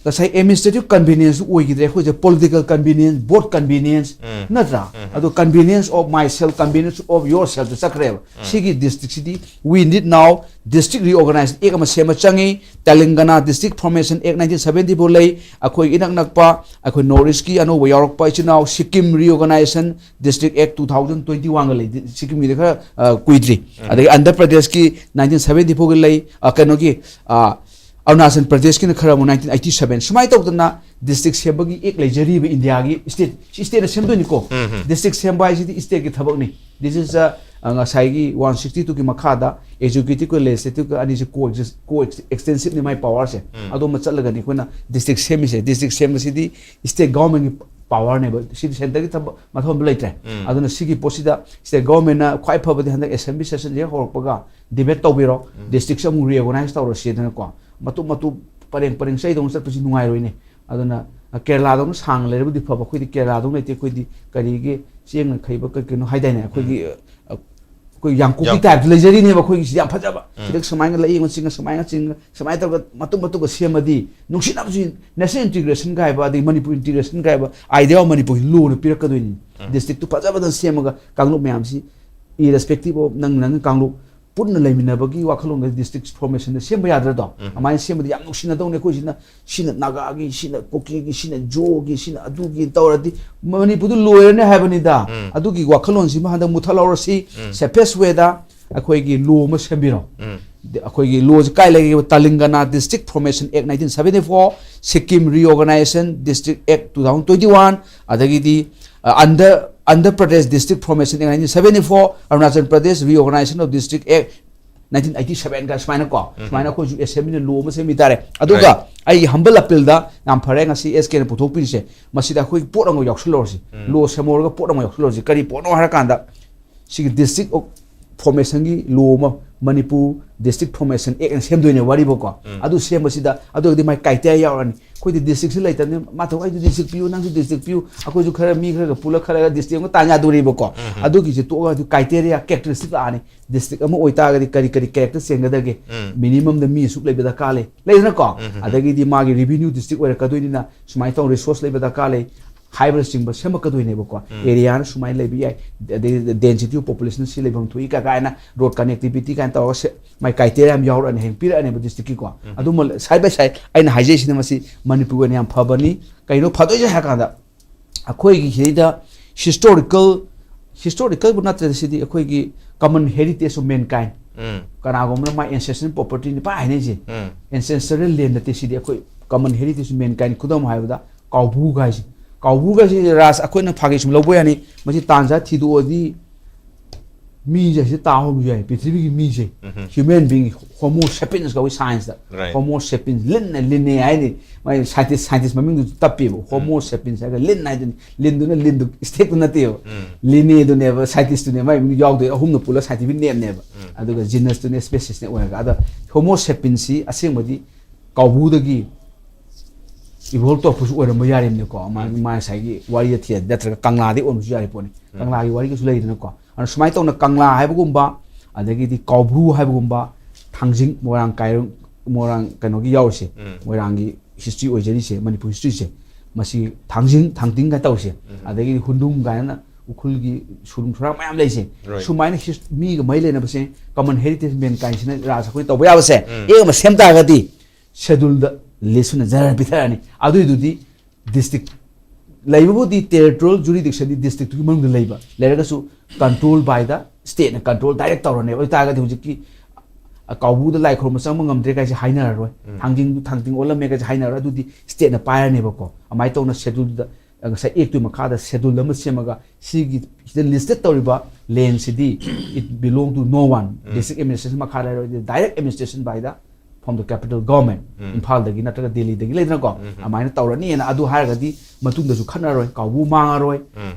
ꯉꯁꯥꯏ administrative convenience ꯑꯣꯏꯈꯤꯗ꯭ꯔꯦ, ꯑꯩꯈꯣꯏꯁꯦ political convenience, vote convenience, ꯅꯠꯇ꯭ꯔꯥ? ꯑꯗꯣ convenience of myself, convenience of yourself ꯆꯠꯈ꯭ꯔꯦꯕ꯫ ꯁꯤꯒꯤ ꯗꯤꯁꯇ꯭ꯔꯤꯛꯁꯤꯗꯤ we need now district reorganization act ꯑꯃ ꯁꯦꯝꯕ ꯆꯪꯉꯤ꯫ ꯇꯦꯂꯪꯒꯅꯥ District Formation Act nineteen seventy four ꯂꯩ꯫ ꯑꯩꯈꯣꯏ ꯏꯅꯛ ꯅꯛꯄ, ꯑꯩꯈꯣꯏ North East ꯀꯤ ꯑꯅꯧꯕ ꯌꯥꯎꯔꯛꯄ ꯏꯆꯤꯟ ꯏꯅꯥꯎ Sikkim Reorganization District Act two thousand twenty one ꯒ ꯂꯩ꯫ ꯁꯤꯛꯀꯤꯝꯒꯤꯗꯤ ꯈꯔ, ꯑ, ꯀꯨꯏꯗ꯭ꯔꯤ꯫ ꯑꯗꯒꯤ ꯑꯟꯙ꯭ꯔ ꯄ꯭ꯔꯗꯦꯁꯀꯤ nineteen seventy four ꯒꯤ ꯂꯩ, ꯑ, ꯀꯩꯅꯣꯒꯤ, ꯑ, ꯑꯔꯨꯅꯥꯆꯜ ꯄ꯭ꯔꯗꯦꯁꯀꯤꯅ ꯈꯔ ꯑꯃꯨꯛ nineteen eighty seven꯫ ꯁꯨꯃꯥꯏꯅ ꯇꯧꯗꯅ ꯗꯤꯁꯇ꯭ꯔꯤꯛ ꯁꯦꯝꯕꯒꯤ ꯑꯦꯛ ꯂꯩꯖꯔꯤꯕ ꯏꯟꯗꯤꯌꯥꯒꯤ ꯁ꯭ꯇꯦꯠ, ꯁꯤ ꯁ꯭ꯇꯦꯠꯅ ꯁꯦꯝꯗꯣꯏꯅꯤꯀꯣ꯫ ꯗꯤꯁꯇ꯭ꯔꯤꯛ ꯁꯦꯝꯕ ꯍꯥꯏꯁꯤꯗꯤ ꯁ꯭ꯇꯦꯠꯀꯤ ꯊꯕꯛꯅꯤ꯫ This is a, ꯑ, ꯉꯁꯥꯏꯒꯤ one sixty two ꯒꯤ ꯃꯈꯥꯗ executive ꯀ legislative ꯀ ꯑꯅꯤꯁꯦ co-, co-extensive ꯅꯤ ꯃꯥꯏ power ꯁꯦ꯫ ꯑꯗꯣꯝꯗ ꯆꯠꯂꯒꯅꯤ ꯑꯩꯈꯣꯏꯅ ꯗꯤꯁꯇ꯭ꯔꯤꯛ ꯁꯦꯝꯃꯤꯁꯦ꯫ ꯗꯤꯁꯇ꯭ꯔꯤꯛ ꯁꯦꯝꯕꯁꯤꯗꯤ ꯁ꯭ꯇꯦꯠ ꯒꯚꯔꯟꯃꯦꯟꯠꯀꯤ power ꯅꯦꯕ꯫ ꯁꯤꯗꯤ ꯁꯦꯟꯇꯔꯒꯤ ꯊꯕꯛ ꯃꯊꯧ ꯑꯃ ꯂꯩꯇ꯭ꯔꯦ꯫ ꯑꯗꯨꯅ ꯁꯤꯒꯤ ꯄꯣꯠꯁꯤꯗ ꯁ꯭ꯇꯦꯠ ꯒꯚꯔꯟꯃꯦꯟꯠꯅ ꯈ꯭ꯋꯥꯏ ꯐꯕꯗꯤ ꯍꯟꯗꯛ ꯑꯦꯁꯦꯝꯕ꯭ꯂꯤ ꯁꯦꯁꯟꯁꯦ ꯍꯦꯛ ꯍꯧꯔꯛꯄꯒ ꯗꯤꯕꯦꯠ ꯇꯧꯕꯤꯔꯣ, ꯗꯤꯁꯇ꯭ꯔꯤꯛꯁꯦ ꯑꯃꯨꯛ reorganize ꯇꯧꯔꯁꯤ ꯍꯥꯏꯗꯅꯀꯣ꯫ ꯃꯇꯨꯞ ꯃꯇꯨꯞ ꯄꯔꯦꯡ ꯄꯔꯦꯡ ꯆꯩꯗꯧꯅ ꯆꯠꯄꯁꯤ ꯅꯨꯡꯉꯥꯏꯔꯣꯏꯅꯦ꯫ ꯑꯗꯨꯅ, ꯑ, ꯀꯦꯔꯂꯥꯗꯧꯅ ꯁꯥꯡꯅ ꯂꯩꯔꯕꯨꯗꯤ ꯐꯕ, ꯑꯩꯈꯣꯏꯗꯤ ꯀꯦꯔꯂꯥꯗꯧꯅ ꯂꯩꯇꯦ꯫ ꯑꯩꯈꯣꯏꯗꯤ ꯀꯔꯤꯒꯤ ꯆꯦꯡꯅ ꯈꯩꯕ ꯀꯩ ꯀꯩꯅꯣ ꯍꯥꯏꯗꯥꯏꯅꯦ? ꯑꯩꯈꯣꯏꯒꯤ, ꯑ, ꯑꯩꯈꯣꯏ ꯌꯥꯡꯀꯣꯛꯀꯤ ꯌꯥꯡꯀꯣꯛ꯫ Type ꯇ ꯂꯩꯖꯔꯤꯅꯦꯕ ꯑꯩꯈꯣꯏꯒꯤꯁꯤꯗꯤ ꯌꯥꯝ ꯐꯖꯕ꯫ ꯁꯤꯗ ꯁꯨꯃꯥꯏꯅ ꯂꯩꯌꯦꯡꯕ ꯆꯤꯡꯉ ꯁꯨꯃꯥꯏꯅ ꯆꯤꯡꯉ ꯁꯨꯃꯥꯏꯅ ꯇꯧꯔꯒ ꯃꯇꯨꯡ ꯃꯇꯨꯡꯗ ꯁꯦꯝꯃꯗꯤ ꯅꯨꯡꯁꯤꯠꯅꯕꯁꯨ national integration ꯀꯥꯏꯕ, ꯑꯗꯒꯤ ꯃꯅꯤꯄꯨꯔ integration ꯀꯥꯏꯕ idea ꯑꯃ ꯃꯅꯤꯄꯨꯔꯒꯤ ꯂꯣꯅ ꯄꯤꯔꯛꯀꯗꯣꯏꯅꯤ꯫ ꯗꯤꯁꯇ꯭ꯔꯤꯛꯇꯨ ꯐꯖ ꯐꯖꯅ ꯁꯦꯝꯃꯒ ꯀꯥꯡꯂꯨꯞ ꯃꯌꯥꯝꯁꯤ irrespective of ꯅꯪ ꯅꯪ ꯀꯥꯡꯂꯨꯞ ꯄꯨꯟꯅ ꯂꯩꯃꯤꯟꯅꯕꯒꯤ ꯋꯥꯈꯜꯂꯣꯟꯗ district formation ꯗ ꯁꯦꯝꯕ ꯌꯥꯗ꯭ꯔꯗꯣ? ꯑꯗꯨꯃꯥꯏꯅ ꯁꯦꯝꯕꯗꯤ ꯌꯥꯝ ꯅꯨꯡꯁꯤꯅꯗꯧꯅꯤ꯫ ꯑꯩꯈꯣꯏꯁꯤꯅ ꯁꯤꯅ ꯅꯥꯒꯥꯒꯤ, ꯁꯤꯅ ꯀꯨꯀꯤꯒꯤ, ꯁꯤꯅ ꯖꯣꯒꯤ, ꯁꯤꯅ ꯑꯗꯨꯒꯤ ꯇꯧꯔꯗꯤ ꯃꯅꯤꯄꯨꯔꯗꯨ ꯂꯣꯏꯔꯅꯤ ꯍꯥꯏꯕꯅꯤꯗ꯫ ꯑꯗꯨꯒꯤ ꯋꯥꯈꯜꯂꯣꯟꯁꯤꯃ ꯍꯟꯗꯛ ꯃꯨꯊꯠꯍꯧꯔꯁꯤ꯫ Safest way ꯗ ꯑꯩꯈꯣꯏꯒꯤ ꯂꯣ ꯑꯃ ꯁꯦꯝꯕꯤꯔꯣ꯫ ꯑꯩꯈꯣꯏꯒꯤ ꯂꯣꯁꯤ ꯀꯥꯏ ꯂꯩꯒꯦ? ꯇꯥꯂꯤꯡꯒꯅꯥ District Formation Act nineteen seventy four, Sikkim Reorganization District Act two thousand twenty one, ꯑꯗꯒꯤꯗꯤ, ꯑ, Andhra, Andhra Pradesh District Formation Act nineteen seventy four, Arunachal Pradesh Reorganization of District Act nineteen eighty ꯁꯚꯦꯟꯒ ꯁꯨꯃꯥꯏꯅꯀꯣ, ꯁꯨꯃꯥꯏꯅ ꯑꯩꯈꯣꯏꯁꯨ ꯑꯦꯁꯦꯝꯕ꯭ꯂꯤꯅ ꯂꯣ ꯑꯃ ꯁꯦꯝꯕꯤ ꯇꯥꯔꯦ꯫ ꯑꯗꯨꯒ ꯑꯩꯒꯤ ꯍꯝꯕꯜ ꯑꯄꯤꯜꯗ ꯌꯥꯝ ꯐꯔꯦ, ꯉꯁꯤ ꯑꯦꯁ ꯀꯦꯅ ꯄꯨꯊꯣꯛꯄꯤꯔꯤꯁꯦ, ꯃꯁꯤꯗ ꯑꯩꯈꯣꯏ ꯄꯣꯠ ꯑꯃ ꯌꯥꯎꯁꯜꯂꯨꯔꯁꯤ, ꯂꯣ ꯁꯦꯝꯍꯧꯔꯒ ꯄꯣꯠ ꯑꯃ ꯌꯥꯎꯁꯜꯂꯨꯔꯁꯤ꯫ ꯀꯔꯤ ꯄꯣꯠꯅꯣ ꯍꯥꯏꯔꯀꯥꯟꯗ, ꯁꯤꯒꯤ ꯗꯤꯁꯇ꯭ꯔꯤꯛ ꯑꯣꯐ ꯐꯣꯔꯃꯦꯁꯟꯒꯤ ꯂꯣ ꯑꯃ, ꯃꯅꯤꯄꯨꯔ ꯗꯤꯁꯇ꯭ꯔꯤꯛ ꯐꯣꯔꯃꯦꯁꯟ ꯑꯦꯛ ꯑꯅ ꯁꯦꯝꯗꯣꯏꯅꯦ ꯋꯥꯔꯤꯕꯀꯣ꯫ ꯑꯗꯨ ꯁꯦꯝꯕꯁꯤꯗ, ꯑꯗꯨ ꯑꯣꯏꯔꯒꯗꯤ ꯃꯥꯏ ꯀ꯭ꯔꯥꯏꯇꯦꯔꯤꯌꯥ ꯌꯥꯎꯔꯛꯑꯅꯤ꯫ ꯑꯩꯈꯣꯏꯗꯤ ꯗꯤꯁꯇ꯭ꯔꯤꯛꯁꯤ ꯂꯩꯇꯕꯅꯤ, ꯃꯥꯊꯧ ꯑꯩꯁꯨ ꯗꯤꯁꯇ꯭ꯔꯤꯛ ꯄꯤꯌꯨ, ꯅꯪꯁꯨ ꯗꯤꯁꯇ꯭ꯔꯤꯛ ꯄꯤꯌꯨ, ꯑꯩꯈꯣꯏꯁꯨ ꯈꯔ ꯃꯤ ꯈꯔꯒ ꯄꯨꯜꯂꯒ ꯈꯔꯒ ꯗꯤꯁꯇ꯭ꯔꯤꯛ ꯑꯃ ꯇꯥꯟ ꯌꯥꯗꯣꯔꯤꯕꯀꯣ꯫ ꯑꯗꯨꯒꯤꯁꯦ ꯇꯣꯛꯑꯒ ꯑꯗꯨ ꯀ꯭ꯔꯥꯏꯇꯦꯔꯤꯌꯥ, ꯀꯦꯔꯦꯛꯇꯔꯤꯁꯇꯤꯛ ꯂꯥꯛꯑꯅꯤ꯫ ꯗꯤꯁꯇ꯭ꯔꯤꯛ ꯑꯃ ꯑꯣꯏꯇꯥꯔꯒꯗꯤ ꯀꯔꯤ ꯀꯔꯤ ꯀꯦꯔꯦꯛꯇꯔ ꯆꯦꯟꯒꯗꯒꯦ? ꯃꯤꯅꯤꯃꯝꯗ ꯃꯤ ꯑꯁꯨꯛ ꯂꯩꯕ ꯗꯔꯀꯥꯔ ꯂꯩ, ꯂꯩꯗꯅꯀꯣ? ꯑꯗꯒꯤꯗꯤ ꯃꯥꯒꯤ ꯔꯤꯚꯤꯅ꯭ꯌꯨ ꯗꯤꯁꯇ꯭ꯔꯤꯛ ꯑꯣꯏꯔꯛꯀꯗꯣꯏꯅꯤꯅ ꯁꯨꯃꯥꯏꯅ ꯇꯧꯅ ꯔꯤꯁꯣꯔꯁ ꯂꯩꯕ ꯗꯔꯀꯥꯔ ꯂꯩ ꯍꯥꯏꯕꯅꯆꯤꯡꯕ ꯁꯦꯝꯃꯛꯀꯗꯣꯏꯅꯦꯕꯀꯣ꯫ ꯑꯦꯔꯤꯌꯥꯅ ꯁꯨꯃꯥꯏꯅ ꯂꯩꯕ ꯌꯥꯏ, ꯑꯗꯩ ꯗꯦꯟꯁꯤꯇꯤ ꯑꯣꯐ ꯄꯣꯄꯨꯂꯦꯁꯟ ꯁꯤ ꯂꯩꯐꯝ ꯊꯣꯛꯏ ꯀ ꯀꯥꯏꯅ, ꯔꯣꯗ ꯀꯅꯦꯛꯇꯤꯚꯤꯇꯤ ꯀꯥꯏꯅ ꯇꯧꯔꯒ ꯁꯦ-, ꯃꯥꯏ ꯀ꯭ꯔꯥꯏꯇꯦꯔꯤꯌꯥ ꯑꯃ ꯌꯥꯎꯔꯛꯑꯅꯤ, ꯍꯌꯦꯡ ꯄꯤꯔꯛꯑꯅꯦꯕ ꯗꯤꯁꯇ꯭ꯔꯤꯛꯀꯤꯀꯣ꯫ ꯑꯗꯨꯃ ꯁꯥꯏꯠ ꯕꯥꯏ ꯁꯥꯏꯠ ꯑꯩꯅ ꯍꯥꯏꯖꯩꯁꯤꯅ ꯃꯁꯤ ꯃꯅꯤꯄꯨꯔꯒꯤ ꯑꯣꯏꯅ ꯌꯥꯝ ꯐꯕꯅꯤ꯫ ꯀꯩꯅꯣ ꯐꯗꯣꯏꯁꯦ ꯍꯥꯏ ꯀꯥꯟꯗ, ꯑꯩꯈꯣꯏꯒꯤ ꯁꯤꯗꯩꯗ ꯍꯤꯁꯇꯣꯔꯤꯀꯦꯜ, ꯍꯤꯁꯇꯣꯔꯤꯀꯦꯜꯕꯨ ꯅꯠꯇ꯭ꯔꯦ, ꯁꯤꯗꯤ ꯑꯩꯈꯣꯏꯒꯤ common heritage of mankind꯫ ꯀꯅꯥꯒꯨꯝꯕꯅ ꯃꯥꯏ ancestral property ꯅꯤ ꯄꯥꯏ ꯍꯥꯏꯅꯩꯁꯦ꯫ Ancestral land ꯅꯠꯇꯦ, ꯁꯤꯗꯤ ꯑꯩꯈꯣꯏ common heritage of mankind꯫ ꯈꯨꯗꯝ ꯍꯥꯏꯕꯗ, ꯀꯥꯎꯕ꯭ꯔꯨꯒ ꯍꯥꯏꯁꯦ, ꯀꯥꯎꯕ꯭ꯔꯨꯒ ꯍꯥꯏꯁꯦ ꯔꯥꯖ ꯑꯩꯈꯣꯏꯅ ꯐꯥꯒꯤ ꯁꯨꯝ ꯂꯧꯕ ꯌꯥꯅꯤ꯫ ꯃꯁꯤ ꯇꯥꯟꯖꯥ ꯊꯤꯗꯣꯛꯑꯗꯤ ꯃꯤꯁꯦ ꯁꯤ ꯇꯥꯍꯧꯕꯁꯨ ꯌꯥꯏ, ꯄ꯭ꯔꯤꯊꯤꯕꯤꯒꯤ ꯃꯤꯁꯦ꯫ Human being, Homo sapiens ꯀꯧꯏ ꯁꯥꯏꯟꯁꯇ꯫ Homo sapiens, ꯂꯤꯟꯅ ꯂꯤꯟꯅꯦ ꯍꯥꯏꯅꯤ꯫ ꯃꯥꯏ ꯁꯥꯏꯟꯇꯤꯁ, ꯁꯥꯏꯟꯇꯤꯁ ꯃꯃꯤꯡꯗꯨꯁꯨ ꯇꯞꯄꯦꯕ꯫ Homo sapiens ꯍꯥꯏꯔꯒ ꯂꯤꯟ ꯍꯥꯏꯗꯨꯅꯤ꯫ ꯂꯤꯟꯗꯨꯅ ꯂꯤꯟꯗꯨ, ꯏꯁꯇꯦꯛꯇꯨ ꯅꯠꯇꯦꯕ꯫ ꯂꯤꯟꯅꯦꯗꯨꯅꯦꯕ ꯁꯥꯏꯟꯇꯤꯁꯇꯨꯅꯦ ꯃꯥꯏ ꯃꯃꯤꯡ ꯌꯥꯎꯗꯣꯏ, ꯑꯍꯨꯝꯅ ꯄꯨꯜꯂ scientific name ꯅꯦꯕ꯫ ꯑꯗꯨꯒ genus ꯇꯨꯅꯦ, species ꯅꯦ ꯑꯣꯏꯔꯒ꯫ ꯑꯗ Homo sapiens ꯁꯤ ꯑꯁꯦꯡꯕꯗꯤ ꯀꯥꯎꯕ꯭ꯔꯨꯗꯒꯤ evolve ꯇꯧꯔꯛꯄꯁꯨ ꯑꯣꯏꯔꯝꯕ ꯌꯥꯔꯤꯕꯅꯤꯀꯣ꯫ ꯃꯥ, ꯃꯥ ꯉꯁꯥꯏꯒꯤ ꯋꯥꯔꯤꯗ ꯊꯤꯔꯗꯤ, ꯅꯠꯇ꯭ꯔꯒ ꯀꯪꯂꯥꯗꯒꯤ ꯑꯣꯏꯔꯝꯕꯁꯨ ꯌꯥꯔꯤ ꯄꯣꯠꯅꯤ꯫ ꯀꯪꯂꯥꯒꯤ ꯋꯥꯔꯤꯒꯁꯨ ꯂꯩꯗꯅꯀꯣ꯫ ꯑꯗꯨꯅ ꯁꯨꯃꯥꯏꯅ ꯇꯧꯅ ꯀꯪꯂꯥ ꯍꯥꯏꯕꯒꯨꯝꯕ, ꯑꯗꯒꯤꯗꯤ ꯀꯥꯎꯕ꯭ꯔꯨ ꯍꯥꯏꯕꯒꯨꯝꯕ, ꯊꯥꯡꯖꯤꯡ, ꯃꯣꯏꯔꯥꯡ ꯀꯥꯏꯔꯨ-, ꯃꯣꯏꯔꯥꯡ ꯀꯩꯅꯣꯒꯤ ꯌꯥꯎꯔꯤꯁꯦ, ꯃꯣꯏꯔꯥꯡꯒꯤ history ꯑꯣꯏꯖꯔꯤꯁꯦ, ꯃꯅꯤꯄꯨꯔ history ꯁꯦ, ꯃꯁꯤ ꯊꯥꯡꯖꯤꯡ, ꯊꯥꯡꯇꯤꯡ ꯀꯥꯏꯅ ꯇꯧꯔꯤꯁꯦ, ꯑꯗꯒꯤꯗꯤ ꯍꯨꯟꯗ꯭ꯔꯨꯝ ꯀꯥꯏꯅ ꯎꯈ꯭ꯔꯨꯜꯒꯤ ꯁꯨꯔꯨꯡ ꯁꯨꯔꯥꯡ ꯃꯌꯥꯝ ꯂꯩꯁꯦ, ꯁꯨꯃꯥꯏꯅ ꯍꯤꯁ-, ꯃꯤꯒ ꯃꯔꯤ ꯂꯩꯅꯕꯁꯦ, common heritage of mankind ꯁꯤꯅ ꯔꯥꯖ ꯑꯩꯈꯣꯏꯅ ꯇꯧꯕ ꯌꯥꯕꯁꯦ ꯑꯦꯛ ꯑꯃ ꯁꯦꯝ ꯇꯥꯔꯒꯗꯤ, schedule ꯗ list ꯑꯣꯏꯅ ꯖꯔ ꯄꯤꯊꯔꯛꯑꯅꯤ꯫ ꯑꯗꯨꯏꯗꯨꯗꯤ district ꯂꯩꯕꯕꯨꯗꯤ territorial jurisdiction ꯗꯤ district ꯇꯨꯒꯤ ꯃꯅꯨꯡꯗ ꯂꯩꯕ, ꯂꯩꯔꯒꯁꯨ control by the state ꯅ control direct ꯇꯧꯔꯅꯦꯕ꯫ ꯑꯗꯨ ꯑꯣꯏꯇꯥꯔꯒꯗꯤ ꯍꯧꯖꯤꯛꯀꯤ, ꯑ, ꯀꯥꯎꯕ꯭ꯔꯨꯗ ꯂꯥꯏ ꯈꯨꯔꯨꯝꯕ ꯆꯪꯕ ꯉꯝꯗ꯭ꯔꯦ ꯀꯥꯏꯁꯦ ꯍꯥꯏꯅꯔꯔꯣꯏ꯫ ꯊꯥꯡꯖꯤꯡꯗꯨ ꯊꯥꯡꯖꯤꯡ ꯑꯣꯜꯂꯝꯃꯦ ꯀꯥꯏꯁꯦ ꯍꯥꯏꯅꯔꯔꯣꯏ꯫ ꯑꯗꯨꯗꯤ state ꯅ ꯄꯥꯏꯔꯅꯦꯕꯀꯣ꯫ ꯑꯗꯨꯃꯥꯏꯅ ꯇꯧꯅ schedule ꯗ ꯉꯁꯥꯏ ꯑꯦꯛꯇꯨꯒꯤ ꯃꯈꯥꯗ ꯁꯦꯗꯨꯜ ꯑꯃ ꯁꯦꯝꯃꯒ ꯁꯤꯒꯤ ꯁꯤꯗ ꯂꯤꯁꯇꯦꯠ ꯇꯧꯔꯤꯕ ꯂꯦꯟꯁꯤꯗꯤ it belong to no one, district administration ꯃꯈꯥꯗ ꯂꯩꯔꯣꯏ, direct administration by the from the capital government, ꯏꯝꯐꯥꯜꯗꯒꯤ ꯅꯠꯇ꯭ꯔꯒ ꯗꯦꯜꯂꯤꯗꯒꯤ ꯂꯩꯗꯅꯀꯣ, ꯑꯗꯨꯃꯥꯏꯅ ꯇꯧꯔꯅꯤꯅ꯫ ꯑꯗꯨ ꯍꯥꯏꯔꯒꯗꯤ ꯃꯇꯨꯡꯗꯁꯨ ꯈꯠꯅꯔꯣꯏ, ꯀꯥꯎꯕꯨ ꯃꯥꯡꯉꯔꯣꯏ,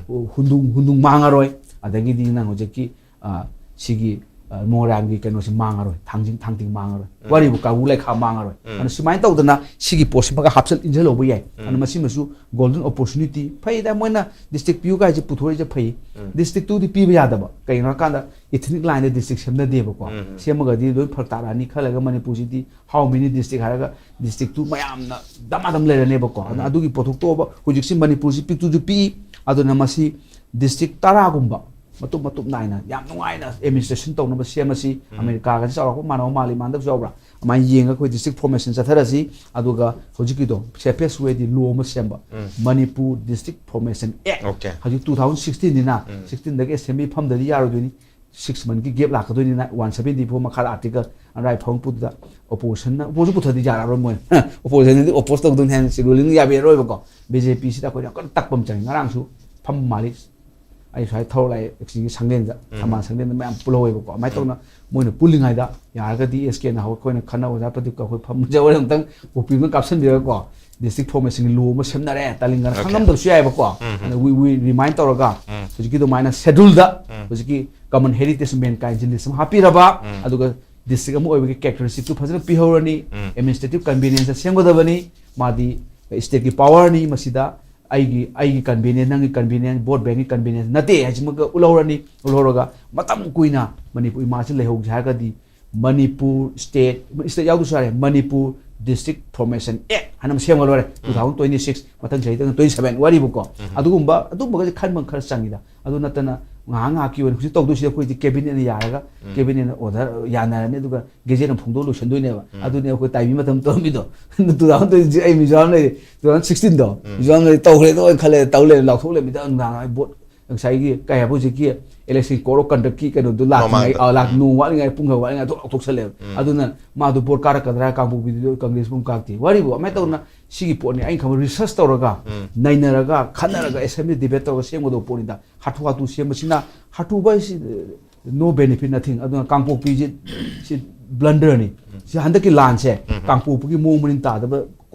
ꯍꯨꯟꯗꯨꯡ ꯍꯨꯟꯗꯨꯡ ꯃꯥꯡꯉꯔꯣꯏ, ꯑꯗꯒꯤꯗꯤ ꯅꯪ ꯍꯧꯖꯤꯛꯀꯤ ꯑ, ꯁꯤꯒꯤ ꯑ, ꯃꯣꯏꯔꯥꯡꯒꯤ ꯀꯩꯅꯣꯁꯤ ꯃꯥꯡꯉꯔꯣꯏ, ꯊꯥꯡꯖꯤꯡ ꯊꯥꯡꯖꯤꯡ ꯃꯥꯡꯉꯔꯣꯏ, ꯋꯥꯔꯤꯕꯨ ꯀꯥꯡꯕꯨ ꯂꯩꯈꯥ ꯃꯥꯡꯉꯔꯣꯏ꯫ ꯑꯗꯨꯅ ꯁꯨꯃꯥꯏꯅ ꯇꯧꯗꯅ ꯁꯤꯒꯤ ꯄꯣꯠꯁꯤꯃꯒ ꯍꯥꯞꯆꯤꯜ ꯏꯟꯁꯤꯜꯍꯧꯕ ꯌꯥꯏ꯫ ꯑꯗꯨꯅ ꯃꯁꯤꯃꯁꯨ ꯒꯣꯜꯗꯟ ꯑꯣꯄꯣꯔꯆꯨꯅꯤꯇꯤ꯫ ꯐꯩꯗ, ꯃꯣꯏꯅ ꯗꯤꯁꯇ꯭ꯔꯤꯛ ꯄꯤꯌꯨ ꯀꯥꯏꯁꯦ ꯄꯨꯊꯣꯔꯛꯏꯁꯦ ꯐꯩ꯫ ꯗꯤꯁꯇ꯭ꯔꯤꯛꯇꯨꯗꯤ ꯄꯤꯕ ꯌꯥꯗꯕ꯫ ꯀꯩꯒꯤꯅꯣ ꯍꯥꯏꯀꯥꯟꯗ ꯏꯊꯅꯤꯛ ꯂꯥꯏꯟꯗ ꯗꯤꯁꯇ꯭ꯔꯤꯛ ꯁꯦꯝꯅꯗꯦꯕꯀꯣ꯫ ꯁꯦꯝꯃꯒꯗꯤ ꯂꯣꯏ ꯐꯔꯛ ꯇꯥꯔꯛꯑꯅꯤ꯫ ꯈꯔ ꯂꯩꯔꯒ ꯃꯅꯤꯄꯨꯔꯁꯤꯗꯤ how many district ꯍꯥꯏꯔꯒ ꯗꯤꯁꯇ꯭ꯔꯤꯛꯇꯨ ꯃꯌꯥꯝꯅ ꯗꯃꯥꯗꯝ ꯂꯩꯔꯅꯦꯕꯀꯣ꯫ ꯑꯗꯨꯅ ꯑꯗꯨꯒꯤ ꯄꯣꯠꯊꯣꯛ ꯇꯣꯛꯑꯕ꯫ ꯍꯧꯖꯤꯛꯁꯤ ꯃꯅꯤꯄꯨꯔꯁꯤ ꯄꯤꯛꯇꯨꯁꯨ ꯄꯤꯛꯏ꯫ ꯑꯗꯨꯅ ꯃꯁꯤ ꯗꯤꯁꯇ꯭ꯔꯤꯛ ꯇꯔꯥꯒꯨꯝꯕ ꯃꯇꯨꯞ ꯃꯇꯨꯞ ꯅꯥꯏꯅ ꯌꯥꯝ ꯅꯨꯡꯉꯥꯏꯅ ꯑꯦꯗꯃꯤꯅꯤꯁꯇ꯭ꯔꯦꯁꯟ ꯇꯧꯅꯕ ꯁꯦꯝꯃꯁꯤ꯫ ꯑꯃꯦꯔꯤꯀꯥꯒꯁꯤ ꯆꯥꯎꯔꯥꯛꯄ ꯃꯥꯟꯅꯕ ꯃꯥꯜꯂꯤ, ꯃꯥꯟꯅꯗꯕꯁꯨ ꯌꯥꯎꯕ꯭ꯔꯥ? ꯑꯗꯨꯃꯥꯏꯅ ꯌꯦꯡꯉꯒ ꯑꯩꯈꯣꯏ ꯗꯤꯁꯇ꯭ꯔꯤꯛ ꯐꯣꯔꯃꯦꯁꯟ ꯆꯠꯊꯔꯁꯤ꯫ ꯑꯗꯨꯒ ꯍꯧꯖꯤꯛꯀꯤꯗꯣ ꯁꯦꯐꯦꯁ ꯋꯦꯗꯤ ꯂꯣ ꯑꯃ ꯁꯦꯝꯕ, Manipur district formation act. Okay. ꯍꯧꯖꯤꯛ ꯇꯨ ꯊꯥꯎꯖꯟ ꯁꯤꯛꯁꯇꯤꯟꯅꯤꯅ, ꯁꯤꯛꯁꯇꯤꯟꯗꯒꯤ ꯑꯦꯁꯦꯝꯕ꯭ꯂꯤ ꯐꯝꯗꯗꯤ ꯌꯥꯔꯣꯏꯗꯣꯏꯅꯤ꯫ ꯁꯤꯛꯁ ꯃꯟꯠꯀꯤ ꯒꯦꯞ ꯂꯥꯛꯀꯗꯣꯏꯅꯤꯅ, ꯋꯥꯟ ꯁꯕꯦꯟꯇꯤ ꯐꯣꯔ ꯃꯈꯥꯗ ꯑꯥꯔꯇꯤꯀꯜ ꯑꯔꯥꯏ ꯐꯣꯡ ꯄꯨꯗꯨꯗ ꯑꯣꯄꯣꯖꯤꯁꯟꯅ, ꯑꯣꯄꯣꯖꯤꯁꯟ ꯄꯨꯊꯗꯤ ꯌꯥꯔꯔꯣꯏ ꯃꯣꯏ꯫ ꯑꯣꯄꯣꯖꯤꯁꯟꯅꯗꯤ ꯑꯣꯄꯣꯖ ꯇꯧꯗꯣꯏꯅꯤ ꯍꯥꯏꯅ ꯁꯤ ꯔꯨꯂꯤꯡ ꯌꯥꯕꯤꯔꯔꯣꯏꯕꯀꯣ꯫ ꯕꯤ ꯖꯦ ꯄꯤꯁꯤꯗ ꯑꯩꯈꯣꯏꯅ ꯌꯥꯝ ꯀꯟꯅ ꯇꯛꯄ ꯑꯃ ꯆꯪꯉꯤ꯫ ꯉꯔꯥꯡꯁꯨ ꯐꯝ ꯃꯥꯜꯂꯤ, ꯑꯩ ꯁ꯭ꯋꯥꯏ ꯊꯧꯔ ꯂꯥꯛꯑꯦ ꯑꯦꯛꯁꯤꯒꯤ ꯁꯪꯂꯦꯟꯗ, ꯊꯝꯕꯥꯜ ꯁꯪꯂꯦꯟꯗ ꯃꯌꯥꯝ ꯄꯨꯜꯍꯧꯋꯦꯕꯀꯣ꯫ ꯑꯗꯨꯃꯥꯏꯅ ꯇꯧꯅ ꯃꯣꯏꯅ ꯄꯨꯜꯂꯤꯉꯩꯗ ꯌꯥꯔꯒꯗꯤ ꯑꯦꯁ ꯀꯦꯅ ꯍꯧꯔꯛ ꯑꯩꯈꯣꯏꯅ ꯈꯟꯅ ꯑꯣꯖꯥ ꯄ꯭ꯔꯗꯤꯞꯀ ꯑꯩꯈꯣꯏ ꯐꯝꯖꯧꯔꯦ ꯑꯃꯨꯛꯇꯪ ꯀꯣꯄꯤ ꯑꯃ ꯀꯥꯞꯁꯤꯟꯕꯤꯔꯒꯀꯣ꯫ ꯗꯤꯁꯇ꯭ꯔꯤꯛ ꯐꯣꯔꯃꯦꯁꯟꯒꯤ ꯂꯣ ꯑꯃ ꯁꯦꯝꯅꯔꯦ, ꯇꯥꯂꯤꯡꯒꯅ Okay. ꯈꯪꯉꯝꯗꯕꯁꯨ ꯌꯥꯏꯑꯕꯀꯣ꯫ ꯑꯗ we, we remind ꯇꯧꯔꯒ ꯍꯧꯖꯤꯛꯀꯤ ꯑꯗꯨꯃꯥꯏꯅ ꯁꯦꯗꯨꯜꯗ ꯍꯧꯖꯤꯛꯀꯤ ꯀꯃꯟ ꯍꯦꯔꯤꯇꯦꯖ ꯃꯦꯟꯀꯥꯏꯟꯁꯤ ꯂꯤꯁ ꯑꯃ ꯍꯥꯞꯄꯤꯔꯕ, ꯑꯗꯨꯒ ꯗꯤꯁꯇ꯭ꯔꯤꯛ ꯑꯃ ꯑꯣꯏꯕꯒꯤ ꯀꯦꯔꯦꯛꯇꯔꯤꯁꯇꯤꯛꯇꯨ ꯐꯖꯅ ꯄꯤꯍꯧꯔꯅꯤ, ꯑꯦꯗꯃꯤꯅꯤꯁꯇ꯭ꯔꯦꯇꯤꯚ ꯀꯟꯚꯤꯅꯤꯌꯟꯁꯇ ꯁꯦꯝꯒꯗꯕꯅꯤ꯫ ꯃꯥꯗꯤ ꯁ꯭ꯇꯦꯠꯀꯤ ꯄꯋꯥꯔꯅꯤ꯫ ꯃꯁꯤꯗ ꯑꯩꯒꯤ, ꯑꯩꯒꯤ ꯀꯟꯚꯤꯅꯤꯌꯟꯁ, ꯅꯪꯒꯤ ꯀꯟꯚꯤꯅꯤꯌꯟꯁ, ꯚꯣꯠ ꯕꯦꯡꯒꯤ ꯀꯟꯚꯤꯅꯤꯌꯟꯁ ꯅꯠꯇꯦ ꯍꯥꯏꯁꯤꯃꯒ ꯎꯠꯍꯧꯔꯅꯤ꯫ ꯎꯠꯍꯧꯔꯒ ꯃꯇꯝ ꯀꯨꯏꯅ ꯃꯅꯤꯄꯨꯔ ꯏꯃꯥꯁꯤ ꯂꯩꯍꯧꯒꯦ ꯍꯥꯏꯔꯒꯗꯤ ꯃꯅꯤꯄꯨꯔ ꯁ꯭ꯇꯦꯠ, ꯁ꯭ꯇꯦꯠ ꯌꯥꯎꯗ꯭ꯔꯁꯨ ꯌꯥꯔꯦ, ꯃꯅꯤꯄꯨꯔ ꯗꯤꯁꯇ꯭ꯔꯤꯛ ꯐꯣꯔꯃꯦꯁꯟ ꯑꯦꯛ ꯍꯥꯏꯅ ꯑꯃ ꯁꯦꯝꯒ ꯂꯣꯏꯔꯦ꯫ ꯇꯨ ꯊꯥꯎꯖꯟ ꯇ꯭ꯋꯦꯟꯇꯤ ꯁꯤꯛꯁ, ꯃꯊꯪ ꯆꯍꯤꯗꯅ ꯇ꯭ꯋꯦꯟꯇꯤ ꯁꯕꯦꯟ ꯋꯥꯔꯤꯕꯀꯣ꯫ ꯑꯗꯨꯒꯨꯝꯕ, ꯑꯗꯨꯝꯕꯒꯁꯦ ꯈꯟꯕ ꯈꯔ ꯆꯪꯉꯤꯗ꯫ ꯑꯗꯨ ꯅꯠꯇꯅ ꯉꯥꯏꯍꯥꯛ ꯉꯥꯏꯍꯥꯛꯀꯤ ꯑꯣꯏꯅ ꯍꯧꯖꯤꯛ ꯇꯧꯗꯣꯏꯁꯤꯗꯤ ꯑꯩꯈꯣꯏꯗꯤ ꯀꯦꯕꯤꯅꯦꯠꯅ ꯌꯥꯔꯒ, ꯀꯦꯕꯤꯅꯦꯠꯅ ꯑꯣꯔꯗꯔ ꯌꯥꯅꯔꯅꯤ, ꯑꯗꯨꯒ ꯒꯦꯖꯦꯠ ꯑꯃ ꯐꯣꯡꯗꯣꯛꯑ ꯂꯣꯏꯁꯤꯟꯗꯣꯏꯅꯦꯕ꯫ ꯑꯗꯨꯅꯦ ꯑꯩꯈꯣꯏ ꯇꯥꯏꯃꯤꯡ ꯃꯇꯝ ꯇꯧꯔꯝꯃꯤꯗꯣ꯫ ꯇꯨ ꯊꯥꯎꯖꯟ ꯇ꯭ꯋꯦꯟꯇꯤ ꯁꯤꯛꯁ ꯑꯩ ꯃꯤꯖꯣꯔꯥꯝ ꯂꯩꯔꯤ, ꯇꯨ ꯊꯥꯎꯖꯟ ꯁꯤꯛꯁꯇꯤꯟꯗꯣ ꯃꯤꯖꯣꯔꯥꯝ ꯂꯩꯔꯤ, ꯇꯧꯈ꯭ꯔꯦ ꯂꯣꯏ ꯈꯜꯂꯦ, ꯇꯧ ꯂꯩꯔꯦ, ꯂꯥꯎꯊꯣꯛ ꯂꯩꯔꯝꯃꯤꯗ ꯅꯨꯡꯗꯥꯡ ꯑꯩ ꯕꯣꯠ ꯉꯁꯥꯏꯒꯤ ꯀꯩ ꯍꯥꯏꯕ, ꯍꯧꯖꯤꯛꯀꯤ election code of conduct ꯀꯤ ꯀꯩꯅꯣꯗꯣ ꯂꯥꯛꯇ꯭ꯔꯤꯉꯩ, ꯃꯃꯥꯡꯗ꯫ ꯑ, ꯂꯥꯛ ꯎꯝ꯫ ꯅꯣꯡ ꯋꯥꯠꯂꯤꯉꯩ, ꯄꯨꯡ ꯈꯔ ꯋꯥꯠꯂꯤꯉꯩ ꯊꯣꯛ ꯂꯥꯎꯊꯣꯛꯁꯜꯂꯦꯕ꯫ ꯎꯝ꯫ ꯑꯗꯨꯅ ꯃꯥꯗꯣ vote ꯀꯥꯔꯛꯀꯗ꯭ꯔꯥ, ꯀꯥꯡꯄꯣꯛꯄꯤꯗꯨꯗꯤ Congress ꯄꯨꯡ ꯀꯥꯔꯛꯇꯦ꯫ ꯋꯥꯔꯤꯕꯨ ꯑꯃꯥꯏꯅ ꯇꯧꯗꯅ ꯁꯤꯒꯤ ꯄꯣꯠꯅꯤ ꯑꯩꯅ ꯈꯪꯕ research ꯇꯧꯔꯒ, ꯎꯝ꯫ ꯅꯩꯅꯔꯒ, ꯈꯟꯅꯔꯒ assembly debate ꯇꯧꯔꯒ ꯁꯦꯝꯒꯗꯧꯕ ꯄꯣꯠꯅꯤꯗ꯫ ꯍꯥꯊꯨ ꯍꯥꯊꯨ ꯁꯦꯝꯕꯁꯤꯅ, ꯍꯥꯊꯨꯕ ꯍꯥꯏꯁꯤ, no benefit, nothing꯫ ꯑꯗꯨꯅ ꯀꯥꯡꯄꯣꯛꯄꯤꯁꯤ, ꯁꯤ blunder ꯅꯤ꯫ ꯁꯤ ꯍꯟꯗꯛꯀꯤ ꯂꯥꯟꯁꯦ ꯎꯝ꯫ ꯀꯥꯡꯄꯣꯛꯄꯤꯒꯤ ꯃꯑꯣꯡ ꯃꯔꯤꯟ ꯇꯥꯗꯕ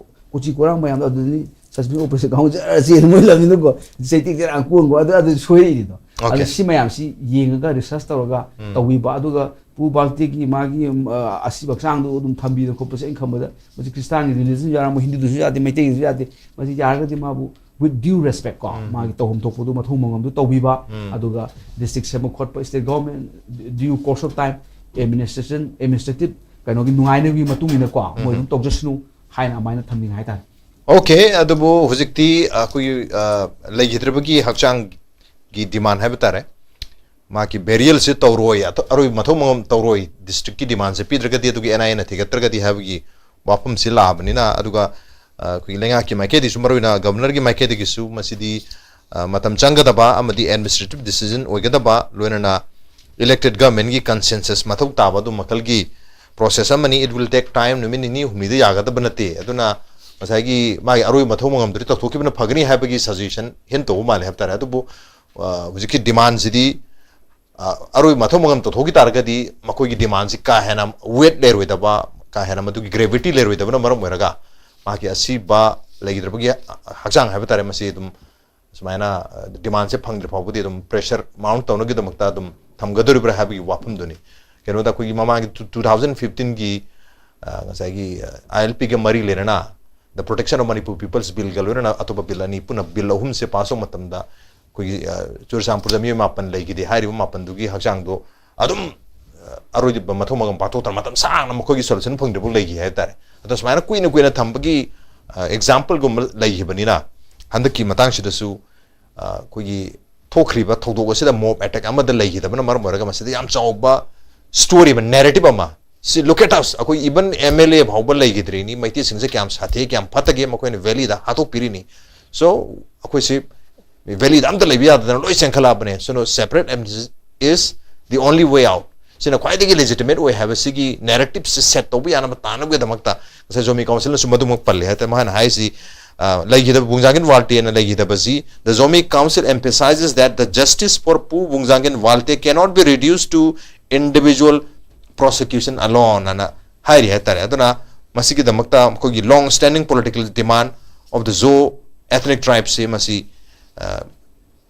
ꯀꯣꯆꯤ ꯀꯣꯔꯥꯡ ꯃꯌꯥꯝꯗꯣ ꯑꯗꯨꯗꯤ suspension operation ꯀꯥꯡꯕꯨ ꯖꯔ ꯆꯦꯟ ꯃꯣꯏ ꯂꯝꯁꯤꯅꯀꯣ, ꯆꯩꯇꯦꯛ ꯆꯦꯔꯥꯡ ꯀꯣꯟꯀꯣ, ꯑꯗꯨ, ꯑꯗꯨ ꯁꯣꯏꯔꯛꯏꯅꯤꯗꯣ꯫ Okay. ꯑꯗꯨ ꯁꯤ ꯃꯌꯥꯝꯁꯤ ꯌꯦꯡꯉꯒ research ꯇꯧꯔꯒ ꯎꯝ꯫ ꯇꯧꯕꯤꯕ, ꯑꯗꯨꯒ ꯄꯨ ꯕꯥꯜꯇꯤꯒꯤ ꯃꯥꯒꯤ, ꯎꯝ, ꯑ, ꯑꯁꯤꯕ ꯍꯛꯆꯥꯡꯗꯣ ꯑꯗꯨꯝ ꯊꯝꯕꯤꯗꯅ ꯈꯣꯠꯄꯁꯦ ꯑꯩꯅ ꯈꯟꯕꯗ ꯃꯁꯤ ꯈ꯭ꯔꯤꯁꯇꯥꯟꯒꯤ religion ꯌꯥꯔꯝꯃꯣꯏ, ꯍꯤꯟꯗꯨꯗꯁꯨ ꯌꯥꯗꯦ, ꯃꯩꯇꯩꯒꯤꯁꯨ ꯌꯥꯗꯦ꯫ ꯃꯁꯤ ꯌꯥꯔꯒꯗꯤ ꯃꯥꯕꯨ with due respect ꯀꯣ, ꯎꯝ꯫ ꯃꯥꯒꯤ ꯇꯧꯐꯝ ꯊꯣꯛꯄꯗꯨ ꯃꯊꯧ ꯃꯉꯝꯗꯨ ꯇꯧꯕꯤꯕ, ꯎꯝ꯫ ꯑꯗꯨꯒ district ꯁꯦꯝꯕ ꯈꯣꯠꯄ, state government due course of time, administration, administrative ꯀꯩꯅꯣꯒꯤ ꯅꯨꯡꯉꯥꯏꯅꯕꯒꯤ ꯃꯇꯨꯡ ꯏꯟꯅ ꯀꯣ, ꯃꯣꯏ ꯑꯗꯨꯝ ꯇꯧꯖꯁꯅꯨ ꯍꯥꯏꯅ ꯑꯗꯨꯃꯥꯏꯅ ꯊꯝꯅꯤꯡꯉꯦ ꯍꯥꯏꯇꯥꯔꯦ꯫ Okay, ꯑꯗꯨꯕꯨ ꯍꯧꯖꯤꯛꯇꯤ ꯑꯩꯈꯣꯏꯒꯤ, ꯑ, ꯂꯩꯈꯤꯗ꯭ꯔꯕꯒꯤ ꯍꯛꯆꯥꯡꯒꯤ demand ꯍꯥꯏꯕ ꯇꯥꯔꯦ, ꯃꯥꯒꯤ burial ꯁꯦ ꯇꯧꯔꯣꯏ, ꯑꯇꯣ-, ꯑꯔꯣꯏꯕ ꯃꯊꯧ ꯃꯉꯝ ꯇꯧꯔꯣꯏ, district ꯀꯤ demand ꯁꯦ ꯄꯤꯗ꯭ꯔꯒꯗꯤ, ꯑꯗꯨꯒꯤ N I A ꯅ ꯊꯤꯒꯠꯇ꯭ꯔꯒꯗꯤ ꯍꯥꯏꯕꯒꯤ ꯋꯥꯐꯝꯁꯤ ꯂꯥꯛꯑꯕꯅꯤꯅ, ꯑꯗꯨꯒ, ꯑ, ꯑꯩꯈꯣꯏꯒꯤ ꯂꯩꯉꯥꯛꯀꯤ ꯃꯥꯏꯀꯩꯗꯒꯤꯁꯨ, ꯃꯔꯨꯑꯣꯏꯅ Governor ꯒꯤ ꯃꯥꯏꯀꯩꯗꯒꯤꯁꯨ ꯃꯁꯤꯗꯤ, ꯑ, ꯃꯇꯝ ꯆꯪꯒꯗꯕ ꯑꯃꯗꯤ administrative decision ꯑꯣꯏꯒꯗꯕ, ꯂꯣꯏꯅꯅ elected government ꯒꯤ consensus ꯃꯊꯧ ꯇꯥꯕ ꯑꯗꯨꯝ ꯃꯈꯜꯒꯤ process ꯑꯃꯅꯤ꯫ It will take time, ꯅꯨꯃꯤꯠ ꯅꯤꯅꯤ ꯍꯨꯝꯅꯤꯗ ꯌꯥꯒꯗꯕ ꯅꯠꯇꯦ꯫ ꯑꯗꯨꯅ ꯉꯁꯥꯏꯒꯤ ꯃꯥꯒꯤ ꯑꯔꯣꯏꯕ ꯃꯊꯧ ꯃꯉꯝꯗꯨꯗꯤ ꯇꯧꯊꯣꯛꯈꯤꯕꯅ ꯐꯒꯅꯤ ꯍꯥꯏꯕꯒꯤ suggestion ꯍꯦꯟꯅ ꯇꯧꯕ ꯃꯥꯜꯂꯦ ꯍꯥꯏꯕ ꯇꯥꯔꯦ꯫ ꯑꯗꯨꯕꯨ, ꯑ, ꯍꯧꯖꯤꯛꯀꯤ demand ꯁꯤꯗꯤ, ꯑ, ꯑꯔꯣꯏꯕ ꯃꯊꯧ ꯃꯉꯝ ꯇꯧꯊꯣꯛꯈꯤ ꯇꯥꯔꯒꯗꯤ ꯃꯈꯣꯏꯒꯤ demand ꯁꯤ ꯀꯥ ꯍꯦꯟꯅ weight ꯂꯩꯔꯣꯏꯗꯕ, ꯀꯥ ꯍꯦꯟꯅ ꯃꯗꯨꯒꯤ gravity ꯂꯩꯔꯣꯏꯗꯕꯅ ꯃꯔꯝ ꯑꯣꯏꯔꯒ ꯃꯥꯒꯤ ꯑꯁꯤꯕ ꯂꯩꯈꯤꯗ꯭ꯔꯕꯒꯤ ꯍꯛꯆꯥꯡ ꯍꯥꯏꯕ ꯇꯥꯔꯦ, ꯃꯁꯤ ꯑꯗꯨꯝ ꯁꯨꯃꯥꯏꯅ, ꯑ, demand ꯁꯦ ꯐꯪꯗ꯭ꯔꯤ ꯐꯥꯎꯕꯗꯤ ꯑꯗꯨꯝ pressure mount ꯇꯧꯅꯕꯒꯤꯗꯃꯛꯇ ꯑꯗꯨꯝ ꯊꯝꯒꯗꯧꯔꯤꯕ꯭ꯔꯥ ꯍꯥꯏꯕꯒꯤ ꯋꯥꯐꯝꯗꯨꯅꯤ꯫ ꯀꯩꯅꯣꯗ ꯑꯩꯈꯣꯏꯒꯤ ꯃꯃꯥꯡꯒꯤ two, two thousand fifteen ꯒꯤ, ꯑ, ꯉꯁꯥꯏꯒꯤ, ꯑ, I L P ꯒ ꯃꯔꯤ ꯂꯩꯅꯅ The Protection of Manipur People's Bill ꯒ ꯂꯣꯏꯅꯅ ꯑꯇꯣꯞꯄ bill ꯑꯅꯤ ꯄꯨꯟꯅ bill ꯑꯍꯨꯝꯁꯦ pass ꯇꯧꯕ ꯃꯇꯝꯗ ꯑꯩꯈꯣꯏꯒꯤ, ꯑ, ꯆꯨꯔꯆꯥꯟꯄꯨꯔꯗ ꯃꯤꯑꯣꯏ ꯃꯥꯄꯟ ꯂꯩꯈꯤꯗꯦ꯫ ꯍꯥꯏꯔꯤꯕ ꯃꯥꯄꯟꯗꯨꯒꯤ ꯍꯛꯆꯥꯡꯗꯣ ꯑꯗꯨꯝ, ꯑ, ꯑꯔꯣꯏꯕ ꯃꯊꯧ ꯃꯉꯝ ꯄꯥꯡꯊꯣꯛꯇꯅ ꯃꯇꯝ ꯁꯥꯡꯅ ꯃꯈꯣꯏꯒꯤ solution ꯐꯪꯗ꯭ꯔꯤꯐꯥꯎ ꯂꯩꯈꯤ ꯍꯥꯏ ꯇꯥꯔꯦ꯫ ꯑꯗꯣ ꯁꯨꯃꯥꯏꯅ ꯀꯨꯏꯅ ꯀꯨꯏꯅ ꯊꯝꯕꯒꯤ, ꯑ, example ꯒꯨꯝꯕ ꯂꯩꯈꯤꯕꯅꯤꯅ ꯍꯟꯗꯛꯀꯤ ꯃꯇꯥꯡꯁꯤꯗꯁꯨ, ꯑ, ꯑꯩꯈꯣꯏꯒꯤ ꯊꯣꯛꯈ꯭ꯔꯤꯕ ꯊꯧꯗꯣꯛ ꯑꯁꯤꯗ mob attack ꯑꯃꯗ ꯂꯩꯈꯤꯗꯕꯅ ꯃꯔꯝ ꯑꯣꯏꯔꯒ ꯃꯁꯤꯗ ꯌꯥꯝ ꯆꯥꯎꯕ story ꯑꯃ, narrative ꯑꯃ, ꯁꯤ look at us, ꯑꯩꯈꯣꯏ even M L A ꯐꯥꯎꯕ ꯂꯩꯈꯤꯗ꯭ꯔꯤꯅꯤ, ꯃꯩꯇꯩꯁꯤꯡꯁꯦ ꯀꯌꯥꯝ ꯁꯥꯊꯤ, ꯀꯌꯥꯝ ꯐꯠꯇꯒꯦ, ꯃꯈꯣꯏꯅ valley ꯗ ꯍꯥꯠꯇꯣꯛꯄꯤꯔꯤꯅꯤ꯫ So ꯑꯩꯈꯣꯏꯁꯤ ꯚꯦꯂꯤꯗ ꯑꯝꯇ ꯂꯩꯕ ꯌꯥꯗꯗꯅ ꯂꯣꯏ ꯆꯦꯟꯈꯠꯂꯛꯑꯕꯅꯦ꯫ So, no, separate administration is the only way out. ꯁꯤꯅ ꯈ꯭ꯋꯥꯏꯗꯒꯤ ꯂꯦꯖꯤꯇꯤꯃꯦꯠ ꯑꯣꯏ ꯍꯥꯏꯕꯁꯤꯒꯤ ꯅꯦꯔꯦꯇꯤꯞꯁꯦ ꯁꯦꯠ ꯇꯧꯕ ꯌꯥꯅꯕ ꯇꯥꯅꯕꯒꯤꯗꯃꯛꯇ ꯉꯁꯥꯏ ꯖꯣꯃꯤ ꯀꯥꯎꯟꯁꯤꯜꯅꯁꯨ ꯃꯗꯨꯃꯛ ꯄꯜꯂꯦ ꯍꯥꯏꯇꯥꯔꯦ꯫ ꯃꯥꯅ ꯍꯥꯏꯁꯤ, ꯑ, ꯂꯩꯈꯤꯗꯕ ꯕꯨꯡꯖꯥꯡꯒꯤꯟ ꯋꯥꯜꯇꯦꯅ ꯂꯩꯈꯤꯗꯕꯁꯤ, "The Zomi Council emphasizes that the justice for Pu Bungzangin Walte cannot be reduced to individual prosecution alone" ꯑꯅ ꯍꯥꯏꯔꯤ ꯍꯥꯏꯇꯥꯔꯦ꯫ ꯑꯗꯨꯅ ꯃꯁꯤꯒꯤꯗꯃꯛꯇ ꯑꯩꯈꯣꯏꯒꯤ long standing political demand of the Zo ethnic tribes ꯁꯤ ꯃꯁꯤ, ꯑ,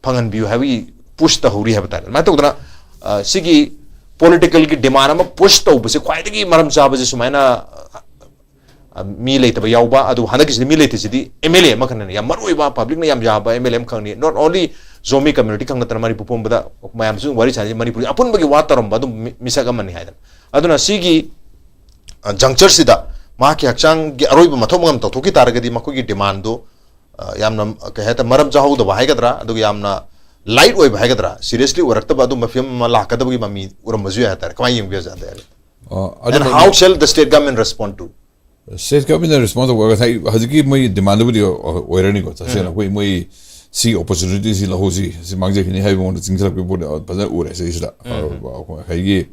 ꯐꯪꯍꯟꯕꯤꯌꯨ ꯍꯥꯏꯕꯒꯤ ꯄꯨꯁ ꯇꯧꯍꯧꯔꯤ ꯍꯥꯏꯕ ꯇꯥꯔꯦ꯫ ꯑꯗꯨꯃꯥꯏꯅ ꯇꯧꯗꯅ, ꯑ, ꯁꯤꯒꯤ ꯄꯣꯂꯤꯇꯤꯀꯦꯜꯒꯤ ꯗꯤꯃꯥꯟ ꯑꯃ ꯄꯨꯁ ꯇꯧꯕꯁꯦ ꯈ꯭ꯋꯥꯏꯗꯒꯤ ꯃꯔꯝ ꯆꯥꯕꯁꯦ ꯁꯨꯃꯥꯏꯅ, ꯑ, ꯃꯤ ꯂꯩꯇꯕ ꯌꯥꯎꯕ, ꯑꯗꯨ ꯍꯟꯗꯛꯀꯤꯁꯤꯗꯤ ꯃꯤ ꯂꯩꯇ꯭ꯔꯤꯁꯤꯗꯤ ꯑꯦꯝ ꯑꯦꯜ ꯑꯦ ꯑꯃꯈꯛꯅꯅꯦ, ꯌꯥꯝ ꯃꯔꯨ ꯑꯣꯏꯕ ꯄꯕ꯭ꯂꯤꯛꯅ ꯌꯥꯝ ꯌꯥꯕ ꯑꯦꯝ ꯑꯦꯜ ꯑꯦ ꯑꯃꯈꯛꯅꯤ꯫ Not only Zomi community ꯈꯛ ꯅꯠꯇꯅ ꯃꯅꯤꯄꯨꯔ ꯄꯨꯝꯕꯗ ꯃꯌꯥꯝꯁꯨ ꯋꯥꯔꯤ ꯁꯥꯟꯅꯔꯤ, ꯃꯅꯤꯄꯨꯔꯒꯤ ꯑꯄꯨꯟꯕꯒꯤ ꯋꯥ ꯇꯧꯔꯝꯕ ꯑꯗꯨꯝ ꯃꯤ-, ꯃꯤꯁꯛ ꯑꯃꯅꯤ ꯍꯥꯏꯗꯅ꯫ ꯑꯗꯨꯅ ꯁꯤꯒꯤ, ꯑ, ꯖꯪꯆꯔꯁꯤꯗ ꯃꯍꯥꯛꯀꯤ ꯍꯛꯆꯥꯡꯒꯤ ꯑꯔꯣꯏꯕ ꯃꯊꯧ ꯃꯉꯝ ꯇꯧꯊꯣꯛꯈꯤ ꯇꯥꯔꯒꯗꯤ ꯃꯈꯣꯏꯒꯤ ꯗꯤꯃꯥꯟꯗꯨ, ꯑ, ꯌꯥꯝꯅ, ꯀꯩ ꯍꯥꯏꯇꯥꯔꯦ, ꯃꯔꯝ ꯆꯥꯍꯧꯗꯕ ꯍꯥꯏꯒꯗ꯭ꯔꯥ, ꯑꯗꯨꯒ ꯌꯥꯝꯅ ꯂꯥꯏꯠ ꯑꯣꯏꯕ ꯍꯥꯏꯒꯗ꯭ꯔꯥ, ꯁꯤꯔꯤꯌꯁꯂꯤ ꯑꯣꯏꯔꯛꯇꯕ ꯑꯗꯨꯝꯕ ꯐꯤꯕꯝ ꯑꯃ ꯂꯥꯛꯀꯗꯕꯒꯤ ꯃꯃꯤ ꯎꯔꯝꯕꯁꯨ ꯌꯥꯏ ꯍꯥꯏꯇꯥꯔꯦ꯫ ꯀꯃꯥꯏꯅ ꯌꯦꯡꯕꯤꯕ ꯑꯣꯖꯥꯗ? ꯑ, And ꯑꯗꯨꯃꯛꯅꯤ꯫ How shall the state government respond to? State ꯒꯚꯔꯟꯃꯦꯟꯠꯅ ꯔꯦꯁꯄꯣꯟꯁ ꯇꯧꯕ ꯉꯁꯥꯏ ꯍꯧꯖꯤꯛꯀꯤ ꯃꯣꯏ ꯗꯤꯃꯥꯟꯗꯨꯕꯨꯗꯤ ꯑꯣꯏꯔꯅꯤꯀꯣ꯫ ꯇꯁꯦꯡꯅ ꯎꯝ꯫ ꯑꯩꯈꯣꯏ ꯃꯣꯏ ꯁꯤ ꯑꯣꯄꯣꯔꯆꯨꯅꯤꯇꯤꯁꯤ ꯂꯧꯍꯧꯁꯤ, ꯁꯤ ꯃꯥꯡꯖꯈꯤꯅꯤ ꯍꯥꯏꯕ ꯃꯑꯣꯡꯗ ꯆꯤꯡꯁꯤꯜꯂꯛꯄꯒꯤ ꯄꯣꯠ ꯐꯖꯅ ꯎꯔꯦ ꯁꯤꯁꯤꯗ꯫ ꯎꯝ꯫ ꯑ, ꯉꯁꯥꯏꯒꯤ,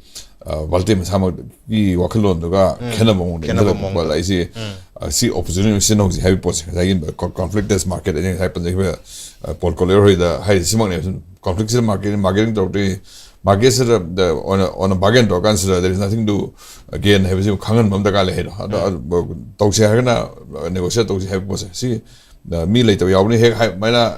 ꯑ, ꯋꯥꯜꯇꯦ ꯃꯁꯥꯃꯛꯀꯤ ꯋꯥꯈꯜꯂꯣꯟꯗꯨꯒ ꯎꯝ꯫ ꯈꯦꯠꯅꯕ ꯃꯑꯣꯡꯗ ꯈꯦꯠꯅꯕ ꯏꯟꯈꯠꯂꯛꯄ ꯃꯑꯣꯡꯗ꯫ ꯂꯥꯛꯏꯁꯤ, ꯎꯝ꯫ ꯑ, ꯁꯤ ꯑꯣꯄꯣꯔꯆꯨꯅꯤꯇꯤ ꯁꯤꯖꯤꯟꯅꯍꯧꯁꯤ ꯍꯥꯏꯕꯒꯤ ꯄꯣꯠꯁꯦ, ꯉꯁꯥꯏꯒꯤ ꯀꯣ-, ꯀꯣꯟꯐ꯭ꯂꯤꯛꯇꯦꯁ ꯃꯥꯔꯀꯦꯠ ꯑꯩꯅ ꯉꯁꯥꯏ ꯄꯟꯖꯈꯤꯕ, ꯑ, ꯄꯣꯜ ꯀꯣꯂꯦꯔ ꯍꯣꯏꯗ ꯍꯥꯏꯔꯤꯁꯤ ꯁꯤꯃꯛꯅꯦ꯫ ꯀꯣꯟꯐ꯭ꯂꯤꯛꯁꯤꯗ ꯃꯥꯔꯀꯦꯠ, ꯃꯥꯔꯀꯦꯇꯤꯡ ꯇꯧꯔꯗꯤ ꯃꯥꯔꯀꯦꯠꯁꯤꯗ ꯑꯣꯏꯅ, ꯑꯣꯏꯅ bargain ꯇꯧꯔꯀꯥꯟꯁꯤꯗ there is nothing to gain ꯍꯥꯏꯕꯁꯤ ꯈꯪꯍꯟꯕ ꯑꯃ ꯗꯔꯀꯥꯔ ꯂꯩ ꯍꯥꯏꯗꯣ꯫ ꯑꯗꯣ, ꯎꯝ꯫ ꯑꯗꯨ ꯇꯧꯁꯦ ꯍꯥꯏꯔꯒꯅ ꯅꯦꯒꯣꯁꯤꯌꯦꯠ ꯇꯧꯁꯤ ꯍꯥꯏꯕ ꯄꯣꯠꯁꯦ꯫ ꯁꯤ, ꯑ, ꯃꯤ ꯂꯩꯇꯕ ꯌꯥꯎꯕꯅꯤ, ꯍꯦꯛ ꯍꯥꯏ-, ꯑꯗꯨꯃꯥꯏꯅ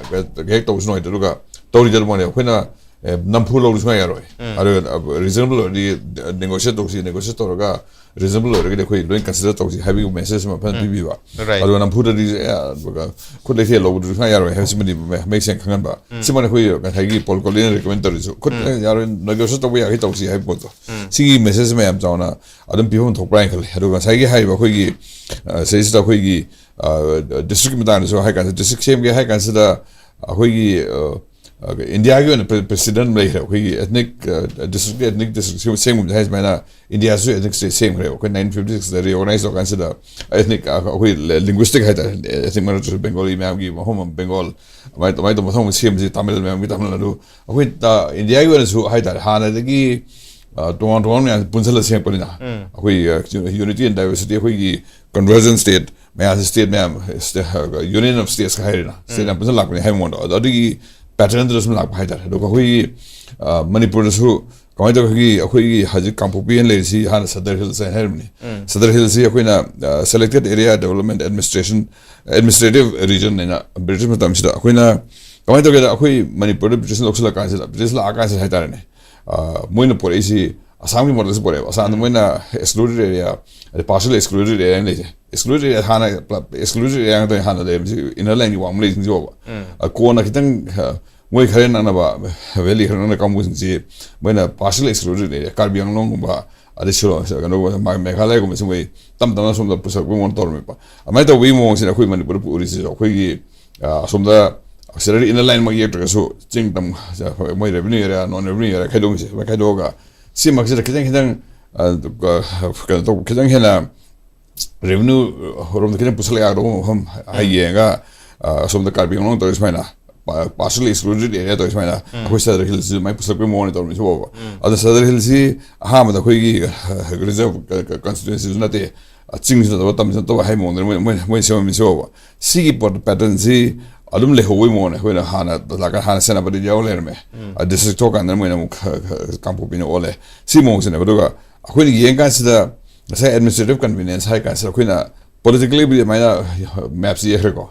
ꯍꯦꯛ ꯇꯧꯕꯁꯨ ꯅꯨꯡꯉꯥꯏꯇꯦ꯫ ꯑꯗꯨꯒ ꯇꯧꯔꯤꯗ ꯂꯣꯏꯅ ꯑꯩꯈꯣꯏꯅ, ꯑꯦ, ꯅꯝꯐꯨ ꯂꯧꯔꯁꯨ ꯁꯨꯡꯌꯥ ꯌꯥꯔꯣꯏ꯫ ꯎꯝ꯫ ꯑꯗꯨꯒ, ꯑ, ꯔꯤꯖꯅꯦꯕꯜ ꯑꯣꯏꯔꯗꯤ, ꯑ, ꯅꯦꯒꯣꯁꯤꯌꯦꯠ ꯇꯧꯁꯤ, ꯅꯦꯒꯣꯁꯤꯌꯦꯠ ꯇꯧꯔꯒ ꯔꯤꯖꯅꯦꯕꯜ ꯑꯣꯏꯔꯒꯗꯤ ꯑꯩꯈꯣꯏ ꯂꯣꯏ ꯀꯟꯁꯤꯗꯔ ꯇꯧꯁꯤ ꯍꯥꯏꯕꯒꯤ ꯃꯦꯁꯦꯖ ꯑꯃ ꯐꯖꯅ ꯎꯝ꯫ ꯄꯤꯕꯤꯕ꯫ Right. ꯑꯗꯨꯒ ꯅꯝꯐꯨꯗꯗꯤ, ꯑꯦ, ꯑꯗꯨꯒ ꯈꯨꯠ ꯂꯩꯊꯦꯜ ꯂꯧꯕꯗꯨꯁꯨ ꯁꯨꯡꯌꯥ ꯌꯥꯔꯣꯏ ꯍꯥꯏꯕꯁꯤꯃꯗꯤ ꯃ-, ꯃꯌꯦꯛ ꯁꯦꯡꯅ ꯈꯪꯍꯟꯕ꯫ ꯎꯝ꯫ ꯁꯤꯃꯅ ꯑꯩꯈꯣꯏ ꯉꯁꯥꯏꯒꯤ ꯄꯣꯜ ꯀꯣꯂꯦꯔꯅ ꯔꯤꯀꯃꯦꯟ ꯇꯧꯔꯤꯁꯨ, ꯈꯨꯠ ꯎꯝ꯫ ꯌꯥꯔꯣꯏ, ꯅꯦꯒꯣꯁꯤꯌꯦꯠ ꯇꯧꯕ ꯌꯥꯈꯩ ꯇꯧꯁꯤ ꯍꯥꯏꯕ ꯄꯣꯠꯇꯣ꯫ ꯎꯝ꯫ ꯁꯤꯒꯤ ꯃꯦꯁꯦꯖ ꯃꯌꯥꯝ ꯆꯥꯎꯅ ꯑꯗꯨꯝ ꯄꯤꯐꯝ ꯊꯣꯛꯄ꯭ꯔꯥ ꯍꯥꯏꯅ ꯈꯜꯂꯤ꯫ ꯑꯗꯨꯒ ꯉꯁꯥꯏꯒꯤ ꯍꯥꯏꯔꯤꯕ ꯑꯩꯈꯣꯏꯒꯤ, ꯑ, ꯁꯤꯗꯩꯁꯤꯗ ꯑꯩꯈꯣꯏꯒꯤ, ꯑ, ꯗꯤꯁꯇ꯭ꯔꯤꯛꯀꯤ ꯃꯇꯥꯡꯗꯁꯨ ꯍꯥꯏ ꯀꯥꯟꯗ, ꯗꯤꯁꯇ꯭ꯔꯤꯛ ꯁꯦꯝꯒꯦ ꯍꯥꯏ ꯀꯥꯟꯁꯤꯗ ꯑꯩꯈꯣꯏꯒꯤ, ꯑ, ꯏꯟꯗꯤꯌꯥꯒꯤ ꯑꯣꯏꯅ ꯄ꯭ꯔꯦꯁꯤꯗꯦꯟ ꯂꯩꯈ꯭ꯔꯦ꯫ ꯑꯩꯈꯣꯏꯒꯤ ethnic district, ethnic district ꯁꯦꯝꯕ ꯍꯥꯏ ꯁꯨꯃꯥꯏꯅ ꯏꯟꯗꯤꯌꯥꯁꯨ ethnic state ꯁꯦꯝꯈ꯭ꯔꯦꯕ꯫ ꯑꯩꯈꯣꯏ nineteen fifty six reorganize ꯇꯧꯔꯀꯥꯟꯁꯤꯗ ethnic, ꯑꯩꯈꯣꯏ linguistic ꯍꯥꯏꯇꯥꯔꯦ, ethnic ꯃꯔꯛꯇꯁꯨ ꯕꯦꯡꯒꯣꯂꯤ ꯃꯌꯥꯝꯒꯤ ꯃꯐꯝ ꯑꯃ ꯕꯦꯡꯒꯣꯜ, ꯑꯗꯨꯃꯥꯏꯅ ꯑꯗꯨꯃꯥꯏꯅ ꯇꯧꯕ ꯃꯊꯪ ꯁꯦꯝꯕꯁꯤ ꯇꯥꯃꯤꯜ ꯃꯌꯥꯝꯒꯤ ꯇꯥꯃꯤꯜ ꯅꯥꯗꯨ, ꯑꯩꯈꯣꯏ ꯏꯟꯗꯤꯌꯥꯒꯤ ꯑꯣꯏꯅꯁꯨ ꯍꯥꯏꯇꯥꯔꯦ, ꯍꯥꯟꯅꯗꯒꯤ ꯇꯣꯉꯥꯟ ꯇꯣꯉꯥꯟꯕ ꯃꯌꯥꯝ ꯄꯨꯟꯁꯤꯜꯂ ꯁꯦꯝꯃꯛꯄꯅꯤꯅ ꯑꯩꯈꯣꯏ unity and diversity, ꯑꯩꯈꯣꯏꯒꯤ convergent state ꯃꯌꯥꯝꯁꯦ, state ꯃꯌꯥꯝ, union of states ꯀ ꯍꯥꯏꯔꯦꯅ, state ꯌꯥꯝ ꯄꯨꯟꯁꯤꯜꯂꯛꯄꯅꯤ ꯍꯥꯏꯕ ꯃꯉꯣꯟꯗ꯫ ꯑꯗꯣ ꯑꯗꯨꯒꯤ pattern ꯗꯨꯗ ꯁꯨꯝ ꯂꯥꯛꯄ ꯍꯥꯏꯇꯥꯔꯦ꯫ ꯑꯗꯨꯒ ꯑꯩꯈꯣꯏꯒꯤ ꯃꯅꯤꯄꯨꯔꯗꯁꯨ ꯀꯃꯥꯏꯅ ꯇꯧꯒꯦ, ꯑꯩꯈꯣꯏꯒꯤ ꯍꯧꯖꯤꯛ ꯀꯥꯡꯄꯣꯛꯄꯤ ꯍꯥꯏꯅ ꯂꯩꯔꯤꯁꯤ ꯍꯥꯟꯅ ꯁꯗꯔ ꯍꯤꯜꯁ ꯍꯥꯏꯅ ꯍꯥꯏꯔꯝꯕꯅꯤ꯫ ꯁꯗꯔ ꯍꯤꯜꯁꯁꯤ ꯑꯩꯈꯣꯏꯅ selected area development administration, administrative region ꯍꯥꯏꯅ ꯕ꯭ꯔꯤꯇꯤꯁ ꯃꯇꯝꯁꯤꯗ ꯑꯩꯈꯣꯏꯅ ꯀꯃꯥꯏꯅ ꯇꯧꯒꯦꯗ, ꯑꯩꯈꯣꯏ ꯃꯅꯤꯄꯨꯔꯗ ꯕ꯭ꯔꯤꯇꯤꯁꯅ ꯂꯧꯁꯤꯜꯂꯀꯥꯟꯁꯤꯗ, ꯕ꯭ꯔꯤꯇꯤꯁ ꯂꯥꯛꯑꯀꯥꯟꯁꯤꯗ ꯍꯥꯏꯇꯥꯔꯦꯅꯦ, ꯃꯣꯏꯅ ꯄꯨꯔꯛꯏꯁꯤ ꯑꯁꯥꯝꯒꯤ ꯃꯣꯗꯦꯜꯁꯤ ꯄꯨꯔꯛꯑꯦꯕ꯫ ꯑꯁꯥꯝꯗ ꯃꯣꯏꯅ excluded area, ꯑꯗꯩ partial excluded area ꯍꯥꯏꯅ ꯂꯩꯁꯦ꯫ Excluded area ꯍꯥꯟꯅ, excluded area ꯉꯥꯛꯇ ꯍꯥꯟꯅ ꯂꯩꯔꯝꯃꯤꯁꯤ, inner line ꯒꯤ ꯋꯥꯡꯃ ꯂꯩꯁꯤꯡꯁꯤ ꯐꯥꯎꯕ꯫ ꯀꯣꯟꯅ ꯈꯤꯇꯪ ꯃꯣꯏ ꯈꯔ ꯅꯛꯅꯕ, valley ꯈꯔ ꯅꯛꯅ ꯀꯥꯡꯕꯨꯁꯤꯡꯁꯤ ꯃꯣꯏꯅ partial excluded area, ꯀꯥꯔꯕꯤ ꯑꯪꯂꯣꯡꯒꯨꯝꯕ, ꯑꯗꯩ ꯁꯤꯂꯣꯡ, ꯀꯩꯅꯣ, ꯃꯦꯘꯥꯂꯌꯥꯒꯨꯝꯕꯁꯤ ꯃꯣꯏ ꯇꯞ ꯇꯞꯅ ꯁꯣꯝꯗ ꯄꯨꯁꯜꯂꯛꯄꯒꯤ ꯃꯑꯣꯡ ꯇꯧꯔꯝꯃꯦꯕ꯫ ꯑꯗꯨꯃꯥꯏꯅ ꯇꯧꯕꯒꯤ ꯃꯑꯣꯡꯁꯤꯅ ꯑꯩꯈꯣꯏ ꯃꯅꯤꯄꯨꯔꯗ ꯄꯨꯔꯤꯁꯤꯁꯨ ꯑꯩꯈꯣꯏꯒꯤ ꯑꯁꯣꯝꯗ ꯑꯁꯤꯗ inner line ꯃꯛ ꯌꯦꯛꯇ꯭ꯔꯒꯁꯨ ꯆꯤꯡ ꯇꯝ, ꯃꯣꯏ revenue area, non revenue area ꯈꯥꯏꯗꯣꯛꯏꯁꯦ, ꯁꯨꯃꯥꯏꯅ ꯈꯥꯏꯗꯣꯛꯑꯒ ꯁꯤꯃꯛꯁꯤꯗ ꯈꯤꯇꯪ ꯈꯤꯇꯪ ꯀꯩꯅꯣ ꯇꯧꯕ, ꯈꯤꯇꯪ ꯍꯦꯟꯅ revenue ꯔꯣꯝꯗ ꯈꯤꯇꯪ ꯄꯨꯁꯜꯂꯛ ꯌꯥꯒꯗꯧꯕ ꯃꯐꯝ ꯍꯥꯏ ꯌꯦꯡꯉꯒ, ꯑꯁꯣꯝꯗ ꯀꯥꯔꯕꯤ ꯑꯪꯂꯣꯡ ꯇꯧꯔꯤ ꯁꯨꯃꯥꯏꯅ partially excluded area ꯇꯧꯔꯤ ꯁꯨꯃꯥꯏꯅ ꯑꯩꯈꯣꯏ ꯁꯗꯔ ꯍꯤꯜꯁꯁꯤꯁꯨ ꯑꯗꯨꯃꯥꯏꯅ ꯄꯨꯁꯜꯂꯛꯄꯒꯤ ꯃꯑꯣꯡꯅꯤ ꯇꯧꯔꯝꯃꯤꯁꯤ ꯐꯥꯎꯕ꯫ ꯑꯗꯣ ꯁꯗꯔ ꯍꯤꯜꯁꯁꯤ ꯑꯍꯥꯟꯕꯗ ꯑꯩꯈꯣꯏꯒꯤ reserve constituency ꯁꯨ ꯅꯠꯇꯦ, ꯆꯤꯡꯁꯨ ꯅꯠꯇꯕ, ꯇꯝꯁꯨ ꯅꯠꯇꯕ ꯍꯥꯏ ꯃꯑꯣꯡꯗ ꯃꯣꯏ, ꯃꯣꯏ, ꯃꯣꯏ ꯁꯦꯝꯃꯝꯃꯤꯁꯤ ꯐꯥꯎꯕ꯫ ꯁꯤꯒꯤ pattern ꯁꯤ ꯑꯗꯨꯝ ꯂꯩꯍꯧꯕꯒꯤ ꯃꯑꯣꯡꯅꯦ꯫ ꯑꯩꯈꯣꯏꯅ ꯍꯥꯟꯅ ꯂꯥꯛꯀꯥꯟ ꯍꯥꯟꯅ ꯁꯦꯅꯥꯄꯇꯤꯗ ꯌꯥꯎꯔ ꯂꯩꯔꯝꯃꯦ꯫ District ꯊꯣꯛꯀꯥꯟꯗꯅ ꯃꯣꯏꯅ ꯑꯃꯨꯛ ꯀꯥꯡꯄꯣꯛꯄꯤꯅ ꯑꯣꯜꯂꯦ꯫ ꯁꯤ ꯃꯑꯣꯡꯁꯤꯅꯦꯕ꯫ ꯑꯗꯨꯒ ꯑꯩꯈꯣꯏꯅ ꯌꯦꯡꯀꯥꯟꯁꯤꯗ ꯉꯁꯥꯏ administrative convenience ꯍꯥꯏ ꯀꯥꯟꯁꯤꯗ ꯑꯩꯈꯣꯏꯅ politically ꯕꯨꯗꯤ ꯑꯗꯨꯃꯥꯏꯅ map ꯁꯤ ꯌꯦꯛꯈ꯭ꯔꯦꯀꯣ꯫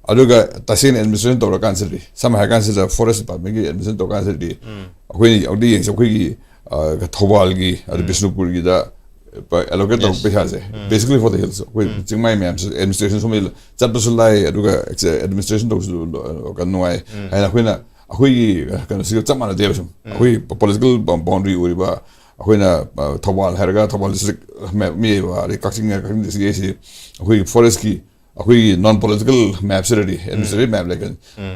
ꯑꯗꯨꯒ ꯇꯁꯦꯡꯅ administration ꯇꯧꯔꯀꯥꯟꯁꯤꯗꯗꯤ, ꯁꯝꯅ ꯍꯥꯏꯔ ꯀꯥꯟꯁꯤꯗ forest department ꯀꯤ administration ꯇꯧꯔꯀꯥꯟꯁꯤꯗꯗꯤ ꯑꯩꯈꯣꯏꯅ ꯍꯧꯖꯤꯛ ꯌꯦꯡꯁꯤ, ꯑꯩꯈꯣꯏꯒꯤ ꯊꯧꯕꯥꯜꯒꯤ, ꯑꯗꯨ ꯕꯤꯁꯅꯨꯄꯨꯔꯒꯤꯗ allocate ꯇꯧꯕ ꯄꯩꯁꯥꯁꯦ basically for the hills꯫ ꯑꯩꯈꯣꯏ ꯆꯤꯡꯃꯥꯏ ꯃꯌꯥꯝꯁꯦ administration ꯁꯨꯝ ꯆꯠꯄꯁꯨ ꯂꯥꯏ, ꯑꯗꯨꯒ administration ꯇꯧꯕꯁꯨ ꯀꯩꯅꯣ ꯅꯨꯡꯉꯥꯏ ꯍꯥꯏꯅ ꯑꯩꯈꯣꯏꯅ, ꯑꯩꯈꯣꯏꯒꯤ ꯀꯩꯅꯣꯁꯤꯒ ꯆꯞ ꯃꯥꯟꯅꯗꯦꯕ꯫ ꯁꯨꯝ ꯑꯩꯈꯣꯏ political boundary ꯑꯣꯏꯔꯤꯕ ꯑꯩꯈꯣꯏꯅ ꯊꯧꯕꯥꯜ ꯍꯥꯏꯔꯒ ꯊꯧꯕꯥꯜ district ꯃꯤ, ꯑꯗꯩ ꯀꯛꯆꯤꯡ ꯍꯥꯏꯔꯒ ꯀꯛꯆꯤꯡ district ꯁꯤ ꯑꯩꯈꯣꯏꯒꯤ forest ꯀꯤ ꯑꯩꯈꯣꯏꯒꯤ ꯅꯣꯟ ꯄꯣꯂꯤꯇꯤꯀꯦꯜ ꯃꯦꯞꯁꯤꯗꯗꯤ ꯑꯦꯗꯃꯤꯅꯤꯁꯇ꯭ꯔꯦꯇꯤꯚ ꯃꯦꯞ ꯂꯩ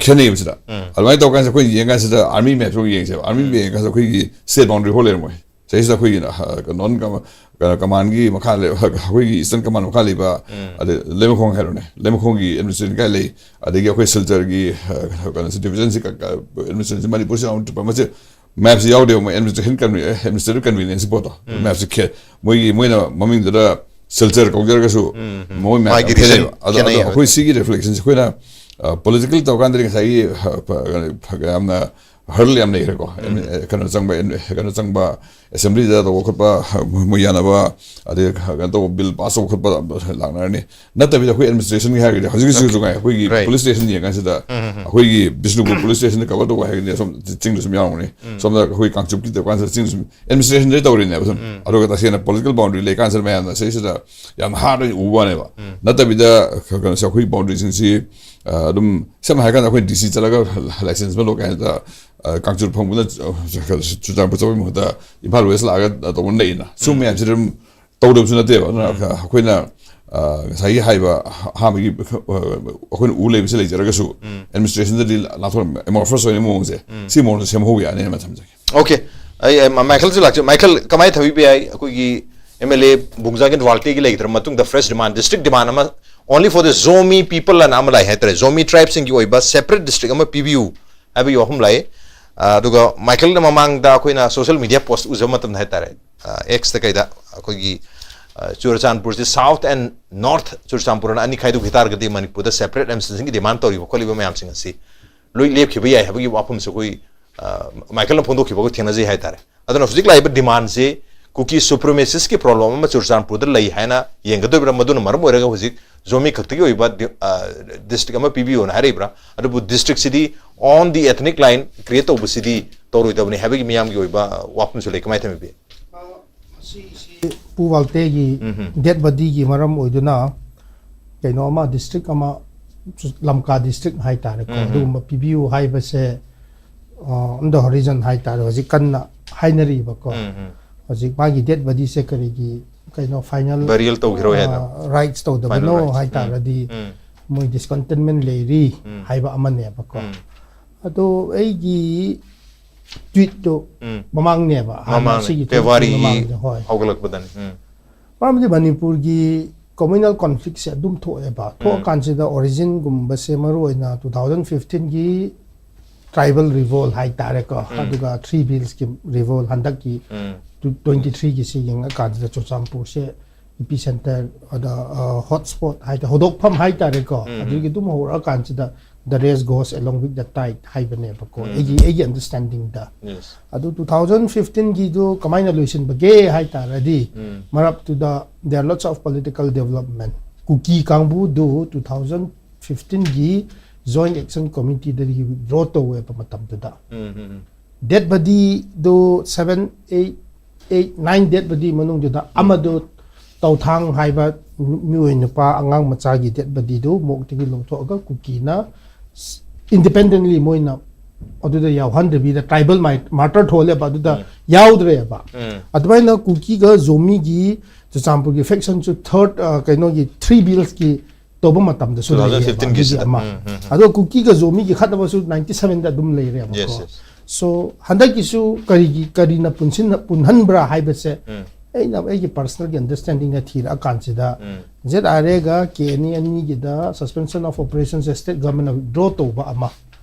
ꯈꯦꯠꯅꯩꯕꯁꯤꯗ꯫ ꯑꯗꯨꯃꯥꯏꯅ ꯇꯧꯔꯀꯥꯟꯁꯤꯗ ꯑꯩꯈꯣꯏꯅ ꯌꯦꯡꯀꯥꯟꯁꯤꯗ ꯑꯥꯔꯃꯤ ꯃꯦꯞꯁꯨ ꯑꯃꯨꯛ ꯌꯦꯡꯁꯦꯕ꯫ ꯑꯥꯔꯃꯤ ꯃꯦꯞ ꯌꯦꯡꯀꯥꯟꯁꯤꯗ ꯑꯩꯈꯣꯏꯒꯤ ꯁ꯭ꯇꯦꯠ ꯕꯥꯎꯟꯗ꯭ꯔꯤ ꯐꯥꯎ ꯂꯩꯔꯝꯃꯣꯏ꯫ ꯁꯤꯗꯩꯁꯤꯗ ꯑꯩꯈꯣꯏꯒꯤ ꯅꯣꯟ ꯀꯩꯅꯣ ꯀꯃꯥꯟꯒꯤ ꯃꯈꯥ ꯂꯩꯕ, ꯑꯩꯈꯣꯏꯒꯤ ꯏꯁꯇꯔꯟ ꯀꯃꯥꯟ ꯃꯈꯥ ꯂꯩꯕ, ꯑꯗꯩ ꯂꯩꯃꯈꯣꯡ ꯍꯥꯏꯔꯣꯅꯦ, ꯂꯩꯃꯈꯣꯡꯒꯤ ꯑꯦꯗꯃꯤꯅꯤꯁꯇ꯭ꯔꯦꯁꯟ ꯀꯥꯏ ꯂꯩ, ꯑꯗꯒꯤ ꯑꯩꯈꯣꯏ ꯁꯤꯜꯆꯔꯒꯤ ꯀꯩꯅꯣꯁꯤ ꯗꯤꯕꯤꯖꯟꯁꯤ ꯑꯦꯗꯃꯤꯅꯤꯁꯇ꯭ꯔꯦꯁꯟꯁꯤ ꯃꯅꯤꯄꯨꯔꯁꯤ ꯌꯥꯎꯅ ꯇ꯭ꯔꯤꯄꯨꯔꯥ ꯃꯁꯤ ꯃꯦꯞꯁꯤ ꯌꯥꯎꯗꯦꯕ꯫ ꯃꯣꯏ ꯑꯦꯗꯃꯤꯅꯤꯁꯇ꯭ꯔꯦꯁꯟ ꯑꯦꯗꯃꯤꯅꯤꯁꯇ꯭ꯔꯦꯇꯤꯚ ꯀꯟꯚꯤꯅꯤꯌꯟꯁ ꯄꯣꯠꯇꯣ ꯃꯦꯞꯁꯤ ꯈꯦ ꯃꯣꯏꯒꯤ ꯃꯣꯏꯅ ꯃꯃꯤꯡꯗꯨꯗ ꯁꯤꯜꯆꯔ ꯀꯧꯖꯔꯒꯁꯨ ꯃꯣꯏ ꯃꯦꯞ ꯃꯥꯒꯤ ꯔꯤꯖꯟ ꯈꯦꯠꯅꯩꯕ꯫ ꯑꯗꯣ ꯈꯦꯠꯅꯩ ꯑꯩꯈꯣꯏ ꯁꯤꯒꯤ ꯔꯤꯐ꯭ꯂꯦꯛꯁꯟꯁꯦ ꯑꯩꯈꯣꯏꯅ ꯄꯣꯂꯤꯇꯤꯀꯦꯜ ꯇꯧꯔꯀꯥꯟꯗꯗꯤ ꯉꯁꯥꯏꯒꯤ ꯑ, ꯄ-, ꯌꯥꯝꯅ ꯍꯔꯗꯜ ꯌꯥꯝ ꯂꯩꯈ꯭ꯔꯦꯀꯣ꯫ ꯑꯦꯝ-, ꯑꯦ, ꯀꯩꯅꯣ ꯆꯪꯕ, ꯑꯦꯝ-, ꯀꯩꯅꯣ ꯆꯪꯕ, ꯑꯦꯁꯦꯝꯕ꯭ꯂꯤꯗ ꯇꯧꯕ ꯈꯣꯠꯄ, ꯃꯣꯏ ꯌꯥꯅꯕ, ꯑꯗꯩ ꯀꯩꯅꯣ ꯇꯧꯕ, ꯕꯤꯜ ꯄꯥꯁ ꯇꯧꯕ ꯈꯣꯠꯄ ꯂꯥꯛꯅꯔꯅꯤ꯫ ꯅꯠꯇꯕꯤꯗ ꯑꯩꯈꯣꯏ ꯑꯦꯗꯃꯤꯅꯤꯁꯇ꯭ꯔꯦꯁꯟꯒꯤ ꯍꯥꯏꯔꯒꯗꯤ ꯍꯧꯖꯤꯛ ꯍꯧꯖꯤꯛꯁꯨ ꯉꯥꯏ ꯑꯩꯈꯣꯏꯒꯤ Right. ꯄꯨꯂꯤꯁ ꯁ꯭ꯇꯦꯁꯟ ꯌꯦꯡꯉꯀꯥꯟꯁꯤꯗ ꯑꯩꯈꯣꯏꯒꯤ ꯕꯤꯁꯅꯨꯄꯨꯔ ꯄꯨꯂꯤꯁ ꯁ꯭ꯇꯦꯁꯟꯗ ꯀꯕꯔ ꯇꯧꯕ ꯍꯥꯏꯔꯒꯗꯤ ꯑꯁꯣꯝ ꯆꯤꯡꯗ ꯁꯨꯝ ꯌꯥꯎꯔꯝꯒꯅꯤ꯫ ꯁꯣꯝꯗ ꯑꯩꯈꯣꯏ ꯀꯥꯡꯆꯨꯞꯀꯤ ꯇꯧꯀꯥꯟꯁꯤꯗ ꯆꯤꯡꯗ ꯁꯨꯝ ꯑꯦꯗꯃꯤꯅꯤꯁꯇ꯭ꯔꯦꯁꯟꯗ ꯇꯧꯔꯤꯅꯦꯕ ꯁꯨꯝ꯫ ꯑꯗꯨꯒ ꯇꯁꯦꯡꯅ ꯄꯣꯂꯤꯇꯤꯀꯦꯜ ꯕꯥꯎꯟꯗ꯭ꯔꯤ ꯂꯩꯀꯥꯟꯁꯤꯗ ꯃꯌꯥꯝꯅ ꯁꯤꯁꯤꯗ ꯌꯥꯝ ꯍꯥꯔꯗ ꯑꯣꯏꯅ ꯎꯕ ꯋꯥꯅꯦꯕ꯫ ꯅꯠꯇꯕꯤꯗ ꯀꯩꯅꯣꯁꯦ ꯑꯩꯈꯣꯏ ꯕꯥꯎꯟꯗ꯭ꯔꯤꯁꯤꯡꯁꯤ ꯑ, ꯑꯗꯨꯝ ꯁꯝꯅ ꯍꯥꯏꯔꯀꯥꯟꯗ ꯑꯩꯈꯣꯏ ꯗꯤ ꯁꯤ ꯆꯠꯂꯒ ꯂꯥꯏꯁꯦꯟꯁ ꯑꯃ ꯂꯧ ꯀꯥꯏꯅ ꯀꯥꯡꯆꯨꯔ ꯐꯪꯕꯅ ꯆꯨꯔꯆꯥꯟꯄꯨꯔ ꯆꯠꯄꯒꯤ ꯃꯍꯨꯠꯇ ꯏꯝꯐꯥꯜ ꯋꯦꯁ ꯂꯥꯛꯑꯒ ꯇꯧꯕ ꯂꯩꯌꯦꯅ꯫ ꯁꯨꯝ ꯃꯌꯥꯝꯁꯤꯗ ꯑꯗꯨꯝ ꯇꯧꯗꯕꯁꯨ ꯅꯠꯇꯦꯕ꯫ ꯑꯗꯨꯅ ꯑꯩꯈꯣꯏꯅ ꯑ, ꯉꯁꯥꯏꯒꯤ ꯍꯥꯏꯕ ꯑꯍꯥꯟꯕꯒꯤ ꯑ, ꯑꯩꯈꯣꯏꯅ ꯎ ꯂꯩꯕꯁꯤ ꯂꯩꯖꯔꯒꯁꯨ ꯑꯦꯗꯃꯤꯅꯤꯁꯇ꯭ꯔꯦꯁꯟꯗꯗꯤ ꯂꯥꯞꯊꯣꯛꯅ ꯑꯦꯃꯣꯔꯐꯁ ꯑꯣꯏꯅ ꯃꯑꯣꯡꯁꯦ ꯁꯤ ꯃꯑꯣꯡꯗ ꯁꯦꯝꯍꯧꯕ ꯌꯥꯅꯤꯅ ꯊꯝꯖꯒꯦ꯫ ꯑꯣꯀꯦ꯫ ꯑꯩ ꯑ, ꯃꯥꯏꯀꯦꯜꯁꯨ ꯂꯥꯛꯆ ꯃꯥꯏꯀꯦꯜ, ꯀꯃꯥꯏꯅ ꯊꯝꯕꯤꯕ ꯌꯥꯏ? ꯑꯩꯈꯣꯏꯒꯤ ꯑꯦꯝ ꯑꯦꯜ ꯑꯦ ꯕꯨꯡꯖꯥꯒꯤꯟ ꯋꯥꯜꯇꯦꯒꯤ ꯂꯩꯈꯤꯗ꯭ꯔ ꯃꯇꯨꯡꯗ ꯐ꯭ꯔꯦꯁ ꯗꯤꯃꯥꯟ, ꯗꯤꯁꯇ꯭ꯔꯤꯛ ꯗꯤꯃꯥꯟ ꯑꯃ only for the Zomi people ꯑꯅ ꯑꯃ ꯂꯥꯛꯑꯦ ꯍꯥꯏꯇꯥꯔꯦ꯫ ꯖꯣꯃꯤ ꯇ꯭ꯔꯥꯏꯕꯁꯤꯡꯒꯤ ꯑꯣꯏꯕ ꯁꯦꯄꯔꯦꯠ ꯗꯤꯁꯇ꯭ꯔꯤꯛ ꯑꯃ ꯄꯤꯕꯤꯌꯨ ꯍꯥꯏꯕꯒꯤ ꯋꯥꯐꯝ ꯂꯥꯛꯑꯦ꯫ ꯑ, ꯑꯗꯨꯒ ꯃꯥꯏꯀꯦꯜꯅ ꯃꯃꯥꯡꯗ ꯑꯩꯈꯣꯏꯅ ꯁꯣꯁꯤꯌꯦꯜ ꯃꯤꯗꯤꯌꯥ ꯄꯣꯁ ꯎꯖꯕ ꯃꯇꯝꯗ ꯍꯥꯏꯇꯥꯔꯦ, ꯑ, ꯑꯦꯛꯁꯇ ꯀꯩꯗ ꯑꯩꯈꯣꯏꯒꯤ, ꯑ, ꯆꯨꯔꯆꯥꯟꯄꯨꯔꯁꯤ South and North ꯆꯨꯔꯆꯥꯟꯄꯨꯔꯅ ꯑꯅꯤ ꯈꯥꯏꯗꯣꯛꯈꯤ ꯇꯥꯔꯒꯗꯤ ꯃꯅꯤꯄꯨꯔꯗ ꯁꯦꯄꯔꯦꯠ ꯑꯦꯗꯃꯤꯅꯤꯁꯇ꯭ꯔꯦꯁꯟꯒꯤ ꯗꯤꯃꯥꯟ ꯇꯧꯔꯤꯕ ꯈꯣꯠꯂꯤꯕ ꯃꯌꯥꯝꯁꯤꯡ ꯑꯁꯤ ꯂꯣꯏ ꯂꯦꯞꯈꯤꯕ ꯌꯥꯏ ꯍꯥꯏꯕꯒꯤ ꯋꯥꯐꯝꯁꯨ ꯑꯩꯈꯣꯏ, ꯑ, ꯃꯥꯏꯀꯦꯜꯅ ꯐꯣꯡꯗꯣꯛꯈꯤꯕꯒ ꯊꯦꯡꯅꯖꯩ ꯍꯥꯏꯇꯥꯔꯦ꯫ ꯑꯗꯨꯅ ꯍꯧꯖꯤꯛ ꯂꯥꯛꯏꯕ ꯗꯤꯃꯥꯟꯁꯤ ꯀꯨꯀꯤ ꯁꯨꯄ꯭ꯔꯤꯃꯦꯁꯤꯁꯀꯤ ꯄ꯭ꯔꯣꯕ꯭ꯂꯦꯝ ꯑꯃ ꯆꯨꯔꯆꯥꯟꯄꯨꯔꯗ ꯂꯩ ꯍꯥꯏꯅ ꯌꯦꯡꯒꯗꯣꯏꯕ꯭ꯔꯥ? ꯃꯗꯨꯅ ꯃꯔꯝ ꯑꯣꯏꯔꯒ ꯍꯧꯖꯤꯛ ꯖꯣꯃꯤ ꯈꯛꯇꯒꯤ ꯑꯣꯏꯕ ꯗꯤ-, ꯑ, ꯗꯤꯁꯇ꯭ꯔꯤꯛ ꯑꯃ ꯄꯤꯕꯤꯌꯣꯅ ꯍꯥꯏꯔꯛꯏꯕ꯭ꯔꯥ? ꯑꯗꯨꯕꯨ ꯗꯤꯁꯇ꯭ꯔꯤꯛꯁꯤꯗꯤ on the ethnic line create ꯇꯧꯕꯁꯤꯗꯤ ꯇꯧꯔꯣꯏꯗꯕꯅꯤ ꯍꯥꯏꯕꯒꯤ ꯃꯤꯌꯥꯝꯒꯤ ꯑꯣꯏꯕ, ꯑ, ꯋꯥꯐꯝꯁꯨ ꯂꯩ꯫ ꯀꯃꯥꯏꯅ ꯊꯝꯕꯤꯕꯤ? ꯃꯁꯤꯁꯤ ꯄꯨ ꯋꯥꯜꯇꯦꯒꯤ ꯗꯦꯠ ꯕꯗꯤꯒꯤ ꯃꯔꯝ ꯑꯣꯏꯗꯨꯅ ꯀꯩꯅꯣ ꯑꯃ, ꯗꯤꯁꯇ꯭ꯔꯤꯛ ꯑꯃ, ꯂꯝꯀꯥ ꯗꯤꯁꯇ꯭ꯔꯤꯛ ꯍꯥꯏꯇꯥꯔꯦꯀꯣ, ꯑꯗꯨꯒꯨꯝꯕ ꯄꯤꯕꯤꯌꯨ ꯍꯥꯏꯕꯁꯦ, ꯑ, on the horizon ꯍꯥꯏꯇꯥꯔꯦ, ꯍꯧꯖꯤꯛ ꯀꯟꯅ ꯍꯥꯏꯅꯔꯤꯕꯀꯣ꯫ ꯍꯧꯖꯤꯛ ꯃꯥꯒꯤ ꯗꯦꯠ ꯕꯗꯤꯁꯦ ꯀꯔꯤꯒꯤ ꯀꯩꯅꯣ ꯐꯥꯏꯅꯦꯜ Burial ꯇꯧꯈꯤꯔꯣꯏ ꯍꯥꯏꯅ꯫ ꯔꯥꯏꯠꯁ ꯇꯧꯗꯕꯅꯣ Final rites. ꯍꯥꯏ ꯇꯥꯔꯗꯤ ꯎꯝ. ꯃꯣꯏ ꯗꯤꯁꯀꯟꯇꯦꯟꯃꯦꯟ ꯂꯩꯔꯤ ꯎꯝ. ꯍꯥꯏꯕ ꯑꯃꯅꯦꯕꯀꯣ꯫ ꯎꯝ. ꯑꯗꯣ ꯑꯩꯒꯤ ꯇ꯭ꯋꯤꯠꯇꯣ ꯎꯝ. ꯃꯃꯥꯡꯅꯦꯕ ꯍꯥꯟꯅ ꯃꯃꯥꯡꯅꯦ ꯁꯤꯒꯤ ꯐꯦꯕ꯭ꯔꯨꯋꯥꯔꯤꯒꯤ ꯃꯃꯥꯡꯗ, ꯍꯣꯏ꯫ ꯍꯧꯒꯠꯂꯛꯄꯗꯅꯤ꯫ ꯎꯝ. ꯃꯔꯝꯗꯤ ꯃꯅꯤꯄꯨꯔꯒꯤ ꯀꯝꯃ꯭ꯌꯨꯅꯦꯜ ꯀꯣꯟꯐ꯭ꯂꯤꯛꯁꯦ ꯑꯗꯨꯝ ꯊꯣꯛꯑꯦꯕ꯫ ꯊꯣꯛꯑꯀꯥꯟꯁꯤꯗ ꯑꯣꯔꯤꯖꯤꯟꯒꯨꯝꯕꯁꯦ ꯃꯔꯨ ꯑꯣꯏꯅ ꯇꯨ ꯊꯥꯎꯖꯟ ꯐꯤꯐꯇꯤꯟꯒꯤ ꯇ꯭ꯔꯥꯏꯕꯦꯜ ꯔꯤꯚꯣꯜ ꯍꯥꯏꯇꯥꯔꯦꯀꯣ꯫ ꯎꯝ. ꯑꯗꯨꯒ ꯊ꯭ꯔꯤ ꯕꯤꯜꯁꯀꯤ ꯔꯤꯚꯣꯜ ꯍꯟꯗꯛꯀꯤ ꯎꯝ. ꯇ꯭ꯋꯦꯟꯇꯤ ꯊ꯭ꯔꯤꯒꯤꯁꯤ ꯌꯦꯡꯉꯀꯥꯟꯁꯤꯗ ꯆꯨꯔꯆꯥꯟꯄꯨꯔꯁꯦ ꯏꯄꯤ ꯁꯦꯟꯇꯔ ꯑꯗ ꯍꯣꯠ ꯁ꯭ꯄꯣꯠ ꯍꯥꯏꯇꯥꯔꯦ, ꯍꯧꯗꯣꯛꯐꯝ ꯍꯥꯏꯇꯥꯔꯦꯀꯣ꯫ ꯎꯝ. ꯑꯗꯨꯒꯤ ꯑꯗꯨꯝ ꯍꯧꯔꯛꯑꯀꯥꯟꯁꯤꯗ the race goes along with the tide ꯍꯥꯏꯕꯅꯦꯕꯀꯣ꯫ ꯎꯝ. ꯑꯩꯒꯤ ꯑꯩꯒꯤ ꯑꯟꯗꯔꯁ꯭ꯇꯦꯟꯗꯤꯡꯗ꯫ Yes. ꯑꯗꯨ ꯇꯨ ꯊꯥꯎꯖꯟ ꯐꯤꯐꯇꯤꯟꯒꯤꯗꯨ ꯀꯃꯥꯏꯅ ꯂꯣꯏꯁꯤꯟꯕꯒꯦ ꯍꯥꯏ ꯇꯥꯔꯗꯤ ꯎꯝ. ꯃꯔꯛꯇꯨꯗ there are lots of political development꯫ ꯀꯨꯀꯤ ꯀꯥꯡꯕꯨꯗꯨ ꯇꯨ ꯊꯥꯎꯖꯟ ꯐꯤꯐꯇꯤꯟꯒꯤ ꯖꯣꯏꯟ ꯑꯦꯛꯁꯟ ꯀꯃꯤꯇꯤꯗꯒꯤ ꯋꯤꯗ꯭ꯔꯣ ꯇꯧꯋꯦꯕ ꯃꯇꯝꯗꯨꯗ꯫ Um, um, um. ꯗꯦꯠ ꯕꯗꯤꯗꯨ seven, eight, eight, nine dead body ꯃꯅꯨꯡꯗꯨꯗ ꯑꯃꯗꯨ ꯇꯧꯊꯥꯡ ꯍꯥꯏꯕ ꯃꯤꯑꯣꯏ ꯅꯨꯄꯥ ꯑꯉꯥꯡ ꯃꯆꯥꯒꯤ ꯗꯦꯠ ꯕꯗꯤꯗꯨ ꯃꯣꯛꯇꯒꯤ ꯂꯧꯊꯣꯛꯑꯒ ꯀꯨꯀꯤꯅ ꯏꯟꯗꯤꯄꯦꯟꯗꯦꯟꯂꯤ ꯃꯣꯏꯅ ꯑꯗꯨꯗ ꯌꯥꯎꯍꯟꯗꯕꯤꯗ ꯇ꯭ꯔꯥꯏꯕꯦꯜ ꯃꯥꯔꯇꯔ ꯊꯣꯛꯍꯜꯂꯦꯕ, ꯑꯗꯨꯗ ꯎꯝ. ꯌꯥꯎꯗ꯭ꯔꯦꯕ꯫ ꯎꯝ. ꯑꯗꯨꯃꯥꯏꯅ ꯀꯨꯀꯤꯒ ꯖꯣꯃꯤꯒꯤ ꯆꯨꯔꯆꯥꯟꯄꯨꯔꯒꯤ ꯐꯦꯛꯁꯟꯁꯨ ꯊꯥꯔꯠ ꯀꯩꯅꯣꯒꯤ ꯊ꯭ꯔꯤ ꯕꯤꯜꯁꯀꯤ ꯇꯧꯕ ꯃꯇꯝꯗꯁꯨ ꯇꯨ ꯊꯥꯎꯖꯟ ꯂꯩꯌꯦꯕ꯫ ꯐꯤꯐꯇꯤꯟꯒꯤꯁꯤꯗ꯫ ꯑꯗꯨꯒꯤ ꯑꯃ꯫ ꯎꯝ, ꯎꯝ, ꯎꯝ. ꯑꯗꯣ ꯀꯨꯀꯤꯒ ꯖꯣꯃꯤꯒꯤ ꯈꯠꯅꯕꯁꯨ ꯅꯥꯏꯟꯇꯤ ꯁꯚꯦꯟꯗ ꯑꯗꯨꯝ ꯂꯩꯔꯦꯕꯀꯣ꯫ Yes, yes. So ꯍꯟꯗꯛꯀꯤꯁꯨ ꯀꯔꯤꯒꯤ ꯀꯔꯤꯅ ꯄꯨꯟꯁꯤꯟꯅ ꯄꯨꯟꯍꯟꯕ꯭ꯔꯥ ꯍꯥꯏꯕꯁꯦ ꯎꯝ. ꯑꯩꯅ ꯑꯩꯒꯤ ꯄꯔꯁꯅꯦꯜꯒꯤ ꯑꯟꯗꯔꯁ꯭ꯇꯦꯟꯗꯤꯡꯗ ꯊꯤꯔꯛꯑꯀꯥꯟꯁꯤꯗ ꯎꯝ. ꯖꯦꯠ ꯑꯥꯔ ꯑꯦꯒ ꯀꯦ ꯑꯦꯟ ꯑꯦ ꯑꯅꯤꯒꯤꯗ ꯁꯁꯄꯦꯟꯁꯟ ꯑꯣꯐ ꯑꯣꯄꯔꯦꯁꯟꯁꯦ ꯁ꯭ꯇꯦꯠ ꯒꯚꯔꯟꯃꯦꯟꯠꯅ ꯋꯤꯗ꯭ꯔꯣ ꯇꯧꯕ ꯑꯃ,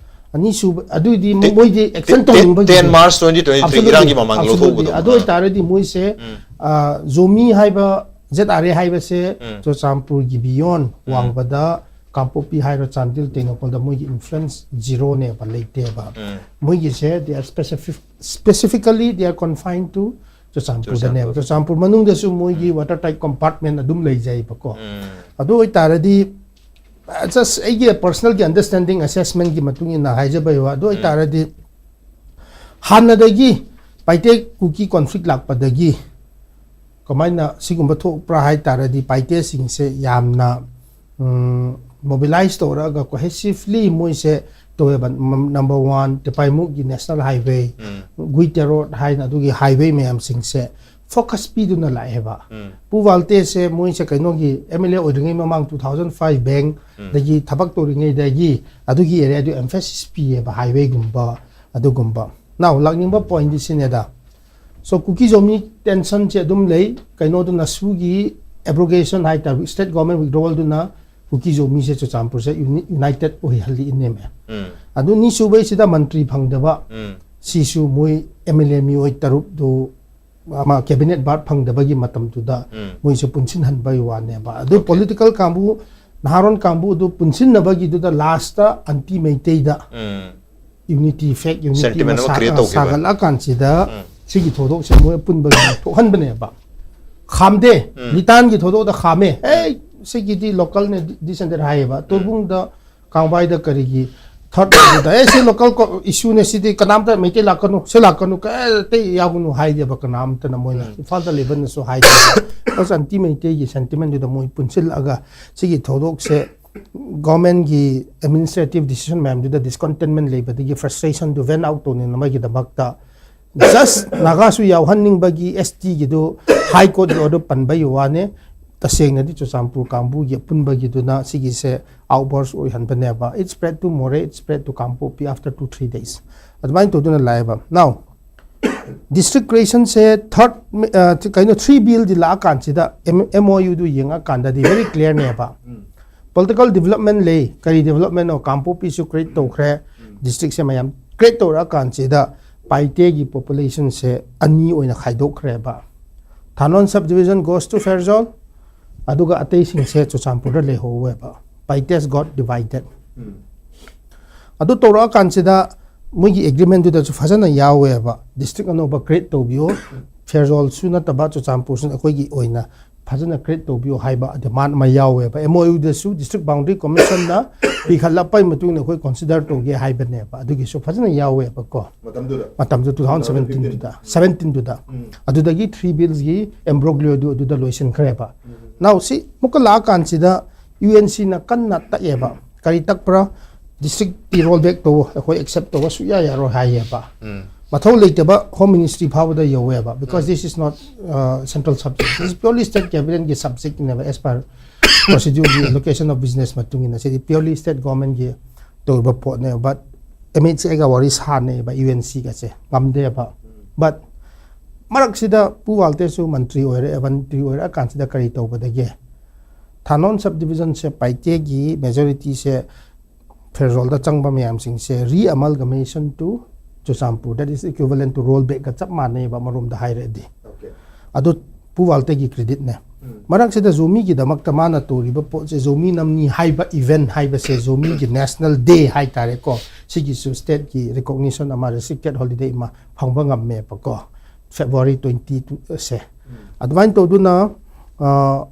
ꯑꯅꯤꯁꯨꯕ ꯑꯗꯨꯏꯗꯤ ꯇꯦ- ꯃꯣꯏꯗꯤ ꯑꯦꯛꯁꯟ ꯇꯦ- ꯇꯧꯅꯤꯡꯕꯒꯤ ten March twenty twenty three ꯏꯔꯥꯡꯒꯤ ꯃꯃꯥꯡꯗ ꯂꯧꯊꯣꯛꯄꯗꯣ꯫ ꯑꯗꯨ ꯑꯣꯏꯇꯥꯔꯗꯤ ꯃꯣꯏꯁꯦ ꯎꯝ. ꯑ, ꯖꯣꯃꯤ ꯍꯥꯏꯕ ꯖꯦꯠ ꯑꯥꯔ ꯑꯦ ꯍꯥꯏꯕꯁꯦ ꯎꯝ. ꯆꯨꯔꯆꯥꯟꯄꯨꯔꯒꯤ ꯕꯤꯌꯣꯟ ꯎꯝ. ꯋꯥꯡꯕꯗ ꯀꯥꯡꯄꯣꯛꯄꯤ ꯍꯥꯏꯔꯣ ꯆꯥꯟꯗꯦꯜ ꯇꯦꯡꯅꯧꯄꯜꯗ ꯃꯣꯏꯒꯤ ꯏꯟꯐ꯭ꯂꯨꯌꯦꯟꯁ ꯖꯤꯔꯣꯅꯦꯕ, ꯂꯩꯇꯦꯕ꯫ ꯎꯝ. ꯃꯣꯏꯒꯤꯁꯦ they are specific specifically they are confined to ꯆꯨꯔꯆꯥꯟꯄꯨꯔꯗꯅꯦꯕ꯫ Churachandpur. Churachandpur ꯃꯅꯨꯡꯗꯁꯨ ꯃꯣꯏꯒꯤ ꯋꯥꯇꯔ ꯇꯥꯏꯠ ꯀꯝꯄꯥꯔꯠꯃꯦꯟ ꯑꯗꯨꯝ ꯂꯩꯖꯩꯕꯀꯣ꯫ ꯎꯝ. ꯑꯗꯨ ꯑꯣꯏꯇꯥꯔꯗꯤ ꯖꯁ ꯑꯩꯒꯤ ꯄꯔꯁꯅꯦꯜꯒꯤ ꯑꯟꯗꯔꯁ꯭ꯇꯦꯟꯗꯤꯡ ꯑꯦꯁꯦꯁꯃꯦꯟꯒꯤ ꯃꯇꯨꯡ ꯏꯟꯅ ꯍꯥꯏꯖꯕꯩ ꯋꯥ꯫ ꯑꯗꯨ ꯑꯣꯏꯇꯥꯔꯗꯤ ꯍꯥꯟꯅꯗꯒꯤ ꯄꯥꯏꯇꯦ ꯀꯨꯀꯤ ꯀꯣꯟꯐ꯭ꯂꯤꯛ ꯂꯥꯛꯄꯗꯒꯤ ꯀꯃꯥꯏꯅ ꯁꯤꯒꯨꯝꯕ ꯊꯣꯛꯄ꯭ꯔꯥ ꯍꯥꯏ ꯇꯥꯔꯗꯤ ꯄꯥꯏꯇꯦꯁꯤꯡꯁꯦ ꯌꯥꯝꯅ ꯃꯣꯕꯤꯂꯥꯏꯁ ꯇꯧꯔꯛꯑꯒ ꯀꯣꯍꯦꯁꯤꯚꯂꯤ ꯃꯣꯏꯁꯦ ꯇꯧꯋꯦꯕ꯫ ꯅꯝꯕꯔ ꯋꯥꯟ ꯇꯦꯄꯥꯏꯃꯨꯛꯀꯤ ꯅꯦꯁꯅꯦꯜ ꯍꯥꯏꯋꯦ, ꯎꯝ. ꯒꯨꯏꯇꯦꯔꯣꯠ ꯍꯥꯏꯅ ꯑꯗꯨꯒꯤ ꯍꯥꯏꯋꯦ ꯃꯌꯥꯝꯁꯤꯡꯁꯦ ꯐꯣꯀꯁ ꯄꯤꯗꯨꯅ ꯂꯥꯛꯑꯦꯕ꯫ ꯎꯝ. ꯄꯨ ꯋꯥꯜꯇꯦꯁꯦ ꯃꯣꯏꯁꯦ ꯀꯩꯅꯣꯒꯤ ꯑꯦꯝ ꯑꯦꯜ ꯑꯦ ꯑꯣꯏꯗ꯭ꯔꯤꯉꯩ ꯃꯃꯥꯡ ꯇꯨ ꯊꯥꯎꯖꯟ ꯐꯥꯏꯚ ꯕꯦꯡꯗꯒꯤ ꯊꯕꯛ ꯇꯧꯔꯤꯉꯩꯗꯒꯤ ꯑꯗꯨꯒꯤ ꯑꯦꯔꯤꯌꯥꯗꯨ ꯑꯦꯝꯐꯦꯁꯤꯁ ꯄꯤꯌꯦꯕ, ꯍꯥꯏꯋꯦꯒꯨꯝꯕ ꯑꯗꯨꯒꯨꯝꯕ꯫ ꯅꯥꯎ ꯂꯥꯛꯅꯤꯡꯕ ꯄꯣꯏꯟꯗꯤ ꯁꯤꯅꯦꯗ꯫ ꯁꯣ ꯀꯨꯀꯤ ꯖꯣꯃꯤ ꯇꯦꯟꯁꯟꯁꯦ ꯑꯗꯨꯝ ꯂꯩ꯫ ꯀꯩꯅꯣꯗꯨꯅ ꯁꯨꯒꯤ ꯑꯦꯕ꯭ꯔꯣꯒꯦꯁꯟ ꯍꯥꯏꯇꯥꯔꯦ, ꯁ꯭ꯇꯦꯠ ꯒꯣꯔꯃꯦꯟ ꯋꯤꯗ꯭ꯔꯣꯋꯜꯗꯨꯅ ꯀꯨꯀꯤ ꯖꯣꯃꯤꯁꯦ ꯆꯨꯔꯆꯥꯟꯄꯨꯔꯁꯦ ꯌꯨꯅꯤ-, ꯌꯨꯅꯥꯏꯇꯦꯠ ꯑꯣꯏꯍꯜꯂꯤ ꯏꯅꯦꯝꯃꯦ꯫ ꯎꯝ. ꯑꯗꯨ ꯑꯅꯤꯁꯨꯕꯩꯁꯤꯗ ꯃꯟꯇ꯭ꯔꯤ ꯐꯪꯗꯕ ꯎꯝ. ꯁꯤꯁꯨ ꯃꯣꯏ ꯑꯦꯝ ꯑꯦꯜ ꯑꯦ ꯃꯤꯑꯣꯏ ꯇꯔꯨꯛꯇꯨ ꯑꯃ ꯀꯦꯕꯤꯅꯦꯠ ꯕꯥꯔꯠ ꯐꯪꯗꯕꯒꯤ ꯃꯇꯝꯗꯨꯗ ꯎꯝ. ꯃꯣꯏꯁꯦ ꯄꯨꯟꯁꯤꯟꯍꯟꯕꯒꯤ ꯋꯥꯅꯦꯕ꯫ ꯑꯗꯨ ꯄꯣꯂꯤꯇꯤꯀꯦꯜ ꯀꯥꯡꯕꯨ, ꯅꯍꯥꯔꯣꯟ ꯀꯥꯡꯕꯨ ꯑꯗꯨ ꯄꯨꯟꯁꯤꯟꯅꯕꯒꯤꯗꯨꯗ ꯂꯥꯁꯇ ꯑꯟꯇꯤ ꯃꯩꯇꯩꯗ ꯎꯝ. ꯌꯨꯅꯤꯇꯤ, ꯐꯦꯛ ꯌꯨꯅꯤꯇꯤ Sentiment ꯑꯃ create ꯇꯧꯈꯤꯕ꯫ ꯁꯥꯒꯠꯂꯛꯑꯀꯥꯟꯁꯤꯗ ꯎꯝ. ꯁꯤꯒꯤ ꯊꯧꯗꯣꯛꯁꯦ ꯃꯣꯏ ꯑꯄꯨꯟꯕꯒꯤ ꯊꯣꯛꯍꯟꯕꯅꯦꯕ꯫ ꯈꯥꯝꯗꯦ, ꯂꯤꯇꯥꯟꯒꯤ ꯊꯧꯗꯣꯛꯇ ꯈꯥꯝꯃꯦ꯫ ꯑꯦ, ꯁꯤꯒꯤꯗꯤ ꯂꯣꯀꯦꯜꯅꯦ, ꯗꯤꯁꯦꯟꯗꯦꯠ ꯍꯥꯏꯌꯦꯕ꯫ ꯇꯣꯏꯕꯨꯡꯗ, ꯀꯥꯡꯕꯥꯏꯗ ꯀꯔꯤꯒꯤ ꯊꯥꯔꯠ ꯑꯗꯨꯗ, "ꯑꯦ, ꯁꯤ ꯂꯣꯀꯦꯜ ꯏꯁꯨꯅꯦ, ꯁꯤꯗꯤ ꯀꯅꯥꯝꯇ ꯃꯩꯇꯩ ꯂꯥꯛꯀꯅꯨ, ꯁꯤ ꯂꯥꯛꯀꯅꯨ, ꯀꯩ ꯑꯇꯩ ꯌꯥꯎꯒꯅꯨ" ꯍꯥꯏꯗꯦꯕ ꯀꯅꯥꯝꯇꯅ꯫ ꯃꯣꯏꯅ ꯏꯝꯐꯥꯜꯗ ꯂꯩꯕꯅꯁꯨ ꯍꯥꯏꯗꯦꯕ꯫ ꯑꯁ, ꯑꯟꯇꯤ ꯃꯩꯇꯩꯒꯤ ꯁꯦꯟꯇꯤꯃꯦꯟꯗꯨꯗ ꯃꯣꯏ ꯄꯨꯟꯁꯤꯜꯂꯛꯑꯒ ꯁꯤꯒꯤ ꯊꯧꯗꯣꯛꯁꯦ ꯒꯣꯔꯃꯦꯟꯒꯤ ꯑꯦꯗꯃꯤꯅꯤꯁꯇ꯭ꯔꯦꯇꯤꯚ ꯗꯤꯁꯤꯖꯟ ꯃꯌꯥꯝꯗꯨꯗ ꯗꯤꯁꯀꯟꯇꯦꯟꯃꯦꯟ ꯂꯩꯕꯗꯒꯤ ꯐ꯭ꯔꯁꯇ꯭ꯔꯦꯁꯟꯗꯨ ꯚꯦꯟ ꯑꯥꯎꯠ ꯇꯧꯅꯅꯕꯒꯤꯗꯃꯛꯇ ꯖꯁ ꯅꯥꯒꯥꯁꯨ ꯌꯥꯎꯍꯟꯅꯤꯡꯕꯒꯤ ꯑꯦꯁ ꯇꯤꯒꯤꯗꯨ ꯍꯥꯏ ꯀꯣꯔꯠꯀꯤ ꯑꯣꯔꯗꯔ ꯄꯟꯕꯒꯤ ꯋꯥꯅꯦ꯫ ꯇꯁꯦꯡꯅꯗꯤ ꯆꯨꯔꯆꯥꯟꯄꯨꯔ ꯀꯥꯡꯕꯨꯒꯤ ꯑꯄꯨꯟꯕꯒꯤꯗꯨꯅ ꯁꯤꯒꯤꯁꯦ ꯑꯥꯎꯠꯕꯔꯁ ꯑꯣꯏꯍꯟꯕꯅꯦꯕ꯫ It spread to Moreh, it spread to Kangpokpi after two, three days. ꯑꯗꯨꯃꯥꯏꯅ ꯇꯧꯗꯨꯅ ꯂꯥꯛꯑꯦꯕ꯫ Now, ꯗꯤꯁꯇ꯭ꯔꯤꯛ ꯀ꯭ꯔꯤꯌꯦꯁꯟꯁꯦ ꯊꯥꯔꯠ, ꯀꯩꯅꯣ, three ꯕꯤꯜꯗꯤ ꯂꯥꯛꯑꯀꯥꯟꯁꯤꯗ M O ꯌꯨꯗꯨ ꯌꯦꯡꯉꯀꯥꯟꯗꯗꯤ very ꯀ꯭ꯂꯤꯌꯥꯔꯅꯦꯕ꯫ Political development ꯂꯩ, ꯀꯔꯤ ꯗꯤꯕꯂꯞꯃꯦꯟꯅꯣ? ꯀꯥꯡꯄꯣꯛꯄꯤꯁꯨ ꯀ꯭ꯔꯤꯌꯦꯠ ꯇꯧꯈ꯭ꯔꯦ, ꯗꯤꯁꯇ꯭ꯔꯤꯛꯁꯦ ꯃꯌꯥꯝ ꯀ꯭ꯔꯤꯌꯦꯠ ꯇꯧꯔꯛꯑꯀꯥꯟꯁꯤꯗ ꯄꯥꯏꯇꯦꯒꯤ ꯄꯣꯄꯨꯂꯦꯁꯟꯁꯦ ꯑꯅꯤ ꯑꯣꯏꯅ ꯈꯥꯏꯗꯣꯛꯈ꯭ꯔꯦꯕ꯫ Thanlon subdivision goes to Pherzawl, ꯑꯗꯨꯒ ꯑꯇꯩꯁꯤꯡꯁꯦ ꯆꯨꯔꯆꯥꯟꯄꯨꯔꯗ ꯂꯩꯍꯧꯋꯦꯕ꯫ Paite's got divided꯫ ꯑꯗꯨ ꯇꯧꯔꯛꯑꯀꯥꯟꯁꯤꯗ ꯃꯣꯏꯒꯤ ꯑꯦꯒ꯭ꯔꯤꯃꯦꯟꯗꯨꯗꯁꯨ ꯐꯖꯅ ꯌꯥꯎꯋꯦꯕ, ꯗꯤꯁꯇ꯭ꯔꯤꯛ ꯑꯅꯧꯕ ꯀ꯭ꯔꯤꯌꯦꯠ ꯇꯧꯕꯤꯌꯣ, ꯐꯦꯔꯖꯣꯜꯁꯨ ꯅꯠꯇꯕ ꯆꯨꯔꯆꯥꯟꯄꯨꯔꯁꯨ ꯑꯩꯈꯣꯏꯒꯤ ꯑꯣꯏꯅ ꯐꯖꯅ ꯀ꯭ꯔꯤꯌꯦꯠ ꯇꯧꯕꯤꯌꯣ ꯍꯥꯏꯕ ꯗꯤꯃꯥꯟ ꯑꯃ ꯌꯥꯎꯋꯦꯕ꯫ ꯑꯦꯝ ꯑꯣ ꯌꯨꯗꯁꯨ ꯗꯤꯁꯇ꯭ꯔꯤꯛ ꯕꯥꯎꯟꯗꯔꯤ ꯀꯃꯤꯁꯟꯅ ꯄꯤꯈꯠꯂꯛꯄꯒꯤ ꯃꯇꯨꯡ ꯏꯟꯅ ꯑꯩꯈꯣꯏ ꯀꯟꯁꯤꯗꯔ ꯇꯧꯒꯦ ꯍꯥꯏꯕꯅꯦꯕ꯫ ꯑꯗꯨꯒꯤꯁꯨ ꯐꯖꯅ ꯌꯥꯎꯋꯦꯕꯀꯣ꯫ ꯃꯇꯝꯗꯨꯗ ꯃꯇꯝꯗꯨ ꯇꯨ ꯊꯥꯎꯖꯟ ꯁꯕꯦꯟꯇꯤꯟꯗꯨꯗ, ꯁꯕꯦꯟꯇꯤꯟꯗꯨꯗ꯫ ꯎꯝ. ꯑꯗꯨꯗꯒꯤ ꯊ꯭ꯔꯤ ꯕꯤꯜꯁꯀꯤ ꯑꯦꯝꯕ꯭ꯔꯣꯒ꯭ꯂꯤꯌꯣꯗꯨ ꯑꯗꯨꯗ ꯂꯣꯏꯁꯤꯟꯈ꯭ꯔꯦꯕ꯫ ꯅꯥꯎ ꯁꯤ ꯑꯃꯨꯛꯀ ꯂꯥꯛꯑꯀꯥꯟꯁꯤꯗ ꯌꯨ ꯑꯦꯟ ꯁꯤꯅ ꯀꯟꯅ ꯇꯛꯑꯦꯕ꯫ ꯀꯔꯤ ꯇꯛꯄ꯭ꯔꯥ? ꯗꯤꯁꯇ꯭ꯔꯤꯛꯇꯤ ꯔꯣꯜ ꯕꯦꯛ ꯇꯧ, ꯑꯩꯈꯣꯏ ꯑꯦꯛꯁꯦꯞ ꯇꯧꯕ ꯁꯨꯛꯌꯥ ꯌꯥꯔꯣꯏ ꯍꯥꯏꯌꯦꯕ꯫ ꯎꯝ. ꯃꯊꯧ ꯂꯩꯇꯕ Home Ministry ꯐꯥꯎꯕꯗ ꯌꯧꯋꯦꯕ, because this is not, uh, central subject, this is purely state cabinet ꯀꯤ subject ꯅꯦꯕ, as per procedure ꯒꯤ location of business ꯃꯇꯨꯡ ꯏꯟꯅ ꯁꯤꯗꯤ purely state government ꯀꯤ ꯇꯧꯔꯤꯕ ꯄꯣꯠꯅꯦꯕ꯫ But ꯑꯦꯝ ꯑꯩꯆ ꯑꯦꯒ ꯋꯥꯔꯤ ꯁꯥꯟꯅꯩꯕ, ꯌꯨ ꯑꯦꯟ ꯁꯤꯒꯁꯦ ꯉꯝꯗꯦꯕ꯫ But ꯃꯔꯛꯁꯤꯗ ꯄꯨ ꯋꯥꯜꯇꯦꯁꯨ ꯃꯟꯇ꯭ꯔꯤ ꯑꯣꯏꯔꯦ, ꯃꯟꯇ꯭ꯔꯤ ꯑꯣꯏꯔꯛꯑꯀꯥꯟꯁꯤꯗ ꯀꯔꯤ ꯇꯧꯕꯗꯒꯤ ꯊꯥꯅꯣꯟ sub division ꯁꯦ ꯄꯥꯏꯇꯦꯒꯤ majority ꯁꯦ ꯐꯦꯔꯖꯣꯜꯗ ꯆꯪꯕ ꯃꯌꯥꯝꯁꯤꯡꯁꯦ re-amalgamation to Churachandpur, that is equivalent to roll back ꯀ ꯆꯞ ꯃꯥꯟꯅꯩꯕ ꯑꯃꯔꯣꯝꯗ ꯍꯥꯏꯔꯗꯤ꯫ ꯑꯗꯨ ꯄꯨ ꯋꯥꯜꯇꯦꯒꯤ credit ꯅꯦ꯫ ꯃꯔꯛꯁꯤꯗ ꯖꯣꯃꯤꯒꯤꯗꯃꯛꯇ ꯃꯥꯅ ꯇꯧꯔꯤꯕ ꯄꯣꯠꯁꯦ, ꯖꯣꯃꯤ ꯅꯝꯅꯤ ꯍꯥꯏꯕ event ꯍꯥꯏꯕꯁꯦ, ꯖꯣꯃꯤꯒꯤ national day ꯍꯥꯏꯇꯥꯔꯦꯀꯣ, ꯁꯤꯒꯤꯁꯨ state ꯀꯤ recognition ꯑꯃ, restricted holiday ꯑꯃ ꯐꯪꯕ ꯉꯝꯃꯦꯕꯀꯣ, February twenty two ꯁꯦ꯫ ꯑꯗꯨꯃꯥꯏꯅ ꯇꯧꯗꯨꯅ, ꯑ,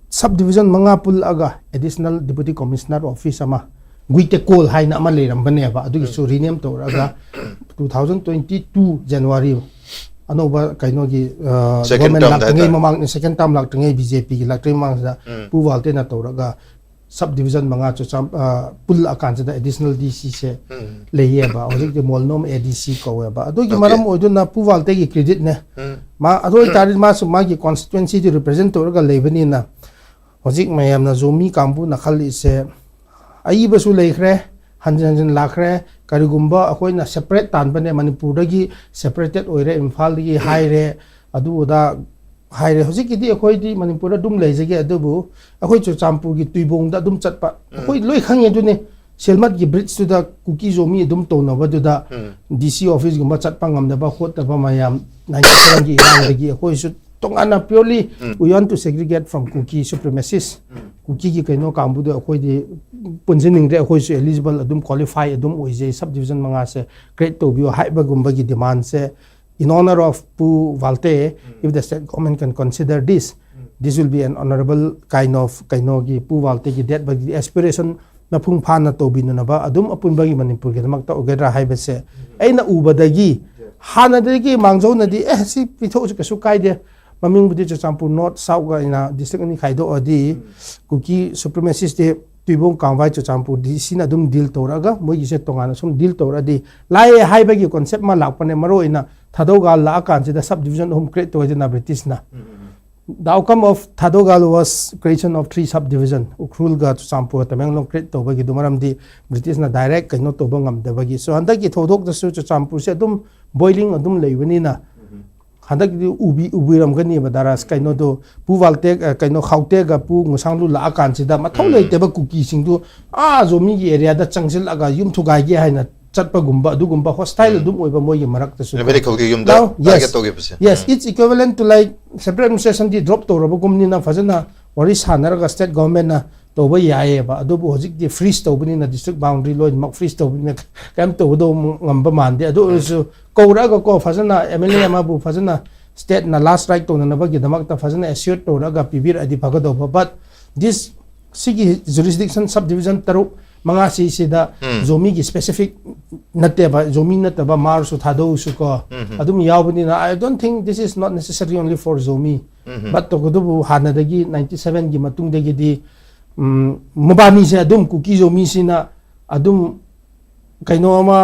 sub division ꯃꯉꯥ ꯄꯨꯜꯂꯛꯑꯒ additional deputy commissioner office ꯑꯃ, ꯒꯨꯏꯇꯦꯀꯣꯜ ꯍꯥꯏꯅ ꯑꯃ ꯂꯩꯔꯝꯕꯅꯦꯕ, ꯑꯗꯨꯒꯤꯁꯨ rename ꯇꯧꯔꯒ two thousand twenty two January ꯑꯅꯧꯕ ꯀꯩꯅꯣꯒꯤ, ꯑ, Second government term ꯗ ꯂꯥꯛꯇ꯭ꯔꯤꯉꯩ ꯍꯥꯏꯇꯥꯔꯦ꯫ ꯃꯃꯥꯡ, second term ꯂꯥꯛꯇ꯭ꯔꯤꯉꯩ, ꯕꯤ ꯖꯦ ꯄꯤꯒꯤ ꯂꯥꯛꯇ꯭ꯔꯤꯉꯩ ꯃꯃꯥꯡꯁꯤꯗ ꯎꯝ꯫ ꯄꯨ ꯋꯥꯜꯇꯦꯅ ꯇꯧꯔꯒ sub division ꯃꯉꯥ ꯆꯨꯔꯆꯥꯟ-, ꯑ, ꯄꯨꯜꯂꯛꯑꯀꯥꯟꯁꯤꯗ additional D C ꯁꯦ ꯎꯝ꯫ ꯂꯩꯌꯦꯕ꯫ ꯍꯧꯖꯤꯛꯇꯤ ꯃꯣꯜꯅꯣꯝ A D C ꯀꯧꯋꯦꯕ꯫ ꯑꯗꯨꯒꯤ Okay꯫ ꯃꯔꯝ ꯑꯣꯏꯗꯨꯅ ꯄꯨ ꯋꯥꯜꯇꯦꯒꯤ credit ꯅꯦ꯫ ꯎꯝ꯫ ꯃꯥ ꯑꯗꯨ ꯑꯣꯏꯇꯥꯔꯗꯤ ꯃꯥꯁꯨ ꯃꯥꯒꯤ constituency ꯗꯨ represent ꯇꯧꯔꯒ ꯂꯩꯕꯅꯤꯅ ꯍꯧꯖꯤꯛ ꯃꯌꯥꯝꯅ ꯖꯣꯃꯤ ꯀꯥꯡꯕꯨꯅ ꯈꯜꯂꯤꯁꯦ, ꯑꯏꯕꯁꯨ ꯂꯩꯈ꯭ꯔꯦ, ꯍꯟꯖꯤꯟ ꯍꯟꯖꯤꯟ ꯂꯥꯛꯈ꯭ꯔꯦ꯫ ꯀꯔꯤꯒꯨꯝꯕ ꯑꯩꯈꯣꯏꯅ separate ꯇꯥꯟꯕꯅꯦ, ꯃꯅꯤꯄꯨꯔꯗꯒꯤ separated ꯑꯣꯏꯔꯦ, ꯏꯝꯐꯥꯜꯗꯒꯤ ꯍꯥꯏꯔꯦ, ꯑꯗꯨ ꯑꯗꯥ ꯍꯥꯏꯔꯦ꯫ ꯍꯧꯖꯤꯛꯀꯤꯗꯤ ꯑꯩꯈꯣꯏꯗꯤ ꯃꯅꯤꯄꯨꯔꯗ ꯑꯗꯨꯝ ꯂꯩꯖꯒꯦ, ꯑꯗꯨꯕꯨ ꯑꯩꯈꯣꯏ ꯆꯨꯔꯆꯥꯟꯄꯨꯔꯒꯤ ꯇꯨꯏꯕꯣꯡꯗ ꯑꯗꯨꯝ ꯆꯠꯄ, ꯑꯩꯈꯣꯏ ꯂꯣꯏ ꯈꯪꯉꯦ ꯑꯗꯨꯅꯦ꯫ ꯁꯦꯜꯃꯠꯀꯤ bridge ꯇꯨꯗ ꯀꯨꯀꯤ ꯖꯣꯃꯤ ꯑꯗꯨꯝ ꯇꯧꯅꯕꯗꯨꯗ ꯎꯝ꯫ D C office ꯒꯨꯝꯕ ꯆꯠꯄ ꯉꯝꯗꯕ ꯈꯣꯠꯇꯕ ꯃꯌꯥꯝ ninety seven ꯒꯤ ꯏꯔꯥꯡꯗꯒꯤ ꯑꯩꯈꯣꯏꯁꯨ ꯇꯣꯉꯥꯟꯅ purely um. We want to segregate from Kuki supremacists꯫ ꯎꯝ꯫ ꯀꯨꯀꯤꯒꯤ ꯀꯩꯅꯣ ꯀꯥꯡꯕꯨꯗꯣ ꯑꯩꯈꯣꯏꯗꯤ ꯄꯨꯟꯁꯤꯟꯅꯤꯡꯗ꯭ꯔꯦ, ꯑꯩꯈꯣꯏꯁꯨ eligible ꯑꯗꯨꯝ, qualify ꯑꯗꯨꯝ ꯑꯣꯏꯖꯩ, sub division ꯃꯉꯥꯁꯦ create ꯇꯧꯕꯤꯌꯨ ꯍꯥꯏꯕꯒꯨꯝꯕꯒꯤ demand say, in honor of Pu Walte, um. If the state government can consider this, um. This will be an honorable kind of ꯀꯩꯅꯣꯒꯤ ꯄꯨ ꯋꯥꯜꯇꯦꯒꯤ death ꯕꯒꯤ aspiration ꯃꯄꯨꯡ ꯐꯥꯅ ꯇꯧꯕꯤꯅꯅꯕ ꯑꯗꯨꯝ ꯑꯄꯨꯟꯕꯒꯤ ꯃꯅꯤꯄꯨꯔꯒꯤꯗꯃꯛꯇ ꯑꯣꯏꯒꯗ꯭ꯔꯥ ꯍꯥꯏꯕꯁꯦ ꯎꯝ꯫ ꯑꯩꯅ ꯎꯕꯗꯒꯤ ꯍꯥꯟꯅꯗꯒꯤ ꯃꯥꯡꯖꯧꯅꯗꯤ, "ꯑꯦ, ꯁꯤ ꯄꯤꯊꯣꯛꯑꯁꯨ ꯀꯩꯁꯨ ꯀꯥꯏꯗꯦ, ꯃꯃꯤꯡꯕꯨꯗꯤ ꯆꯨꯔꯆꯥꯟꯄꯨꯔ North South ꯀ ꯑꯩꯅ district ꯑꯅꯤ ꯈꯥꯏꯗꯣꯛꯑꯗꯤ ꯎꯝ꯫ ꯀꯨꯀꯤ supremacist ꯇꯤ ꯇꯨꯏꯕꯣꯡ ꯀꯥꯡꯕꯥꯏ ꯆꯨꯔꯆꯥꯟꯄꯨꯔ ꯗꯤ ꯁꯤꯅ ꯑꯗꯨꯝ ꯗꯤꯜ ꯇꯧꯔꯛꯑꯒ ꯃꯣꯏꯒꯤꯁꯦ ꯇꯣꯉꯥꯟꯅ ꯁꯨꯝ ꯗꯤꯜ ꯇꯧꯔꯛꯑꯗꯤ ꯂꯥꯏꯌꯦ ꯍꯥꯏꯕꯒꯤ ꯀꯣꯟꯁꯦꯞ ꯑꯃ ꯂꯥꯛꯄꯅꯦ꯫ ꯃꯔꯨ ꯑꯣꯏꯅ ꯊꯥꯗꯧꯒꯥꯜ ꯂꯥꯛꯑꯀꯥꯟꯁꯤꯗ ꯁꯕ ꯗꯤꯕꯤꯖꯟ ꯑꯍꯨꯝ ꯀ꯭ꯔꯤꯌꯦꯠ ꯇꯧꯋꯦꯗꯅ ꯕ꯭ꯔꯤꯇꯤꯁꯅ꯫ The outcome of Thadougal was creation of three subdivision, ꯎꯈ꯭ꯔꯨꯜꯒ ꯆꯨꯔꯆꯥꯟꯄꯨꯔ ꯇꯃꯦꯡꯂꯣꯡ ꯀ꯭ꯔꯤꯌꯦꯠ ꯇꯧꯕꯒꯤꯗꯨ ꯃꯔꯝꯗꯤ ꯕ꯭ꯔꯤꯇꯤꯁꯅ ꯗꯥꯏꯔꯦꯛ ꯀꯩꯅꯣ ꯇꯧꯕ ꯉꯝꯗꯕꯒꯤ꯫ ꯁꯣ ꯍꯟꯗꯛꯀꯤ ꯊꯧꯗꯣꯛꯇꯁꯨ ꯆꯨꯔꯆꯥꯟꯄꯨꯔꯁꯦ ꯑꯗꯨꯝ ꯕꯣꯏꯂꯤꯡ ꯑꯗꯨꯝ ꯂꯩꯕꯅꯤꯅ ꯍꯟꯗꯛꯇꯤ ꯎꯕꯤ ꯎꯕꯤꯔꯝꯒꯅꯤꯕ ꯗꯥꯔꯥꯁ ꯀꯩꯅꯣꯗꯣ ꯄꯨ ꯋꯥꯜꯇꯦꯛ ꯑ, ꯀꯩꯅꯣ ꯈꯥꯎꯇꯦꯛꯒ ꯄꯨ ꯉꯨꯁꯥꯡꯂꯨ ꯂꯥꯛꯑꯀꯥꯟꯁꯤꯗ ꯃꯊꯧ ꯂꯩꯇꯕ ꯀꯨꯀꯤꯁꯤꯡꯗꯨ ꯑꯥ ꯖꯣꯃꯤꯒꯤ ꯑꯦꯔꯤꯌꯥꯗ ꯆꯪꯁꯤꯜꯂꯒ ꯌꯨꯝ ꯊꯨꯒꯥꯏꯒꯦ ꯍꯥꯏꯅ ꯆꯠꯄꯒꯨꯝꯕ ꯑꯗꯨꯒꯨꯝꯕ ꯍꯣꯁꯇꯥꯏꯜ ꯑꯗꯨꯝ ꯑꯣꯏꯕ ꯃꯣꯏꯒꯤ ꯃꯔꯛꯇꯁꯨ꯫ ꯅꯨꯃꯤꯠ ꯈꯨꯜꯒꯤ ꯌꯨꯝꯗ Now, yes. ꯇꯥꯔꯒꯦꯠ ꯇꯧꯈꯤꯕꯁꯦ꯫ Yes, it's equivalent to like separate administration the drop ꯇꯧꯔꯕꯒꯨꯝꯅꯤꯅ ꯐꯖꯅ ꯋꯥꯔꯤ ꯁꯥꯟꯅꯔꯒ ꯁ꯭ꯇꯦꯠ ꯒꯣꯚꯔꯟꯃꯦꯟꯠꯅ ꯇꯧꯕ ꯌꯥꯏꯌꯦꯕ꯫ ꯑꯗꯨꯕꯨ ꯍꯧꯖꯤꯛꯇꯤ ꯐ꯭ꯔꯤꯖ ꯇꯧꯕꯅꯤꯅ ꯗꯤꯁꯇ꯭ꯔꯤꯛ ꯕꯥꯎꯟꯗꯔꯤ ꯂꯣꯏꯅꯃꯛ ꯐ꯭ꯔꯤꯖ ꯇꯧꯕꯅꯤꯅ ꯀꯩꯝ ꯇꯧꯒꯗꯧꯕ ꯉꯝꯕ ꯃꯥꯟꯗꯦ꯫ ꯑꯗꯨ ꯑꯣꯏꯔꯁꯨ ꯀꯧꯔꯛꯑꯒꯀꯣ ꯐꯖꯅ ꯑꯦꯝ ꯑꯦꯜ ꯑꯦ ꯑꯃꯕꯨ ꯐꯖꯅ ꯁ꯭ꯇꯦꯠꯅ ꯂꯥꯁ ꯔꯥꯏꯠ ꯇꯧꯅꯅꯕꯒꯤꯗꯃꯛꯇ ꯐꯖꯅ ꯑꯦꯁ꯭ꯌꯣꯔ ꯇꯧꯔꯒ ꯄꯤꯕꯤꯔꯛꯑꯗꯤ ꯐꯒꯗꯧꯕ꯫ But this ꯁꯤꯒꯤ ꯖꯨꯔꯤꯁꯗꯤꯛꯁꯟ ꯁꯕ ꯗꯤꯕꯤꯖꯟ ꯇꯔꯨꯛ ꯃꯉꯥꯁꯤꯁꯤꯗ ꯖꯣꯃꯤꯒꯤ ꯁ꯭ꯄꯦꯁꯤꯐꯤꯛ ꯅꯠꯇꯦꯕ, ꯖꯣꯃꯤ ꯅꯠꯇꯕ ꯃꯥꯔꯁꯨ ꯊꯥꯗꯧꯁꯨ ꯀꯣ ꯑꯗꯨꯝ ꯌꯥꯎꯕꯅꯤꯅ I don't think this is not necessary only for Zomi. But ꯇꯧꯕꯇꯕꯨ ꯍꯥꯟꯅꯗꯒꯤ ꯅꯥꯏꯟꯇꯤ ꯁꯕꯦꯟꯒꯤ ꯃꯇꯨꯡꯗꯒꯤꯗꯤ ꯎꯝ, ꯃꯕꯥꯅꯤꯁꯦ ꯑꯗꯨꯝ ꯀꯨꯀꯤ ꯖꯣꯃꯤꯁꯤꯅ ꯑꯗꯨꯝ ꯀꯩꯅꯣ ꯑꯃ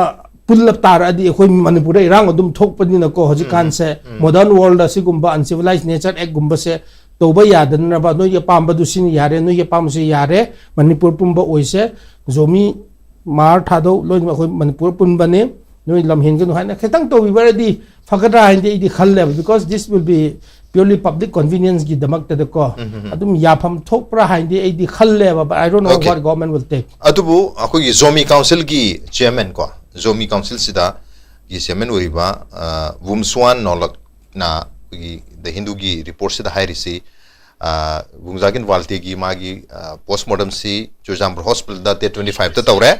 ꯄꯨꯜꯂꯞ ꯇꯥꯔꯛꯑꯗꯤ ꯑꯩꯈꯣꯏ ꯃꯅꯤꯄꯨꯔꯗ ꯏꯔꯥꯡ ꯑꯗꯨꯝ ꯊꯣꯛꯄꯅꯤꯅꯀꯣ ꯍꯧꯖꯤꯛꯀꯥꯟꯁꯦ ꯃꯣꯗꯔꯟ ꯋꯥꯔꯜꯗ ꯑꯁꯤꯒꯨꯝꯕ ꯑꯟꯁꯤꯚꯤꯂꯥꯏꯖ ꯅꯦꯆꯔ ꯑꯦꯛꯒꯨꯝꯕꯁꯦ ꯇꯧꯕ ꯌꯥꯗꯅꯕ ꯅꯣꯏꯒꯤ ꯑꯄꯥꯝꯕꯗꯨ ꯁꯤꯅ ꯌꯥꯔꯦ, ꯅꯣꯏꯒꯤ ꯑꯄꯥꯝꯕꯁꯤ ꯌꯥꯔꯦ, ꯃꯅꯤꯄꯨꯔ ꯄꯨꯝꯕ ꯑꯣꯏꯁꯦ, ꯖꯣꯃꯤ, ꯃꯥꯔ ꯊꯥꯗꯧ ꯂꯣꯏꯅꯃꯛ ꯑꯩꯈꯣꯏ ꯃꯅꯤꯄꯨꯔ ꯄꯨꯟꯕꯅꯤ, ꯅꯣꯏ ꯂꯝ ꯍꯦꯟꯒꯅꯨ ꯍꯥꯏꯅ ꯈꯤꯇꯪ ꯇꯧꯕꯤꯕꯔꯗꯤ ꯐꯒꯗ꯭ꯔꯥ ꯍꯥꯏꯅꯗꯤ ꯑꯩꯗꯤ ꯈꯜꯂꯦꯕ, because this will be purely public convenience ꯒꯤꯗꯃꯛꯇꯗꯀꯣ ꯑꯗꯨꯝ ꯌꯥꯐꯝ ꯊꯣꯛꯄ꯭ꯔꯥ ꯍꯥꯏꯅꯗꯤ ꯑꯩꯗꯤ ꯈꯜꯂꯦꯕ, but I don't know Okay. what government will take. ꯑꯗꯨꯕꯨ ꯑꯩꯈꯣꯏꯒꯤ ꯖꯣꯃꯤ ꯀꯥꯎꯟꯁꯤꯜꯒꯤ ꯆꯤꯌꯔꯃꯦꯟ ꯀꯣ, ꯖꯣꯃꯤ ꯀꯥꯎꯟꯁꯤꯜꯁꯤꯗꯒꯤ ꯆꯤꯌꯔꯃꯦꯟ ꯑꯣꯏꯔꯤꯕ ꯑ, ꯋꯨꯝꯁꯨꯋꯥꯟ ꯅꯣꯂꯛꯅ ꯑꯩꯈꯣꯏꯒꯤ ꯗ ꯍꯤꯟꯗꯨꯒꯤ ꯔꯤꯄꯣꯔꯠꯁꯤꯗ ꯍꯥꯏꯔꯤꯁꯤ, ꯑ, ꯋꯨꯡꯖꯥꯒꯤꯟ ꯋꯥꯜꯇꯦꯒꯤ ꯃꯥꯒꯤ ꯄꯣꯁꯃꯣꯔꯇꯝꯁꯤ ꯆꯨꯔꯆꯥꯟꯄꯨꯔ ꯍꯣꯁꯄꯤꯇꯥꯜꯗ ꯗꯦꯠ ꯇ꯭ꯋꯦꯟꯇꯤ ꯐꯥꯏꯚꯇ ꯇꯧꯔꯦ꯫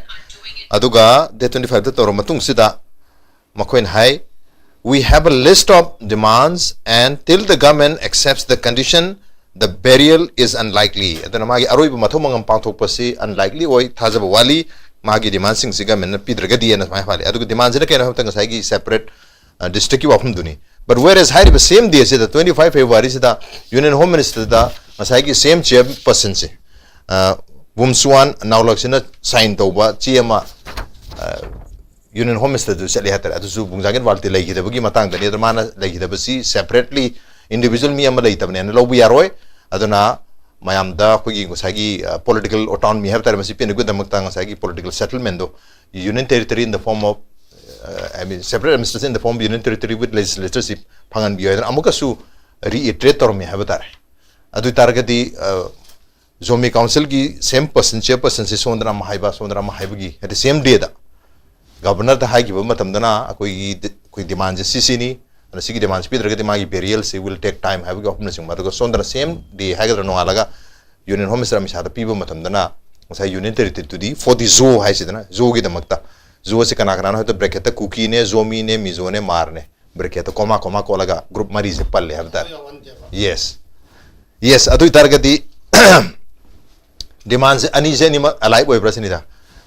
ꯑꯗꯨꯒ ꯗꯦꯠ ꯇ꯭ꯋꯦꯟꯇꯤ ꯐꯥꯏꯚꯇ ꯇꯧꯔ ꯃꯇꯨꯡꯁꯤꯗ ꯃꯈꯣꯏꯅ ꯍꯥꯏ, "We have a list of demands and till the government accepts the condition, the burial is unlikely." ꯑꯗꯨꯅ ꯃꯥꯒꯤ ꯑꯔꯣꯏꯕ ꯃꯊꯧ ꯃꯉꯝ ꯄꯥꯡꯊꯣꯛꯄꯁꯤ ꯑꯟꯂꯥꯏꯛꯂꯤ ꯑꯣꯏ, ꯊꯥꯖꯕ ꯋꯥꯠꯂꯤ꯫ ꯃꯥꯒꯤ ꯗꯤꯃꯥꯟꯁꯤꯡꯁꯤ ꯒꯃꯦꯟꯅ ꯄꯤꯗ꯭ꯔꯒꯗꯤ ꯑꯅ ꯁꯨꯃꯥꯏꯅ ꯍꯥꯏꯔꯤ꯫ ꯑꯗꯨꯒ ꯗꯤꯃꯥꯟꯁꯤꯅ ꯀꯩꯅꯣ ꯍꯥꯏꯕ ꯃꯇꯝꯗ ꯉꯁꯥꯏꯒꯤ ꯁꯦꯄꯔꯦꯠ ꯗꯤꯁꯇ꯭ꯔꯤꯛꯀꯤ ꯋꯥꯐꯝꯗꯨꯅꯤ꯫ But whereas ꯍꯥꯏꯔꯤꯕ ꯁꯦꯝ ꯗꯦꯁꯤꯗ, ꯇ꯭ꯋꯦꯟꯇꯤ ꯐꯥꯏꯚ ꯐꯦꯕ꯭ꯔꯨꯋꯥꯔꯤꯁꯤꯗ ꯌꯨꯅꯤꯌꯟ ꯍꯣꯝ ꯃꯤꯅꯤꯁꯇꯔꯗ ꯉꯁꯥꯏꯒꯤ ꯁꯦꯝ ꯆꯤꯌꯔꯄꯔꯁꯟꯁꯦ, ꯑ, ꯕꯨꯝꯁꯨꯋꯥꯟ ꯅꯥꯎꯂꯛꯁꯤꯅ ꯁꯥꯏꯟ ꯇꯧꯕ ꯆꯦ ꯑꯃ ꯌꯨꯅꯤꯌꯟ ꯍꯣꯝ ꯃꯤꯅꯤꯁꯇꯔꯗꯨ ꯆꯠꯂꯦ ꯍꯥꯏꯇꯥꯔꯦ꯫ ꯑꯗꯨꯁꯨ ꯕꯨꯡꯖꯥꯒꯤꯠ ꯋꯥꯜꯇꯤ ꯂꯩꯈꯤꯗꯕꯒꯤ ꯃꯇꯥꯡꯗꯅꯤ꯫ ꯑꯗꯨ ꯃꯥꯅ ꯂꯩꯈꯤꯗꯕꯁꯤ ꯁꯦꯄꯔꯦꯠꯂꯤ ꯏꯟꯗꯤꯕꯤꯖꯨꯋꯦꯜ ꯃꯤ ꯑꯃ ꯂꯩꯇꯕꯅꯦꯅ ꯂꯧꯕ ꯌꯥꯔꯣꯏ꯫ ꯑꯗꯨꯅ ꯃꯌꯥꯝꯗ ꯑꯩꯈꯣꯏꯒꯤ ꯉꯁꯥꯏꯒꯤ ꯄꯣꯂꯤꯇꯤꯀꯦꯜ ꯑꯣꯇꯣꯅꯣꯃꯤ ꯍꯥꯏꯕ ꯇꯥꯔꯦ, ꯃꯁꯤ ꯄꯤꯅꯕꯒꯤꯗꯃꯛꯇ ꯉꯁꯥꯏꯒꯤ ꯄꯣꯂꯤꯇꯤꯀꯦꯜ ꯁꯦꯇꯜꯃꯦꯟꯗꯣ union territory in the form of I mean separate administration in the form union territory with ꯂꯦꯖꯤꯁꯂꯦꯆꯔꯁꯤꯞ ꯐꯪꯍꯟꯕꯤꯌꯨ ꯍꯥꯏꯗꯅ ꯑꯃꯨꯛꯀꯁꯨ ꯔꯤꯏꯇꯔꯦꯠ ꯇꯧꯔꯝꯃꯤ ꯍꯥꯏꯕ ꯇꯥꯔꯦ꯫ ꯑꯗꯨ ꯑꯣꯏ ꯇꯥꯔꯒꯗꯤ ꯖꯣꯃꯤ ꯀꯥꯎꯟꯁꯤꯜꯒꯤ ꯁꯦꯝ ꯄꯔꯁꯟ ꯆꯤꯌꯔ ꯄꯔꯁꯟꯁꯤ ꯁꯣꯝꯗꯅ ꯑꯃ ꯍꯥꯏꯕ, ꯁꯣꯝꯗꯅ ꯑꯃ ꯍꯥꯏꯕꯒꯤ ꯍꯥꯏꯗꯤ ꯁꯦꯝ ꯗꯦꯗ ꯒꯚꯔꯅꯔꯗ ꯍꯥꯏꯈꯤꯕ ꯃꯇꯝꯗꯅ ꯑꯩꯈꯣꯏꯒꯤ ꯑꯩꯈꯣꯏ ꯗꯤꯃꯥꯟꯁꯦ ꯁꯤꯁꯤꯅꯤ, ꯑꯗ ꯁꯤꯒꯤ ꯗꯤꯃꯥꯟꯁꯦ ꯄꯤꯗ꯭ꯔꯒꯗꯤ ꯃꯥꯒꯤ ꯕꯦꯔꯤꯌꯦꯜꯁꯤ ꯋꯤꯜ ꯇꯦꯛ ꯇꯥꯏꯝ ꯍꯥꯏꯕꯒꯤ ꯋꯥꯐꯝꯅꯆꯤꯡꯕ꯫ ꯑꯗꯨꯒ ꯁꯣꯝꯗꯅ ꯁꯦꯝ ꯗꯦ ꯍꯥꯏꯒꯗ꯭ꯔꯥ ꯅꯣꯡꯉꯥꯜꯂꯒ ꯌꯨꯅꯤꯌꯟ ꯍꯣꯝ ꯃꯤꯅꯤꯁꯇꯔ ꯑꯃꯤꯠ ꯁꯥꯍꯗ ꯄꯤꯕ ꯃꯇꯝꯗꯅ ꯉꯁꯥꯏ ꯌꯨꯅꯤꯌꯟ ꯇꯦꯔꯤꯇꯣꯔꯤꯗꯨꯗꯤ ꯐꯣꯔ ꯗꯤ ꯖꯣ ꯍꯥꯏꯁꯤꯗꯅ ꯖꯣꯒꯤꯗꯃꯛꯇ, ꯖꯣꯁꯤ ꯀꯅꯥ ꯀꯅꯥꯅꯣ ꯍꯥꯏꯕꯗ ꯕ꯭ꯔꯦꯀꯦꯠꯇ ꯀꯨꯀꯤꯅꯦ, ꯖꯣꯃꯤꯅꯦ, ꯃꯤꯖꯣꯅꯦ, ꯃꯥꯔꯅꯦ, ꯕ꯭ꯔꯦꯀꯦꯠꯇ ꯀꯣꯃꯥ ꯀꯣꯃꯥ ꯀꯣꯠꯂꯒ ꯒ꯭ꯔꯨꯞ ꯃꯔꯤꯁꯦ ꯄꯜꯂꯦ ꯍꯥꯏꯕ ꯇꯥꯔꯦ꯫ Yes, yes. ꯑꯗꯨ ꯑꯣꯏꯇꯥꯔꯒꯗꯤ ꯗꯤꯃꯥꯟꯁꯦ ꯑꯅꯤꯁꯦ ꯑꯅꯤꯃꯛ ꯑꯂꯥꯏꯞ ꯑꯣꯏꯕ꯭ꯔꯥ ꯁꯤꯅꯤꯗ?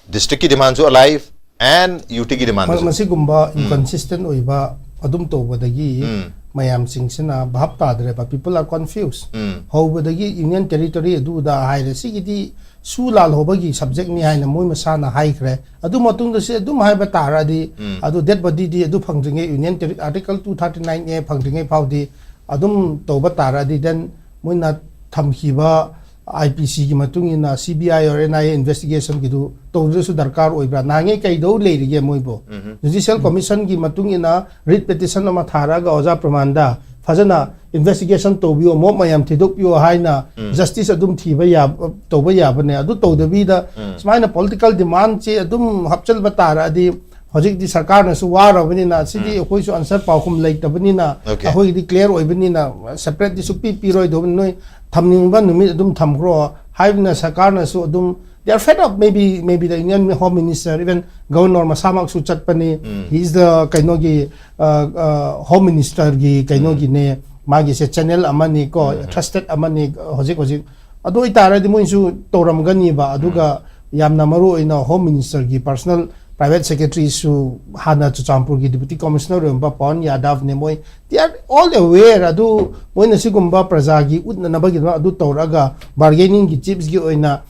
ꯗꯤꯁꯇ꯭ꯔꯤꯛꯀꯤ ꯗꯤꯃꯥꯟꯁꯨ ꯑꯂꯥꯏꯞ ꯑꯦꯟ ꯌꯨꯇꯤꯒꯤ ꯗꯤꯃꯥꯟꯁꯨ? ꯃꯁꯤꯒꯨꯝꯕ ꯏꯟꯀꯟꯁꯤꯁꯇꯦꯟ ꯑꯣꯏꯕ ꯑꯗꯨꯝ ꯇꯧꯕꯗꯒꯤ ꯎꯝ꯫ ꯃꯌꯥꯝꯁꯤꯡꯁꯤꯅ ꯚꯥꯞ ꯇꯥꯗ꯭ꯔꯦꯕ꯫ People are confused꯫ ꯎꯝ꯫ ꯍꯧꯕꯗꯒꯤ ꯌꯨꯅꯤꯌꯟ ꯇꯦꯔꯤꯇꯣꯔꯤ ꯑꯗꯨꯗ ꯍꯥꯏꯔꯦ, ꯁꯤꯒꯤꯗꯤ ꯁꯨ ꯂꯥꯜꯍꯧꯕꯒꯤ ꯁꯕꯖꯦꯛꯅꯤ ꯍꯥꯏꯅ ꯃꯣꯏ ꯃꯁꯥꯅ ꯍꯥꯏꯈ꯭ꯔꯦ꯫ ꯑꯗꯨ ꯃꯇꯨꯡꯗ ꯁꯤ ꯑꯗꯨꯝ ꯍꯥꯏꯕ ꯇꯥꯔꯗꯤ, ꯎꯝ꯫ ꯑꯗꯨ ꯗꯦꯠ ꯕꯣꯗꯤꯗꯤ ꯑꯗꯨ ꯐꯪꯗ꯭ꯔꯤꯉꯩ, ꯌꯨꯅꯤꯌꯟ ꯇꯦꯔꯤ-, article two thirty nine A ꯐꯪꯗ꯭ꯔꯤꯉꯩ ꯐꯥꯎꯗꯤ ꯑꯗꯨꯝ ꯇꯧꯕ ꯇꯥꯔꯗꯤ, then ꯃꯣꯏꯅ ꯊꯝꯈꯤꯕ ꯑꯥꯏ ꯄꯤ ꯁꯤꯒꯤ ꯃꯇꯨꯡ ꯏꯟꯅ, C B I or N I A ꯏꯟꯚꯦꯁꯇꯤꯒꯦꯁꯟꯒꯤꯗꯨ ꯇꯧꯗ꯭ꯔꯁꯨ ꯗꯔꯀꯥꯔ ꯑꯣꯏꯕ꯭ꯔꯥ? ꯅꯍꯥꯟꯉꯩ ꯀꯩꯗꯧ ꯂꯩꯔꯤꯒꯦ ꯃꯣꯏꯕꯨ? ꯎꯝ꯫ ꯖꯨꯗꯤꯁꯤꯌꯦꯜ ꯀꯃꯤꯁꯟꯒꯤ ꯃꯇꯨꯡ ꯏꯟꯅ ꯔꯤꯠ ꯄꯦꯇꯤꯁꯟ ꯑꯃ ꯊꯥꯔꯛꯑꯒ ꯑꯣꯖꯥ ꯄ꯭ꯔꯃꯥꯟꯗ ꯐꯖꯅ ꯏꯟꯚꯦꯁꯇꯤꯒꯦꯁꯟ ꯇꯧꯕꯤꯌꯣ, ꯃꯣꯞ ꯃꯌꯥꯝ ꯊꯤꯗꯣꯛꯄꯤꯌꯣ ꯍꯥꯏꯅ ꯎꯝ꯫ ꯖꯁꯇꯤꯁ ꯑꯗꯨꯝ ꯊꯤꯕ ꯌꯥꯕ, ꯇꯧꯕ ꯌꯥꯕꯅꯦ꯫ ꯑꯗꯨ ꯇꯧꯗꯕꯤꯗ ꯎꯝ꯫ ꯁꯨꯃꯥꯏꯅ ꯄꯣꯂꯤꯇꯤꯀꯦꯜ ꯗꯤꯃꯥꯟꯁꯦ ꯑꯗꯨꯝ ꯍꯥꯞꯆꯤꯟꯕ ꯇꯥꯔꯛꯑꯗꯤ, ꯍꯧꯖꯤꯛꯇꯤ ꯁꯔꯀꯥꯔꯅꯁꯨ ꯋꯥꯔꯕꯅꯤꯅ, ꯁꯤꯗꯤ ꯎꯝ꯫ ꯑꯩꯈꯣꯏꯁꯨ ꯑꯟꯁꯔ ꯄꯥꯎꯈꯨꯝ ꯂꯩꯇꯕꯅꯤꯅ, Okay꯫ ꯑꯩꯈꯣꯏꯒꯤꯗꯤ ꯀ꯭ꯂꯤꯌꯥꯔ ꯑꯣꯏꯕꯅꯤꯅ, ꯁꯦꯄꯔꯦꯠꯇꯤ ꯁꯨꯛꯄꯤ ꯄꯤꯔꯣꯏꯗꯧꯕꯅꯤ, ꯅꯣꯏ ꯊꯝꯅꯤꯡꯕ ꯅꯨꯃꯤꯠ ꯑꯗꯨꯝ ꯊꯝꯈ꯭ꯔꯣ ꯍꯥꯏꯕꯅ ꯁꯔꯀꯥꯔꯅꯁꯨ ꯑꯗꯨꯝ, they are fed up, maybe, maybe the Union Home Minister, even Governor ꯃꯁꯥꯃꯛꯁꯨ ꯆꯠꯄꯅꯤ, ꯎꯝ꯫ He is the ꯀꯩꯅꯣꯒꯤ, ꯑ, ꯑ, Home Ministerꯒꯤ ꯀꯩꯅꯣꯒꯤꯅꯦ, ꯃꯥꯒꯤꯁꯦ ꯆꯦꯅꯦꯜ ꯑꯃꯅꯤ ꯀꯣ, ꯎꯝ꯫ Trusted ꯑꯃꯅꯤ ꯍꯧꯖꯤꯛ ꯍꯧꯖꯤꯛ꯫ ꯑꯗꯨ ꯑꯣꯏꯇꯥꯔꯗꯤ ꯃꯣꯏꯁꯨ ꯇꯧꯔꯝꯒꯅꯤꯕ꯫ ꯑꯗꯨꯒ ꯎꯝ꯫ ꯌꯥꯝꯅ ꯃꯔꯨ ꯑꯣꯏꯅ Home Ministerꯒꯤ personal private secretaryꯁꯨ ꯍꯥꯟꯅ ꯆꯨꯔꯆꯥꯟꯄꯨꯔꯒꯤ Deputy Commissioner ꯑꯣꯏꯔꯝꯕ ꯄꯋꯟ ꯌꯥꯗꯕꯅꯦ꯫ ꯃꯣꯏ, they are all aware꯫ ꯑꯗꯨ ꯃꯣꯏꯅ ꯁꯤꯒꯨꯝꯕ ꯄ꯭ꯔꯖꯥꯒꯤ ꯎꯠꯅꯅꯕꯒꯤꯗꯃꯛ ꯑꯗꯨ ꯇꯧꯔꯛꯑꯒ bargainingꯒꯤ chipsꯀꯤ ꯑꯣꯏꯅ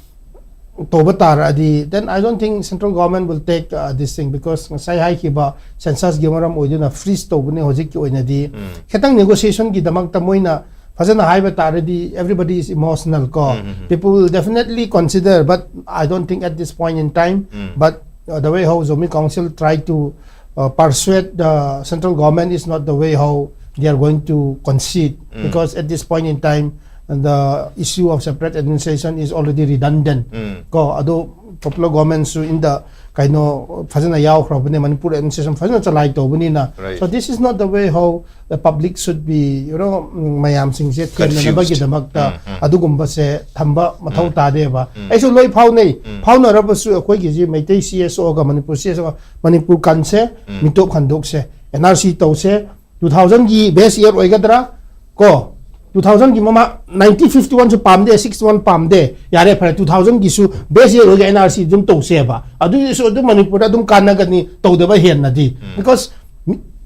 ꯇꯧꯕ ꯇꯥꯔꯛꯑꯗꯤ, then I don't think central government will take uh, this thing, because ꯉꯁꯥꯏ ꯍꯥꯏꯈꯤꯕ census ꯀꯤ ꯃꯔꯝ ꯑꯣꯏꯗꯨꯅ freeze ꯇꯧꯕꯅꯦ ꯍꯧꯖꯤꯛꯀꯤ ꯑꯣꯏꯅꯗꯤ꯫ ꯈꯤꯇꯪ negotiation ꯒꯤꯗꯃꯛꯇ ꯃꯣꯏꯅ ꯐꯖꯅ ꯍꯥꯏꯕ ꯇꯥꯔꯗꯤ, everybody is emotional ꯀꯣ, people will definitely consider, but I don't think at this point in time, but uh, the way how Zomi Council try to uh, persuade the central government is not the way how they are going to concede, because at this point in time, the issue of separate administration is already redundant ꯀꯣ, ꯑꯗꯣ popular government ꯁꯨ in the ꯀꯩꯅꯣ ꯐꯖꯅ ꯌꯥꯎꯈ꯭ꯔꯕꯅꯦ, Manipur administration ꯐꯖꯅ ꯆꯂꯥꯏ ꯇꯧꯕꯅꯤꯅ꯫ Right. So this is not the way how the public should be, you know, ꯃꯌꯥꯝꯁꯤꯡꯁꯦ ꯊꯦꯡꯅꯅꯕꯒꯤꯗꯃꯛꯇ ꯑꯗꯨꯒꯨꯝꯕꯁꯦ ꯊꯝꯕ ꯃꯊꯧ ꯇꯥꯗꯦꯕ꯫ ꯑꯩꯁꯨ ꯂꯣꯏ ꯐꯥꯎꯅꯩ꯫ ꯐꯥꯎꯅꯔꯕꯁꯨ ꯑꯩꯈꯣꯏꯒꯤꯁꯤ ꯃꯩꯇꯩ CSO ꯒ ꯃꯅꯤꯄꯨꯔ CSO ꯒ, ꯃꯅꯤꯄꯨꯔ ꯀꯟꯁꯦ ꯃꯤꯇꯣꯞ ꯍꯟꯗꯣꯛꯁꯦ, NRC ꯇꯧꯁꯦ, two thousand ꯒꯤ base year ꯑꯣꯏꯒꯗ꯭ꯔꯥ ꯀꯣ, two thousand ꯒꯤ ꯃꯃꯥ nineteen fifty one ꯁꯨ ꯄꯥꯝꯗꯦ, sixty one ꯄꯥꯝꯗꯦ, ꯌꯥꯔꯦ ꯐꯔꯦ, two thousand ꯒꯤꯁꯨ base year ꯑꯣꯏꯒ NRC ꯑꯗꯨꯝ ꯇꯧꯁꯦꯕ꯫ ꯑꯗꯨꯒꯤꯁꯨ ꯑꯗꯨꯝ ꯃꯅꯤꯄꯨꯔꯗ ꯑꯗꯨꯝ ꯀꯥꯟꯅꯒꯅꯤ, ꯇꯧꯗꯕ ꯍꯦꯟꯅꯗꯤ꯫ Because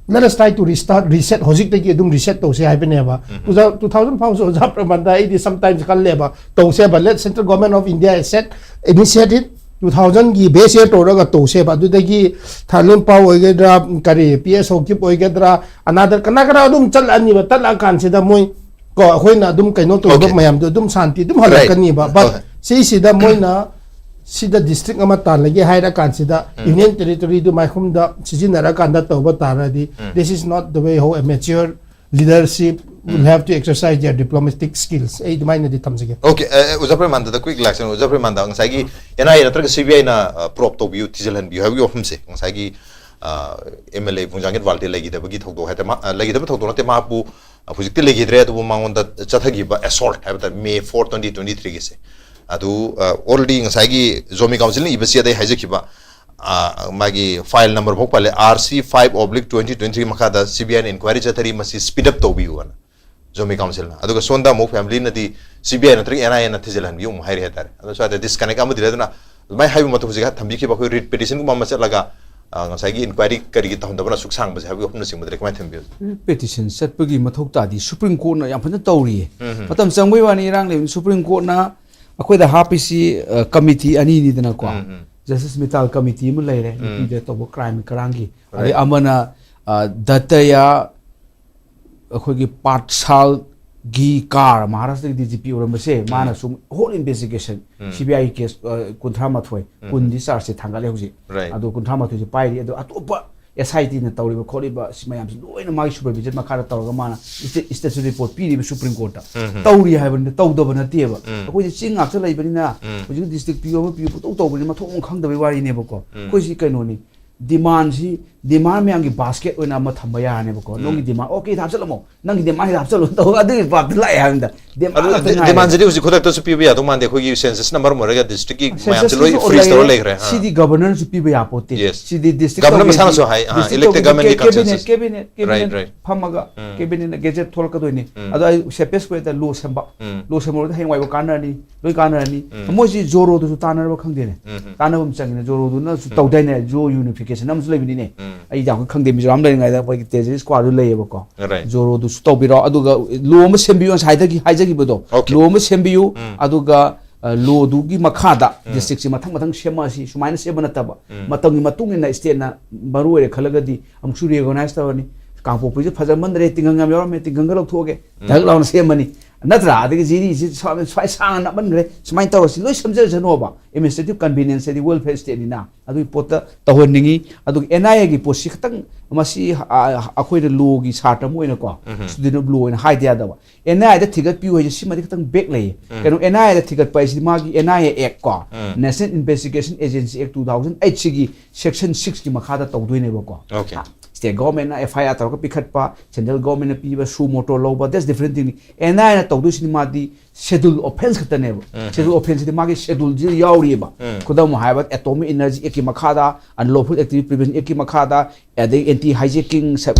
let us try to restart, reset, ꯍꯧꯖꯤꯛꯇꯒꯤ ꯑꯗꯨꯝ reset ꯇꯧꯁꯦ ꯍꯥꯏꯕꯅꯦꯕ꯫ ꯑꯣꯖꯥ, two thousand ꯐꯥꯎꯁꯨ ꯑꯣꯖꯥ ꯄ꯭ꯔꯃꯥꯟꯗ ꯑꯩꯗꯤ sometimes ꯈꯜꯂꯦꯕ, ꯇꯧꯁꯦꯕ, let central government of India set, initiate it, two thousand ꯒꯤ base year ꯇꯧꯔꯒ ꯇꯧꯁꯦꯕ꯫ ꯑꯗꯨꯗꯒꯤ ꯊꯥꯂꯨꯟ ꯄꯥꯎ ꯑꯣꯏꯒꯗ꯭ꯔꯥ, ꯀꯔꯤ PS ꯍꯣꯀꯤꯞ ꯑꯣꯏꯒꯗ꯭ꯔꯥ, another ꯀꯅꯥ ꯀꯅꯥ ꯑꯗꯨꯝ ꯆꯠꯂꯛꯑꯅꯤꯕ꯫ ꯆꯠꯂꯛꯑꯀꯥꯟꯁꯤꯗ ꯃꯣꯏ ꯀꯣ, ꯑꯩꯈꯣꯏꯅ ꯑꯗꯨꯝ ꯀꯩꯅꯣ ꯇꯧꯕ Okay. ꯃꯌꯥꯝꯗꯣ ꯑꯗꯨꯝ ꯁꯥꯟꯇꯤ ꯑꯗꯨꯝ Right. ꯍꯜꯂꯛꯀꯅꯤꯕ꯫ But Okay. ꯁꯤꯁꯤꯗ ꯃꯣꯏꯅ ꯁꯤꯗ district ꯑꯃ ꯇꯥꯜꯂꯒꯦ ꯍꯥꯏꯔꯀꯥꯟꯁꯤꯗ Union Territory ꯗꯨ ꯃꯥꯏꯈꯨꯝꯗ ꯁꯤꯖꯤꯟꯅꯔꯀꯥꯟꯗ ꯇꯧꯕ ꯇꯥꯔꯗꯤ, this is not the way how a mature leadership will have to exercise their diplomatic skills. ꯑꯩ ꯑꯗꯨꯃꯥꯏꯅꯗꯤ ꯊꯝꯖꯒꯦ꯫ Okay, ꯑ, ꯑ, ꯑꯣꯖꯥ ꯄ꯭ꯔꯦꯃꯥꯟꯗꯗ quick last, ꯑꯣꯖꯥ ꯄ꯭ꯔꯦꯃꯥꯟꯗ, ꯉꯁꯥꯏꯒꯤ NIA ꯅꯠꯇ꯭ꯔꯒ CBI ꯅ, ꯑ, probe ꯇꯧꯕꯤꯌꯨ, ꯊꯤꯖꯤꯜꯍꯟꯕꯤꯌꯨ ꯍꯥꯏꯕꯒꯤ ꯋꯥꯐꯝꯁꯦ, ꯉꯁꯥꯏꯒꯤ, ꯑ, MLA ꯄꯨꯡꯖꯥꯡꯒꯤꯠ ꯋꯥꯜꯇꯦ ꯂꯩꯈꯤꯗꯕꯒꯤ ꯊꯧꯗꯣꯛ ꯍꯥꯏꯇꯥꯔꯦ, ꯃꯥ, ꯑ, ꯂꯩꯈꯤꯗꯕ ꯊꯧꯗꯣꯛ ꯅꯠꯇꯦ, ꯃꯍꯥꯛꯄꯨ, ꯑ, ꯍꯧꯖꯤꯛꯇꯤ ꯂꯩꯈꯤꯗ꯭ꯔꯦ, ꯑꯗꯨꯕꯨ ꯃꯉꯣꯟꯗ ꯆꯠꯊꯈꯤꯕ assault ꯍꯥꯏꯕ ꯇꯥꯔꯦ, May four, twenty twenty three ꯒꯤꯁꯦ, ꯑꯗꯨ, ꯑ, already ꯉꯁꯥꯏꯒꯤ Zomi Council ꯅ ꯏꯕ ꯆꯦꯗ ꯑꯩ ꯍꯥꯏꯖꯈꯤꯕ, ꯑ, ꯃꯥꯒꯤ file number ꯐꯥꯎ ꯄꯜꯂꯦ, RC five oblique twenty twenty three ꯃꯈꯥꯗ CBI ꯅ inquiry ꯆꯠꯊꯔꯤ, ꯃꯁꯤ speed up ꯇꯧꯕꯤꯌꯨ ꯑꯅ Zomi Council ꯅ꯫ ꯑꯗꯨꯒ ꯁꯣꯝꯗ ꯑꯃꯨꯛ family ꯅꯗꯤ CBI ꯅꯠꯇ꯭ꯔꯒ NIA ꯅ ꯊꯤꯖꯤꯜꯍꯟꯕꯤꯌꯨ ꯑꯃꯨꯛ ꯍꯥꯏꯔꯤ ꯍꯥꯏꯇꯥꯔꯦ꯫ ꯑꯗꯣ ꯁ꯭ꯋꯥꯏꯗ disconnect ꯑꯃꯗꯤ ꯂꯩ꯫ ꯑꯗꯨꯅ ꯑꯗꯨꯃꯥꯏꯅ ꯍꯥꯏꯕ ꯃꯇꯝ ꯍꯧꯖꯤꯛ ꯊꯝꯕꯤꯈꯤꯕ ꯑꯩꯈꯣꯏ writ petition ꯒꯨꯝꯕ ꯑꯃ ꯆꯠꯂꯒ, ꯑ, ꯉꯁꯥꯏꯒꯤ inquiry ꯀꯔꯤꯒꯤ ꯇꯧꯍꯟꯗꯕꯅ ꯑꯁꯨꯛ ꯁꯥꯡꯕꯁꯦ ꯍꯥꯏꯕꯒꯤ ꯋꯥꯐꯝꯅꯆꯤꯡꯕꯗꯗꯤ ꯀꯃꯥꯏꯅ ꯊꯝꯕꯤꯌꯨ? Petition ꯆꯠꯄꯒꯤ ꯃꯊꯧ ꯇꯥꯗꯤ, Supreme Court ꯅ ꯌꯥꯝ ꯐꯖꯅ ꯇꯧꯔꯤꯌꯦ꯫ ꯃꯇꯝ ꯆꯪꯕꯩ ꯋꯥꯅꯤ, ꯏꯔꯥꯡ ꯂꯩꯕꯅꯤ꯫ Supreme Court ꯅ ꯑꯩꯈꯣꯏꯗ ꯍꯥꯞꯄꯤꯁꯤ ꯀꯃꯤꯇꯤ ꯑꯅꯤꯅꯤꯗꯅꯀꯣ꯫ ꯎꯝ, ꯎꯝ꯫ ꯖꯁꯇꯤꯁ ꯃꯤꯇꯥꯜ ꯀꯃꯤꯇꯤ ꯑꯃ ꯂꯩꯔꯦ, ꯎꯝ꯫ ꯅꯨꯄꯤꯗ ꯇꯧꯕ ꯀ꯭ꯔꯥꯏꯝ ꯀꯔꯥꯡꯒꯤ꯫ Right. ꯑꯗꯩ ꯑꯃꯅ ꯑ, ꯗꯠꯇꯌꯥ ꯑꯩꯈꯣꯏꯒꯤ ꯄꯥꯠꯁꯥꯜꯒꯤ ꯀꯥꯔ, ꯃꯍꯥꯔꯥꯁꯇ꯭ꯔꯒꯤ ꯗꯤ ꯖꯤ ꯄꯤ ꯑꯣꯏꯔꯝꯕꯁꯦ, ꯃꯥꯅ ꯁꯨꯝ ꯍꯣꯜ ꯏꯟꯚꯦꯁꯇꯤꯒꯦꯁꯟ, ꯎꯝ꯫ ꯁꯤ ꯕꯤ ꯑꯥꯏ ꯀꯦꯁ ꯀꯨꯟꯊ꯭ꯔꯥ ꯃꯥꯊꯣꯏ, ꯎꯝ꯫ ꯀꯨꯟꯗꯤ ꯆꯥꯔꯖꯁꯦ ꯊꯥꯡꯒꯠꯂꯦ ꯍꯧꯖꯤꯛ꯫ Right. ꯑꯗꯣ ꯀꯨꯟꯊ꯭ꯔꯥ ꯃꯥꯊꯣꯏꯁꯦ ꯄꯥꯏꯔꯤ, ꯑꯗꯣ ꯑꯇꯣꯞꯄ ꯑꯦꯁ ꯑꯥꯏ ꯇꯤꯅ ꯇꯧꯔꯤꯕ ꯈꯣꯠꯂꯤꯕ ꯁꯤ ꯃꯌꯥꯝꯁꯦ ꯂꯣꯏꯅ ꯃꯥꯒꯤ ꯁꯨꯄꯔꯚꯤꯖꯟ ꯃꯈꯥꯗ ꯇꯧꯔꯒ ꯃꯥꯅ ꯏꯁꯇꯦ-, ꯏꯁꯇꯦꯠꯁꯨ ꯔꯤꯄꯣꯔꯠ ꯄꯤꯔꯤꯕ ꯁꯨꯄ꯭ꯔꯤꯝ ꯀꯣꯔꯠꯇ꯫ ꯎꯝ꯫ ꯇꯧꯔꯤ ꯍꯥꯏꯕꯅꯤꯗ, ꯇꯧꯗꯕ ꯅꯠꯇꯦꯕ꯫ ꯎꯝ꯫ ꯑꯩꯈꯣꯏꯗꯤ ꯆꯤꯡ ꯉꯥꯛꯇ ꯂꯩꯕꯅꯤꯅ ꯎꯝ꯫ ꯍꯧꯖꯤꯛ ꯗꯤꯁꯇ꯭ꯔꯤꯛ ꯄꯤꯌꯨ ꯑꯃ ꯄꯤꯌꯨ ꯄꯨꯡꯇꯧ ꯇꯧꯕꯅꯤꯅ ꯃꯊꯣꯡ ꯑꯃ ꯈꯪꯗꯕꯩ ꯋꯥꯔꯤꯅꯦꯕꯀꯣ꯫ ꯎꯝ꯫ ꯑꯩꯈꯣꯏꯁꯤ ꯀꯩꯅꯣꯅꯤ, ꯗꯤꯃꯥꯟꯁꯤ, ꯗꯤꯃꯥꯟ ꯃꯌꯥꯝꯒꯤ ꯕꯥꯁꯀꯦꯠ ꯑꯣꯏꯅ ꯑꯃ ꯊꯝꯕ ꯌꯥꯔꯅꯦꯕꯀꯣ꯫ ꯎꯝ꯫ ꯅꯪꯒꯤ ꯗꯤꯃꯥꯟ, "ꯑꯣꯀꯦ, ꯍꯥꯞꯆꯜꯂꯝꯃꯣ, ꯅꯪꯒꯤ ꯗꯤꯃꯥꯟ ꯍꯦꯛꯇ ꯍꯥꯞꯆꯜꯂꯣ" ꯇꯧ, ꯑꯗꯨꯒꯤ ꯄꯥꯞꯇ ꯂꯥꯛꯑꯦ ꯍꯥꯏꯕꯅꯤꯗ꯫ ꯗꯤꯃꯥꯟ ꯑꯗꯨ ꯉꯥꯛꯇ ꯗꯤ- ꯉꯥꯏꯔꯦ꯫ ꯗꯤꯃꯥꯟꯁꯤꯗꯤ ꯍꯧꯖꯤꯛ ꯈꯨꯗꯛꯇꯁꯨ ꯄꯤꯕ ꯌꯥꯗꯧ ꯃꯥꯟꯗꯦ, ꯑꯩꯈꯣꯏꯒꯤ ꯁꯦꯟꯁꯁꯅ ꯃꯔꯝ ꯑꯣꯏꯔꯒ ꯗꯤꯁꯇ꯭ꯔꯤꯛꯀꯤ ꯃꯌꯥꯝꯁꯦ ꯁꯦꯟꯁꯁꯁꯨ ꯂꯣꯏ ꯐ꯭ꯔꯤꯖ ꯇꯧꯔ ꯂꯩꯔꯦ꯫ ꯂꯩꯈ꯭ꯔꯦ꯫ ꯑꯥ꯫ ꯁꯤꯗꯤ ꯒꯕꯔꯅꯔꯁꯨ ꯄꯤꯕ ꯌꯥꯄꯣꯠꯇꯦ꯫ Yes. ꯁꯤꯗꯤ ꯗꯤꯁꯇ꯭ꯔꯤꯛ ꯒꯕꯔꯅꯔ ꯇꯧꯕꯒꯤ ꯃꯁꯥꯅꯁꯨ ꯍꯥꯏ, ꯑꯥ, ꯗꯤꯁꯇ꯭ꯔꯤꯛ ꯏꯂꯦꯛꯇꯦꯗ ꯇꯧꯕꯒꯤ ꯒꯕꯔꯅꯔꯒꯤ ꯀꯦ-, cabinet, consensus. Cabinet, cabinet Right, right. ꯐꯝꯃꯒ ꯎꯝ꯫ ꯀꯦꯕꯤꯅꯦꯠꯅ ꯒꯦꯖꯦꯠ ꯊꯣꯛꯂꯛꯀꯗꯣꯏꯅꯤ꯫ ꯎꯝ꯫ ꯑꯗꯣ ꯑꯩ ꯁꯦꯄꯦꯁ ꯀꯨꯋꯦꯠꯇ ꯂꯣ ꯁꯦꯝꯕ꯫ ꯎꯝ꯫ ꯂꯣ ꯁꯦꯝꯕꯗ ꯍꯌꯦꯡꯋꯥꯏꯕ ꯀꯥꯟꯅꯔꯅꯤ, ꯂꯣꯏ ꯀꯥꯟꯅꯔꯅꯤ꯫ ꯎꯝ꯫ ꯃꯣꯏꯁꯤ ꯖꯣꯔꯣꯗꯨꯁꯨ ꯇꯥꯟꯅꯔꯕ ꯈꯪꯗꯦꯅꯦ꯫ ꯎꯝ꯫ ꯇꯥꯟꯅꯕ ꯑꯃ ꯆꯪꯉꯤꯅꯦ꯫ ꯖꯣꯔꯣꯗꯨꯅꯁꯨ ꯇꯧꯗꯥꯏꯅꯦ, ꯖꯣ ꯌꯨꯅꯤꯐꯤꯀꯦꯁꯟ ꯑꯃꯁꯨ ꯂꯩꯕꯅꯤꯅꯦ꯫ ꯎꯝ꯫ ꯑꯩ ꯌꯥꯝ ꯈꯪꯗꯦ, ꯃꯤꯖꯣꯔꯥꯝ ꯂꯩꯔꯤꯉꯩꯗ ꯑꯩꯈꯣꯏꯒꯤ ꯇꯦꯖꯔꯤ ꯁ꯭ꯀ꯭ꯋꯥꯗꯨ ꯂꯩꯌꯦꯕꯀꯣ꯫ Right. ꯖꯣꯔꯣꯗꯨꯁꯨ ꯇꯧꯕꯤꯔꯣ, ꯑꯗꯨꯒ ꯂꯣ ꯑꯃ ꯁꯦꯝꯕꯤꯌꯨ, ꯉꯁꯥꯏꯗꯒꯤ ꯍꯥꯏꯖꯈꯤꯕꯗꯣ꯫ Okay. ꯂꯣ ꯑꯃ ꯁꯦꯝꯕꯤꯌꯨ, ꯎꯝ꯫ ꯑꯗꯨꯒ, ꯑ, ꯂꯣꯗꯨꯒꯤ ꯃꯈꯥꯗ ꯎꯝ꯫ ꯗꯤꯁꯇ꯭ꯔꯤꯛꯁꯤ ꯃꯊꯪ ꯃꯊꯪ ꯁꯦꯝꯃꯛꯑꯁꯤ, ꯁꯨꯃꯥꯏꯅ ꯁꯦꯝꯕ ꯅꯠꯇꯕ꯫ ꯎꯝ꯫ ꯃꯇꯝꯒꯤ ꯃꯇꯨꯡ ꯏꯟꯅ ꯁ꯭ꯇꯦꯠꯅ ꯃꯔꯨ ꯑꯣꯏꯔꯦ ꯈꯜꯂꯒꯗꯤ ꯑꯃꯨꯛꯁꯨ ꯔꯤꯑꯣꯔꯒꯅꯥꯏꯁ ꯇꯧꯔꯅꯤ꯫ ꯀꯥꯡꯄꯣꯛꯄꯤꯁꯦ ꯐꯖꯃꯟꯗ꯭ꯔꯦ, ꯇꯤꯡꯈꯪ ꯌꯥꯝ ꯌꯥꯎꯔꯝꯃꯦ, ꯇꯤꯡꯈꯪ ꯈꯔ ꯂꯧꯊꯣꯛꯑꯒꯦ, ꯙꯛ ꯂꯥꯎꯅ ꯁꯦꯝꯃꯅꯤ꯫ ꯅꯠꯇ꯭ꯔꯥ? ꯑꯗꯒꯤ ꯖꯤꯔꯤꯁꯤ ꯁ꯭ꯋꯥꯏ, ꯁ꯭ꯋꯥꯏ ꯁꯥꯡꯅ ꯅꯞꯃꯟꯈ꯭ꯔꯦ, ꯁꯨꯃꯥꯏꯅ ꯇꯧꯔꯁꯤ, ꯂꯣꯏ ꯁꯦꯝꯖꯔꯁꯅꯣꯕ꯫ ꯑꯦꯗꯃꯤꯅꯤꯁꯇ꯭ꯔꯦꯇꯤꯚ ꯀꯟꯚꯤꯅꯤꯌꯟꯁ ꯍꯥꯏꯗꯤ ꯋꯦꯜꯐꯤꯌꯔ ꯁ꯭ꯇꯦꯠꯅꯤꯅ꯫ ꯑꯗꯨꯒꯤ ꯄꯣꯠꯇ ꯇꯧꯍꯟꯅꯤꯡꯉꯤ꯫ ꯑꯗꯨꯒ ꯑꯦꯟ ꯑꯥꯏ ꯑꯦꯒꯤ ꯄꯣꯠꯁꯤ ꯈꯤꯇꯪ ꯃꯁꯤ, ꯑ, ꯑꯩꯈꯣꯏꯅ ꯂꯣꯒꯤ ꯁꯥꯇ꯭ꯔ ꯑꯃ ꯑꯣꯏꯅꯀꯣ, ꯎꯝ꯫ ꯁ꯭ꯇꯨꯗꯦꯟ ꯑꯣꯐ ꯂꯣ ꯑꯣꯏꯅ ꯍꯥꯏꯗ ꯌꯥꯗꯕ꯫ ꯑꯦꯟ ꯑꯥꯏ ꯑꯦꯗ ꯊꯤꯒꯠꯄꯤꯌꯨ ꯍꯥꯏꯁꯦ ꯁꯤꯃꯗꯤ ꯈꯤꯇꯪ ꯕꯦꯛ ꯂꯩꯌꯦ꯫ ꯎꯝ꯫ ꯀꯩꯅꯣ, ꯑꯦꯟ ꯑꯥꯏ ꯑꯦꯗ ꯊꯤꯒꯠꯄ ꯍꯥꯏꯁꯤꯗꯤ ꯃꯥꯒꯤ ꯑꯦꯟ ꯑꯥꯏ ꯑꯦ ꯑꯦꯛ ꯀꯣ, ꯎꯝ꯫ National Investigation Agency Act two thousand eight ꯁꯤꯒꯤ ꯁꯦꯛꯁꯟ ꯁꯤꯛꯁꯀꯤ ꯃꯈꯥꯗ ꯇꯧꯗꯣꯏꯅꯦꯕꯀꯣ꯫ Okay. ꯁ꯭ꯇꯦꯠ ꯒꯣꯔꯃꯦꯟꯅ ꯑꯦꯐ ꯑꯥꯏ ꯑꯥꯔ ꯇꯧꯔꯒ ꯄꯤꯈꯠꯄ, ꯁꯦꯟꯇ꯭ꯔꯦꯜ ꯒꯣꯔꯃꯦꯟꯅ ꯄꯤꯕ ꯁꯨ ꯃꯣꯇꯣ ꯂꯧꯕ, that's different thing. ꯑꯦꯟ ꯑꯥꯏ ꯑꯦꯅ ꯇꯧꯗꯣꯏꯁꯤꯗꯤ ꯃꯥꯗꯤ ꯁꯦꯗꯨꯜ ꯑꯣꯐꯦꯟꯁ ꯈꯛꯇꯅꯦꯕ꯫ ꯎꯝ꯫ ꯁꯦꯗꯨꯜ ꯑꯣꯐꯦꯟꯁꯁꯤꯗꯤ ꯃꯥꯒꯤ ꯁꯦꯗꯨꯜꯁꯤꯗ ꯌꯥꯎꯔꯤꯑꯕ꯫ ꯎꯝ꯫ ꯈꯨꯗꯝ ꯑꯣꯏꯅ ꯍꯥꯏꯔꯕꯗ, ꯑꯦꯇꯣꯃꯤꯛ ꯏꯅꯔꯖꯤ ꯑꯦꯛꯀꯤ ꯃꯈꯥꯗ, ꯑꯟꯂꯣꯐꯨꯜ ꯑꯦꯛꯇꯤꯚꯤꯇꯤ ꯄ꯭ꯔꯤꯚꯦꯟꯁꯟ ꯑꯦꯛꯀꯤ ꯃꯈꯥꯗ, ꯑꯗꯩ ꯑꯦꯟꯇꯤ ꯍꯥꯏꯖꯦꯀꯤꯡ,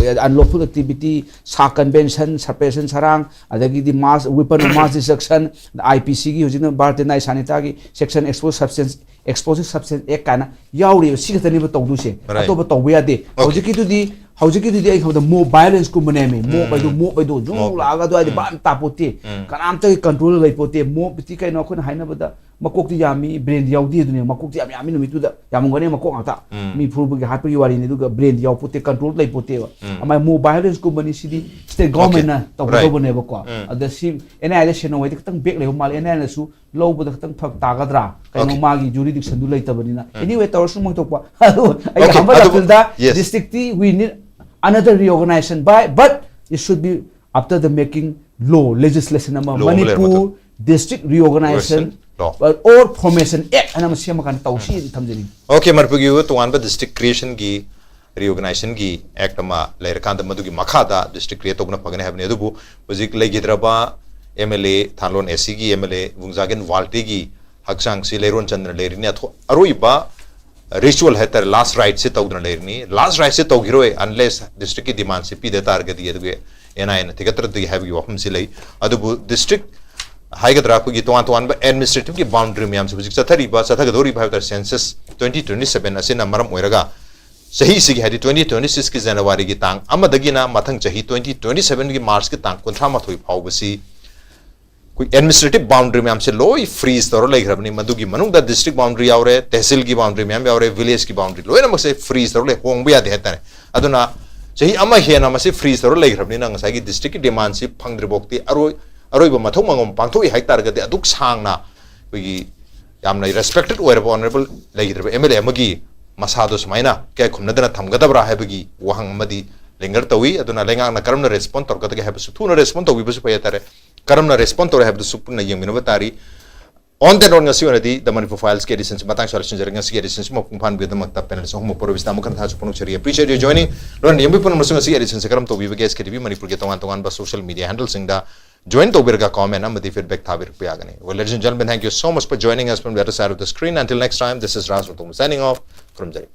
unlawful activity, ꯁꯥ ꯀꯟꯚꯦꯟꯁꯟ, ꯁꯄ꯭ꯔꯦꯁꯟ ꯁꯔꯥꯡ, ꯑꯗꯒꯤꯗꯤ mass weapon of mass destruction, I P ꯁꯤꯒꯤ ꯍꯧꯖꯤꯛꯅ ꯚꯥꯔꯇꯤꯌꯥ ꯅꯥꯏ ꯁꯥꯅꯤꯇꯥꯒꯤ ꯁꯦꯛꯁꯟ ꯑꯦꯛꯁꯄꯣꯖꯤꯞ ꯁꯕꯁꯇꯦꯟꯁ, ꯑꯦꯛꯁꯄꯣꯖꯤꯞ ꯁꯕꯁꯇꯦꯟꯁ ꯑꯦꯛ ꯀꯥꯏꯅ ꯌꯥꯎꯔꯤꯕ, ꯁꯤ ꯈꯛꯇꯅꯦꯕ ꯇꯧꯗꯣꯏꯁꯦ꯫ Right. ꯑꯇꯣꯞꯄ ꯇꯧꯕ ꯌꯥꯗꯦ꯫ Okay. ꯍꯧꯖꯤꯛꯀꯤꯗꯨꯗꯤ ꯍꯧꯖꯤꯛꯀꯤꯗꯨꯗꯤ ꯑꯩ ꯈꯪꯕꯗ ꯃꯣꯞ ꯚꯥꯏꯑꯣꯂꯦꯟꯁ ꯀꯨꯝꯕꯅꯦꯃꯤ꯫ ꯃꯣꯞ ꯍꯥꯏꯗꯣ, ꯃꯣꯞ ꯍꯥꯏꯗꯣ ꯖꯨ ꯃꯣꯞ꯫ ꯂꯥꯛꯑꯒ ꯑꯗꯨꯋꯥꯏꯗꯤ ꯎꯝ꯫ ꯚꯥꯞ ꯇꯥꯄꯣꯠꯇꯦ꯫ ꯎꯝ꯫ ꯀꯅꯥꯝꯇꯒꯤ ꯀꯟꯇ꯭ꯔꯣꯜ ꯂꯩꯄꯣꯠꯇꯦ꯫ ꯃꯣꯞꯇꯤ ꯀꯩꯅꯣ ꯑꯩꯈꯣꯏꯅ ꯍꯥꯏꯅꯕꯗ ꯃꯀꯣꯛꯇꯤ ꯌꯥꯝꯃꯤ, ꯕ꯭ꯔꯦꯟꯗꯤ ꯌꯥꯎꯗꯦ ꯑꯗꯨꯅꯦ꯫ ꯃꯀꯣꯛꯇꯤ ꯌꯥꯝ ꯌꯥꯝꯃꯤ, ꯅꯨꯃꯤꯠꯇꯨꯗ ꯌꯥꯝꯃꯝꯒꯅꯤ ꯃꯀꯣꯛ ꯉꯥꯛꯇ꯫ ꯎꯝ꯫ ꯃꯤ ꯐꯨꯕꯒꯤ ꯍꯥꯠꯄꯒꯤ ꯋꯥꯔꯤꯅꯤ, ꯑꯗꯨꯒ ꯕ꯭ꯔꯦꯟꯗꯤ ꯌꯥꯎꯄꯣꯠꯇꯦ, ꯀꯟꯇ꯭ꯔꯣꯜ ꯂꯩꯄꯣꯠꯇꯦꯕ꯫ ꯎꯝ꯫ ꯑꯃꯥꯏ ꯃꯣꯞ ꯚꯥꯏꯑꯣꯂꯦꯟꯁ ꯀꯨꯝꯕꯅꯤ, ꯁꯤꯗꯤ ꯁ꯭ꯇꯦꯠ Okay. ꯒꯣꯔꯃꯦꯟꯅ Right. ꯇꯧꯒꯗꯧꯕꯅꯦꯕꯀꯣ꯫ ꯎꯝ꯫ ꯑꯗ ꯁꯤ ꯑꯦꯟ ꯑꯥꯏ ꯑꯦꯗ ꯁꯦꯟꯅꯧ ꯍꯥꯏꯗꯤ ꯈꯤꯇꯪ ꯕꯦꯛ ꯂꯩꯕ ꯃꯥꯜꯂꯦ꯫ ꯑꯦꯟ ꯑꯥꯏ ꯑꯦꯗꯁꯨ ꯂꯧꯕꯗ ꯈꯤꯇꯪ ꯐꯔꯛ ꯇꯥꯒꯗ꯭ꯔꯥ? ꯀꯩꯅꯣ, Okay. ꯃꯥꯒꯤ ꯖꯨꯔꯤꯗꯤꯛꯁꯟꯗꯨ ꯂꯩꯇꯕꯅꯤꯅ꯫ ꯎꯝ꯫ ꯑꯦꯅꯤꯋꯦ, ꯇꯧꯔꯁꯨ ꯃꯣꯏ ꯊꯣꯛꯄ꯫ ꯑꯗꯣ ꯑꯩꯒꯤ Okay, ꯑꯍꯥꯟꯕ ꯑꯗꯨꯕꯨ-, ꯑꯄꯤꯜꯗ yes. ꯗꯤꯁꯇ꯭ꯔꯤꯛꯇꯤ we need another reorganization by, but it should be after the making law, legislation ꯑꯃ, Law ꯑꯃ ꯂꯩꯔꯕ Manipur district reorganisation Law. Or formation act ꯍꯥꯏꯅ ꯑꯃ ꯁꯦꯝꯃꯀꯥꯟꯗ ꯇꯧꯁꯤ ꯊꯝꯖꯅꯤꯡꯉꯤ꯫ Okay, ꯃꯅꯤꯄꯨꯔꯒꯤ ꯑꯣꯏꯕ ꯇꯣꯉꯥꯟꯕ ꯗꯤꯁꯇ꯭ꯔꯤꯛ ꯀ꯭ꯔꯤꯌꯦꯁꯟꯒꯤ ꯔꯤꯑꯣꯔꯒꯅꯥꯏꯖꯦꯁꯟꯒꯤ ꯑꯦꯛ ꯑꯃ ꯂꯩꯔꯀꯥꯟꯗ ꯃꯗꯨꯒꯤ ꯃꯈꯥꯗ ꯗꯤꯁꯇ꯭ꯔꯤꯛ ꯀ꯭ꯔꯤꯌꯦꯠ ꯇꯧꯕꯅ ꯐꯒꯅꯤ ꯍꯥꯏꯕꯅꯤ꯫ ꯑꯗꯨꯕꯨ ꯍꯧꯖꯤꯛ ꯂꯩꯈꯤꯗ꯭ꯔꯕ ꯑꯦꯝ ꯑꯦꯜ ꯑꯦ, ꯊꯥꯂꯣꯟ ꯑꯦ ꯁꯤꯒꯤ ꯑꯦꯝ ꯑꯦꯜ ꯑꯦ ꯚꯨꯡꯖꯥꯒꯤꯟ ꯋꯥꯜꯇꯦꯒꯤ ꯍꯛꯆꯥꯡꯁꯤ ꯂꯩꯔꯣꯟ ꯆꯟꯗꯅ ꯂꯩꯔꯤꯅꯤ꯫ ꯑꯊꯣ-, ꯑꯔꯣꯏꯕ ꯔꯤꯆꯨꯋꯜ ꯍꯥꯏꯇꯥꯔꯦ, ꯂꯥꯁ ꯔꯥꯏꯠꯁꯦ ꯇꯧꯗꯅ ꯂꯩꯔꯤꯅꯤ꯫ ꯂꯥꯁ ꯔꯥꯏꯠꯁꯦ ꯇꯧꯈꯤꯔꯣꯏ unless ꯗꯤꯁꯇ꯭ꯔꯤꯛꯀꯤ ꯗꯤꯃꯥꯟꯁꯦ ꯄꯤꯗ ꯇꯥꯔꯒꯗꯤ, ꯑꯗꯨꯒꯤ ꯑꯦꯟ ꯑꯥꯏ ꯑꯦꯅ ꯊꯤꯒꯠꯇ꯭ꯔꯗꯤ ꯍꯥꯏꯕꯒꯤ ꯋꯥꯐꯝꯁꯤ ꯂꯩ꯫ ꯑꯗꯨꯕꯨ ꯗꯤꯁꯇ꯭ꯔꯤꯛ ꯍꯥꯏꯒꯗ꯭ꯔꯥ, ꯑꯩꯈꯣꯏꯒꯤ ꯇꯣꯉꯥꯟ ꯇꯣꯉꯥꯟꯕ ꯑꯦꯗꯃꯤꯅꯤꯁꯇ꯭ꯔꯦꯇꯤꯚꯀꯤ ꯕꯥꯎꯟꯗ꯭ꯔꯤ ꯃꯌꯥꯝꯁꯦ ꯍꯧꯖꯤꯛ ꯆꯠꯊꯔꯤꯕ, ꯆꯠꯊꯒꯗꯧꯔꯤꯕ ꯍꯥꯏꯕ ꯇꯥꯔꯦ, ꯁꯦꯟꯁꯁ ꯇ꯭ꯋꯦꯟꯇꯤ ꯇ꯭ꯋꯦꯟꯇꯤ ꯁꯕꯦꯟ ꯑꯁꯤꯅ ꯃꯔꯝ ꯑꯣꯏꯔꯒ ꯆꯍꯤꯁꯤꯒꯤ, ꯍꯥꯏꯗꯤ ꯇ꯭ꯋꯦꯟꯇꯤ ꯇ꯭ꯋꯦꯟꯇꯤ ꯁꯤꯛꯁꯀꯤ ꯖꯅꯋꯥꯔꯤꯒꯤ ꯇꯥꯡ ꯑꯃꯗꯒꯤꯅ ꯃꯊꯪ ꯆꯍꯤ ꯇ꯭ꯋꯦꯟꯇꯤ ꯇ꯭ꯋꯦꯟꯇꯤ ꯁꯕꯦꯟꯒꯤ ꯃꯥꯔꯆꯀꯤ ꯇꯥꯡ ꯀꯨꯟꯊ꯭ꯔꯥ ꯃꯥꯊꯣꯏ ꯐꯥꯎꯕꯁꯤ ꯑꯩꯈꯣꯏ ꯑꯦꯗꯃꯤꯅꯤꯁꯇ꯭ꯔꯦꯇꯤꯚ ꯕꯥꯎꯟꯗ꯭ꯔꯤ ꯃꯌꯥꯝꯁꯦ ꯂꯣꯏ ꯐ꯭ꯔꯤꯖ ꯇꯧꯔ ꯂꯩꯈ꯭ꯔꯕꯅꯤ꯫ ꯃꯗꯨꯒꯤ ꯃꯅꯨꯡꯗ ꯗꯤꯁꯇ꯭ꯔꯤꯛ ꯕꯥꯎꯟꯗ꯭ꯔꯤ ꯌꯥꯎꯔꯦ, ꯇꯦꯍꯁꯤꯜꯒꯤ ꯕꯥꯎꯟꯗ꯭ꯔꯤ ꯃꯌꯥꯝ ꯌꯥꯎꯔꯦ, ꯚꯤꯂꯦꯖꯀꯤ ꯕꯥꯎꯟꯗ꯭ꯔꯤ ꯂꯣꯏꯅꯃꯛꯁꯦ ꯐ꯭ꯔꯤꯖ ꯇꯧꯔ ꯂꯩ, ꯍꯣꯡꯕ ꯌꯥꯗꯦ ꯍꯥꯏꯇꯥꯔꯦ꯫ ꯑꯗꯨꯅ ꯆꯍꯤ ꯑꯃ ꯍꯦꯟꯅ ꯃꯁꯤ ꯐ꯭ꯔꯤꯖ ꯇꯧꯔ ꯂꯩꯈ꯭ꯔꯕꯅꯤꯅ ꯉꯁꯥꯏꯒꯤ ꯗꯤꯁꯇ꯭ꯔꯤꯛꯀꯤ ꯗꯤꯃꯥꯟꯁꯤ ꯐꯪꯗ꯭ꯔꯤꯐꯥꯎꯗꯤ ꯑꯔꯣꯏ-, ꯑꯔꯣꯏꯕ ꯃꯊꯧ ꯃꯉꯝ ꯄꯥꯡꯊꯣꯛꯏ ꯍꯥꯏꯇꯥꯔꯒꯗꯤ ꯑꯗꯨꯛ ꯁꯥꯡꯅ ꯑꯩꯈꯣꯏꯒꯤ ꯌꯥꯝꯅ ꯔꯦꯁꯄꯦꯛꯇꯦꯠ ꯑꯣꯏꯔꯕ ꯑꯣꯅꯔꯦꯕꯜ ꯂꯩꯈꯤꯗ꯭ꯔꯕ ꯑꯦꯝ ꯑꯦꯜ ꯑꯦ ꯑꯃꯒꯤ ꯃꯁꯥꯗꯣ ꯁꯨꯃꯥꯏꯅ ꯏꯀꯥꯏ ꯈꯨꯝꯅꯗꯅ ꯊꯝꯒꯗꯕ꯭ꯔꯥ ꯍꯥꯏꯕꯒꯤ ꯋꯥꯍꯪ ꯑꯃꯗꯤ ꯂꯦꯡꯒꯔ ꯇꯧꯏ꯫ ꯑꯗꯨꯅ ꯂꯩꯉꯥꯛꯅ ꯀꯔꯝꯅ ꯔꯦꯁꯄꯣꯟ ꯇꯧꯔꯛꯀꯗꯒꯦ ꯍꯥꯏꯕꯁꯨ ꯊꯨꯅ ꯔꯦꯁꯄꯣꯟ ꯇꯧꯕꯤꯕꯁꯨ ꯐꯩ ꯍꯥꯏꯇꯥꯔꯦ꯫ ꯀꯔꯝꯅ ꯔꯦꯁꯄꯣꯟ ꯇꯧꯔꯦ ꯍꯥꯏꯕꯗꯨꯁꯨ ꯄꯨꯟꯅ ꯌꯦꯡꯃꯤꯟꯅꯕ ꯇꯥꯔꯤ꯫ On that note, ꯉꯁꯤ ꯑꯣꯏꯅꯗꯤ The Manipur Files-ꯀꯤ edition-ꯁꯤ ꯃꯇꯥꯡ ꯁ꯭ꯋꯥꯏꯗ ꯂꯣꯏꯁꯤꯟꯖꯔꯒꯦ꯫ ꯉꯁꯤꯒꯤ edition-ꯁꯤ ꯃꯄꯨꯡ ꯐꯥꯍꯟꯕꯤꯕꯒꯤꯗꯃꯛꯇ panelist ꯑꯍꯨꯝꯃꯛ ꯄꯨꯔꯕꯤꯁꯇ ꯑꯃꯨꯛ ꯍꯟꯅ ꯊꯥꯖꯁꯨ ꯐꯣꯡꯗꯣꯛꯆꯔꯤ꯫ Appreciate your joining. ꯂꯣꯏꯅ ꯌꯦꯡꯕꯤ ꯄꯨꯝꯅꯃꯛꯁꯨ ꯉꯁꯤꯒꯤ edition-ꯁꯤ ꯀꯔꯝ ꯇꯧꯕꯤꯕꯒꯦ? ꯑꯦꯁ ꯀꯦ ꯇꯤ ꯚꯤ ꯃꯅꯤꯄꯨꯔꯒꯤ ꯇꯣꯉꯥꯟ ꯇꯣꯉꯥꯟꯕ social media handle-ꯁꯤꯡꯗ join ꯇꯧꯕꯤꯔꯒ comment ꯑꯃꯗꯤ feedback ꯊꯥꯕꯤꯔꯛꯄ ꯌꯥꯒꯅꯤ꯫ Well, ladies and gentlemen, thank you so much for joining us from the other side of the screen. Until next time, this is Raj Rutum signing off. ꯈꯨꯔꯨꯝꯖꯔꯤ꯫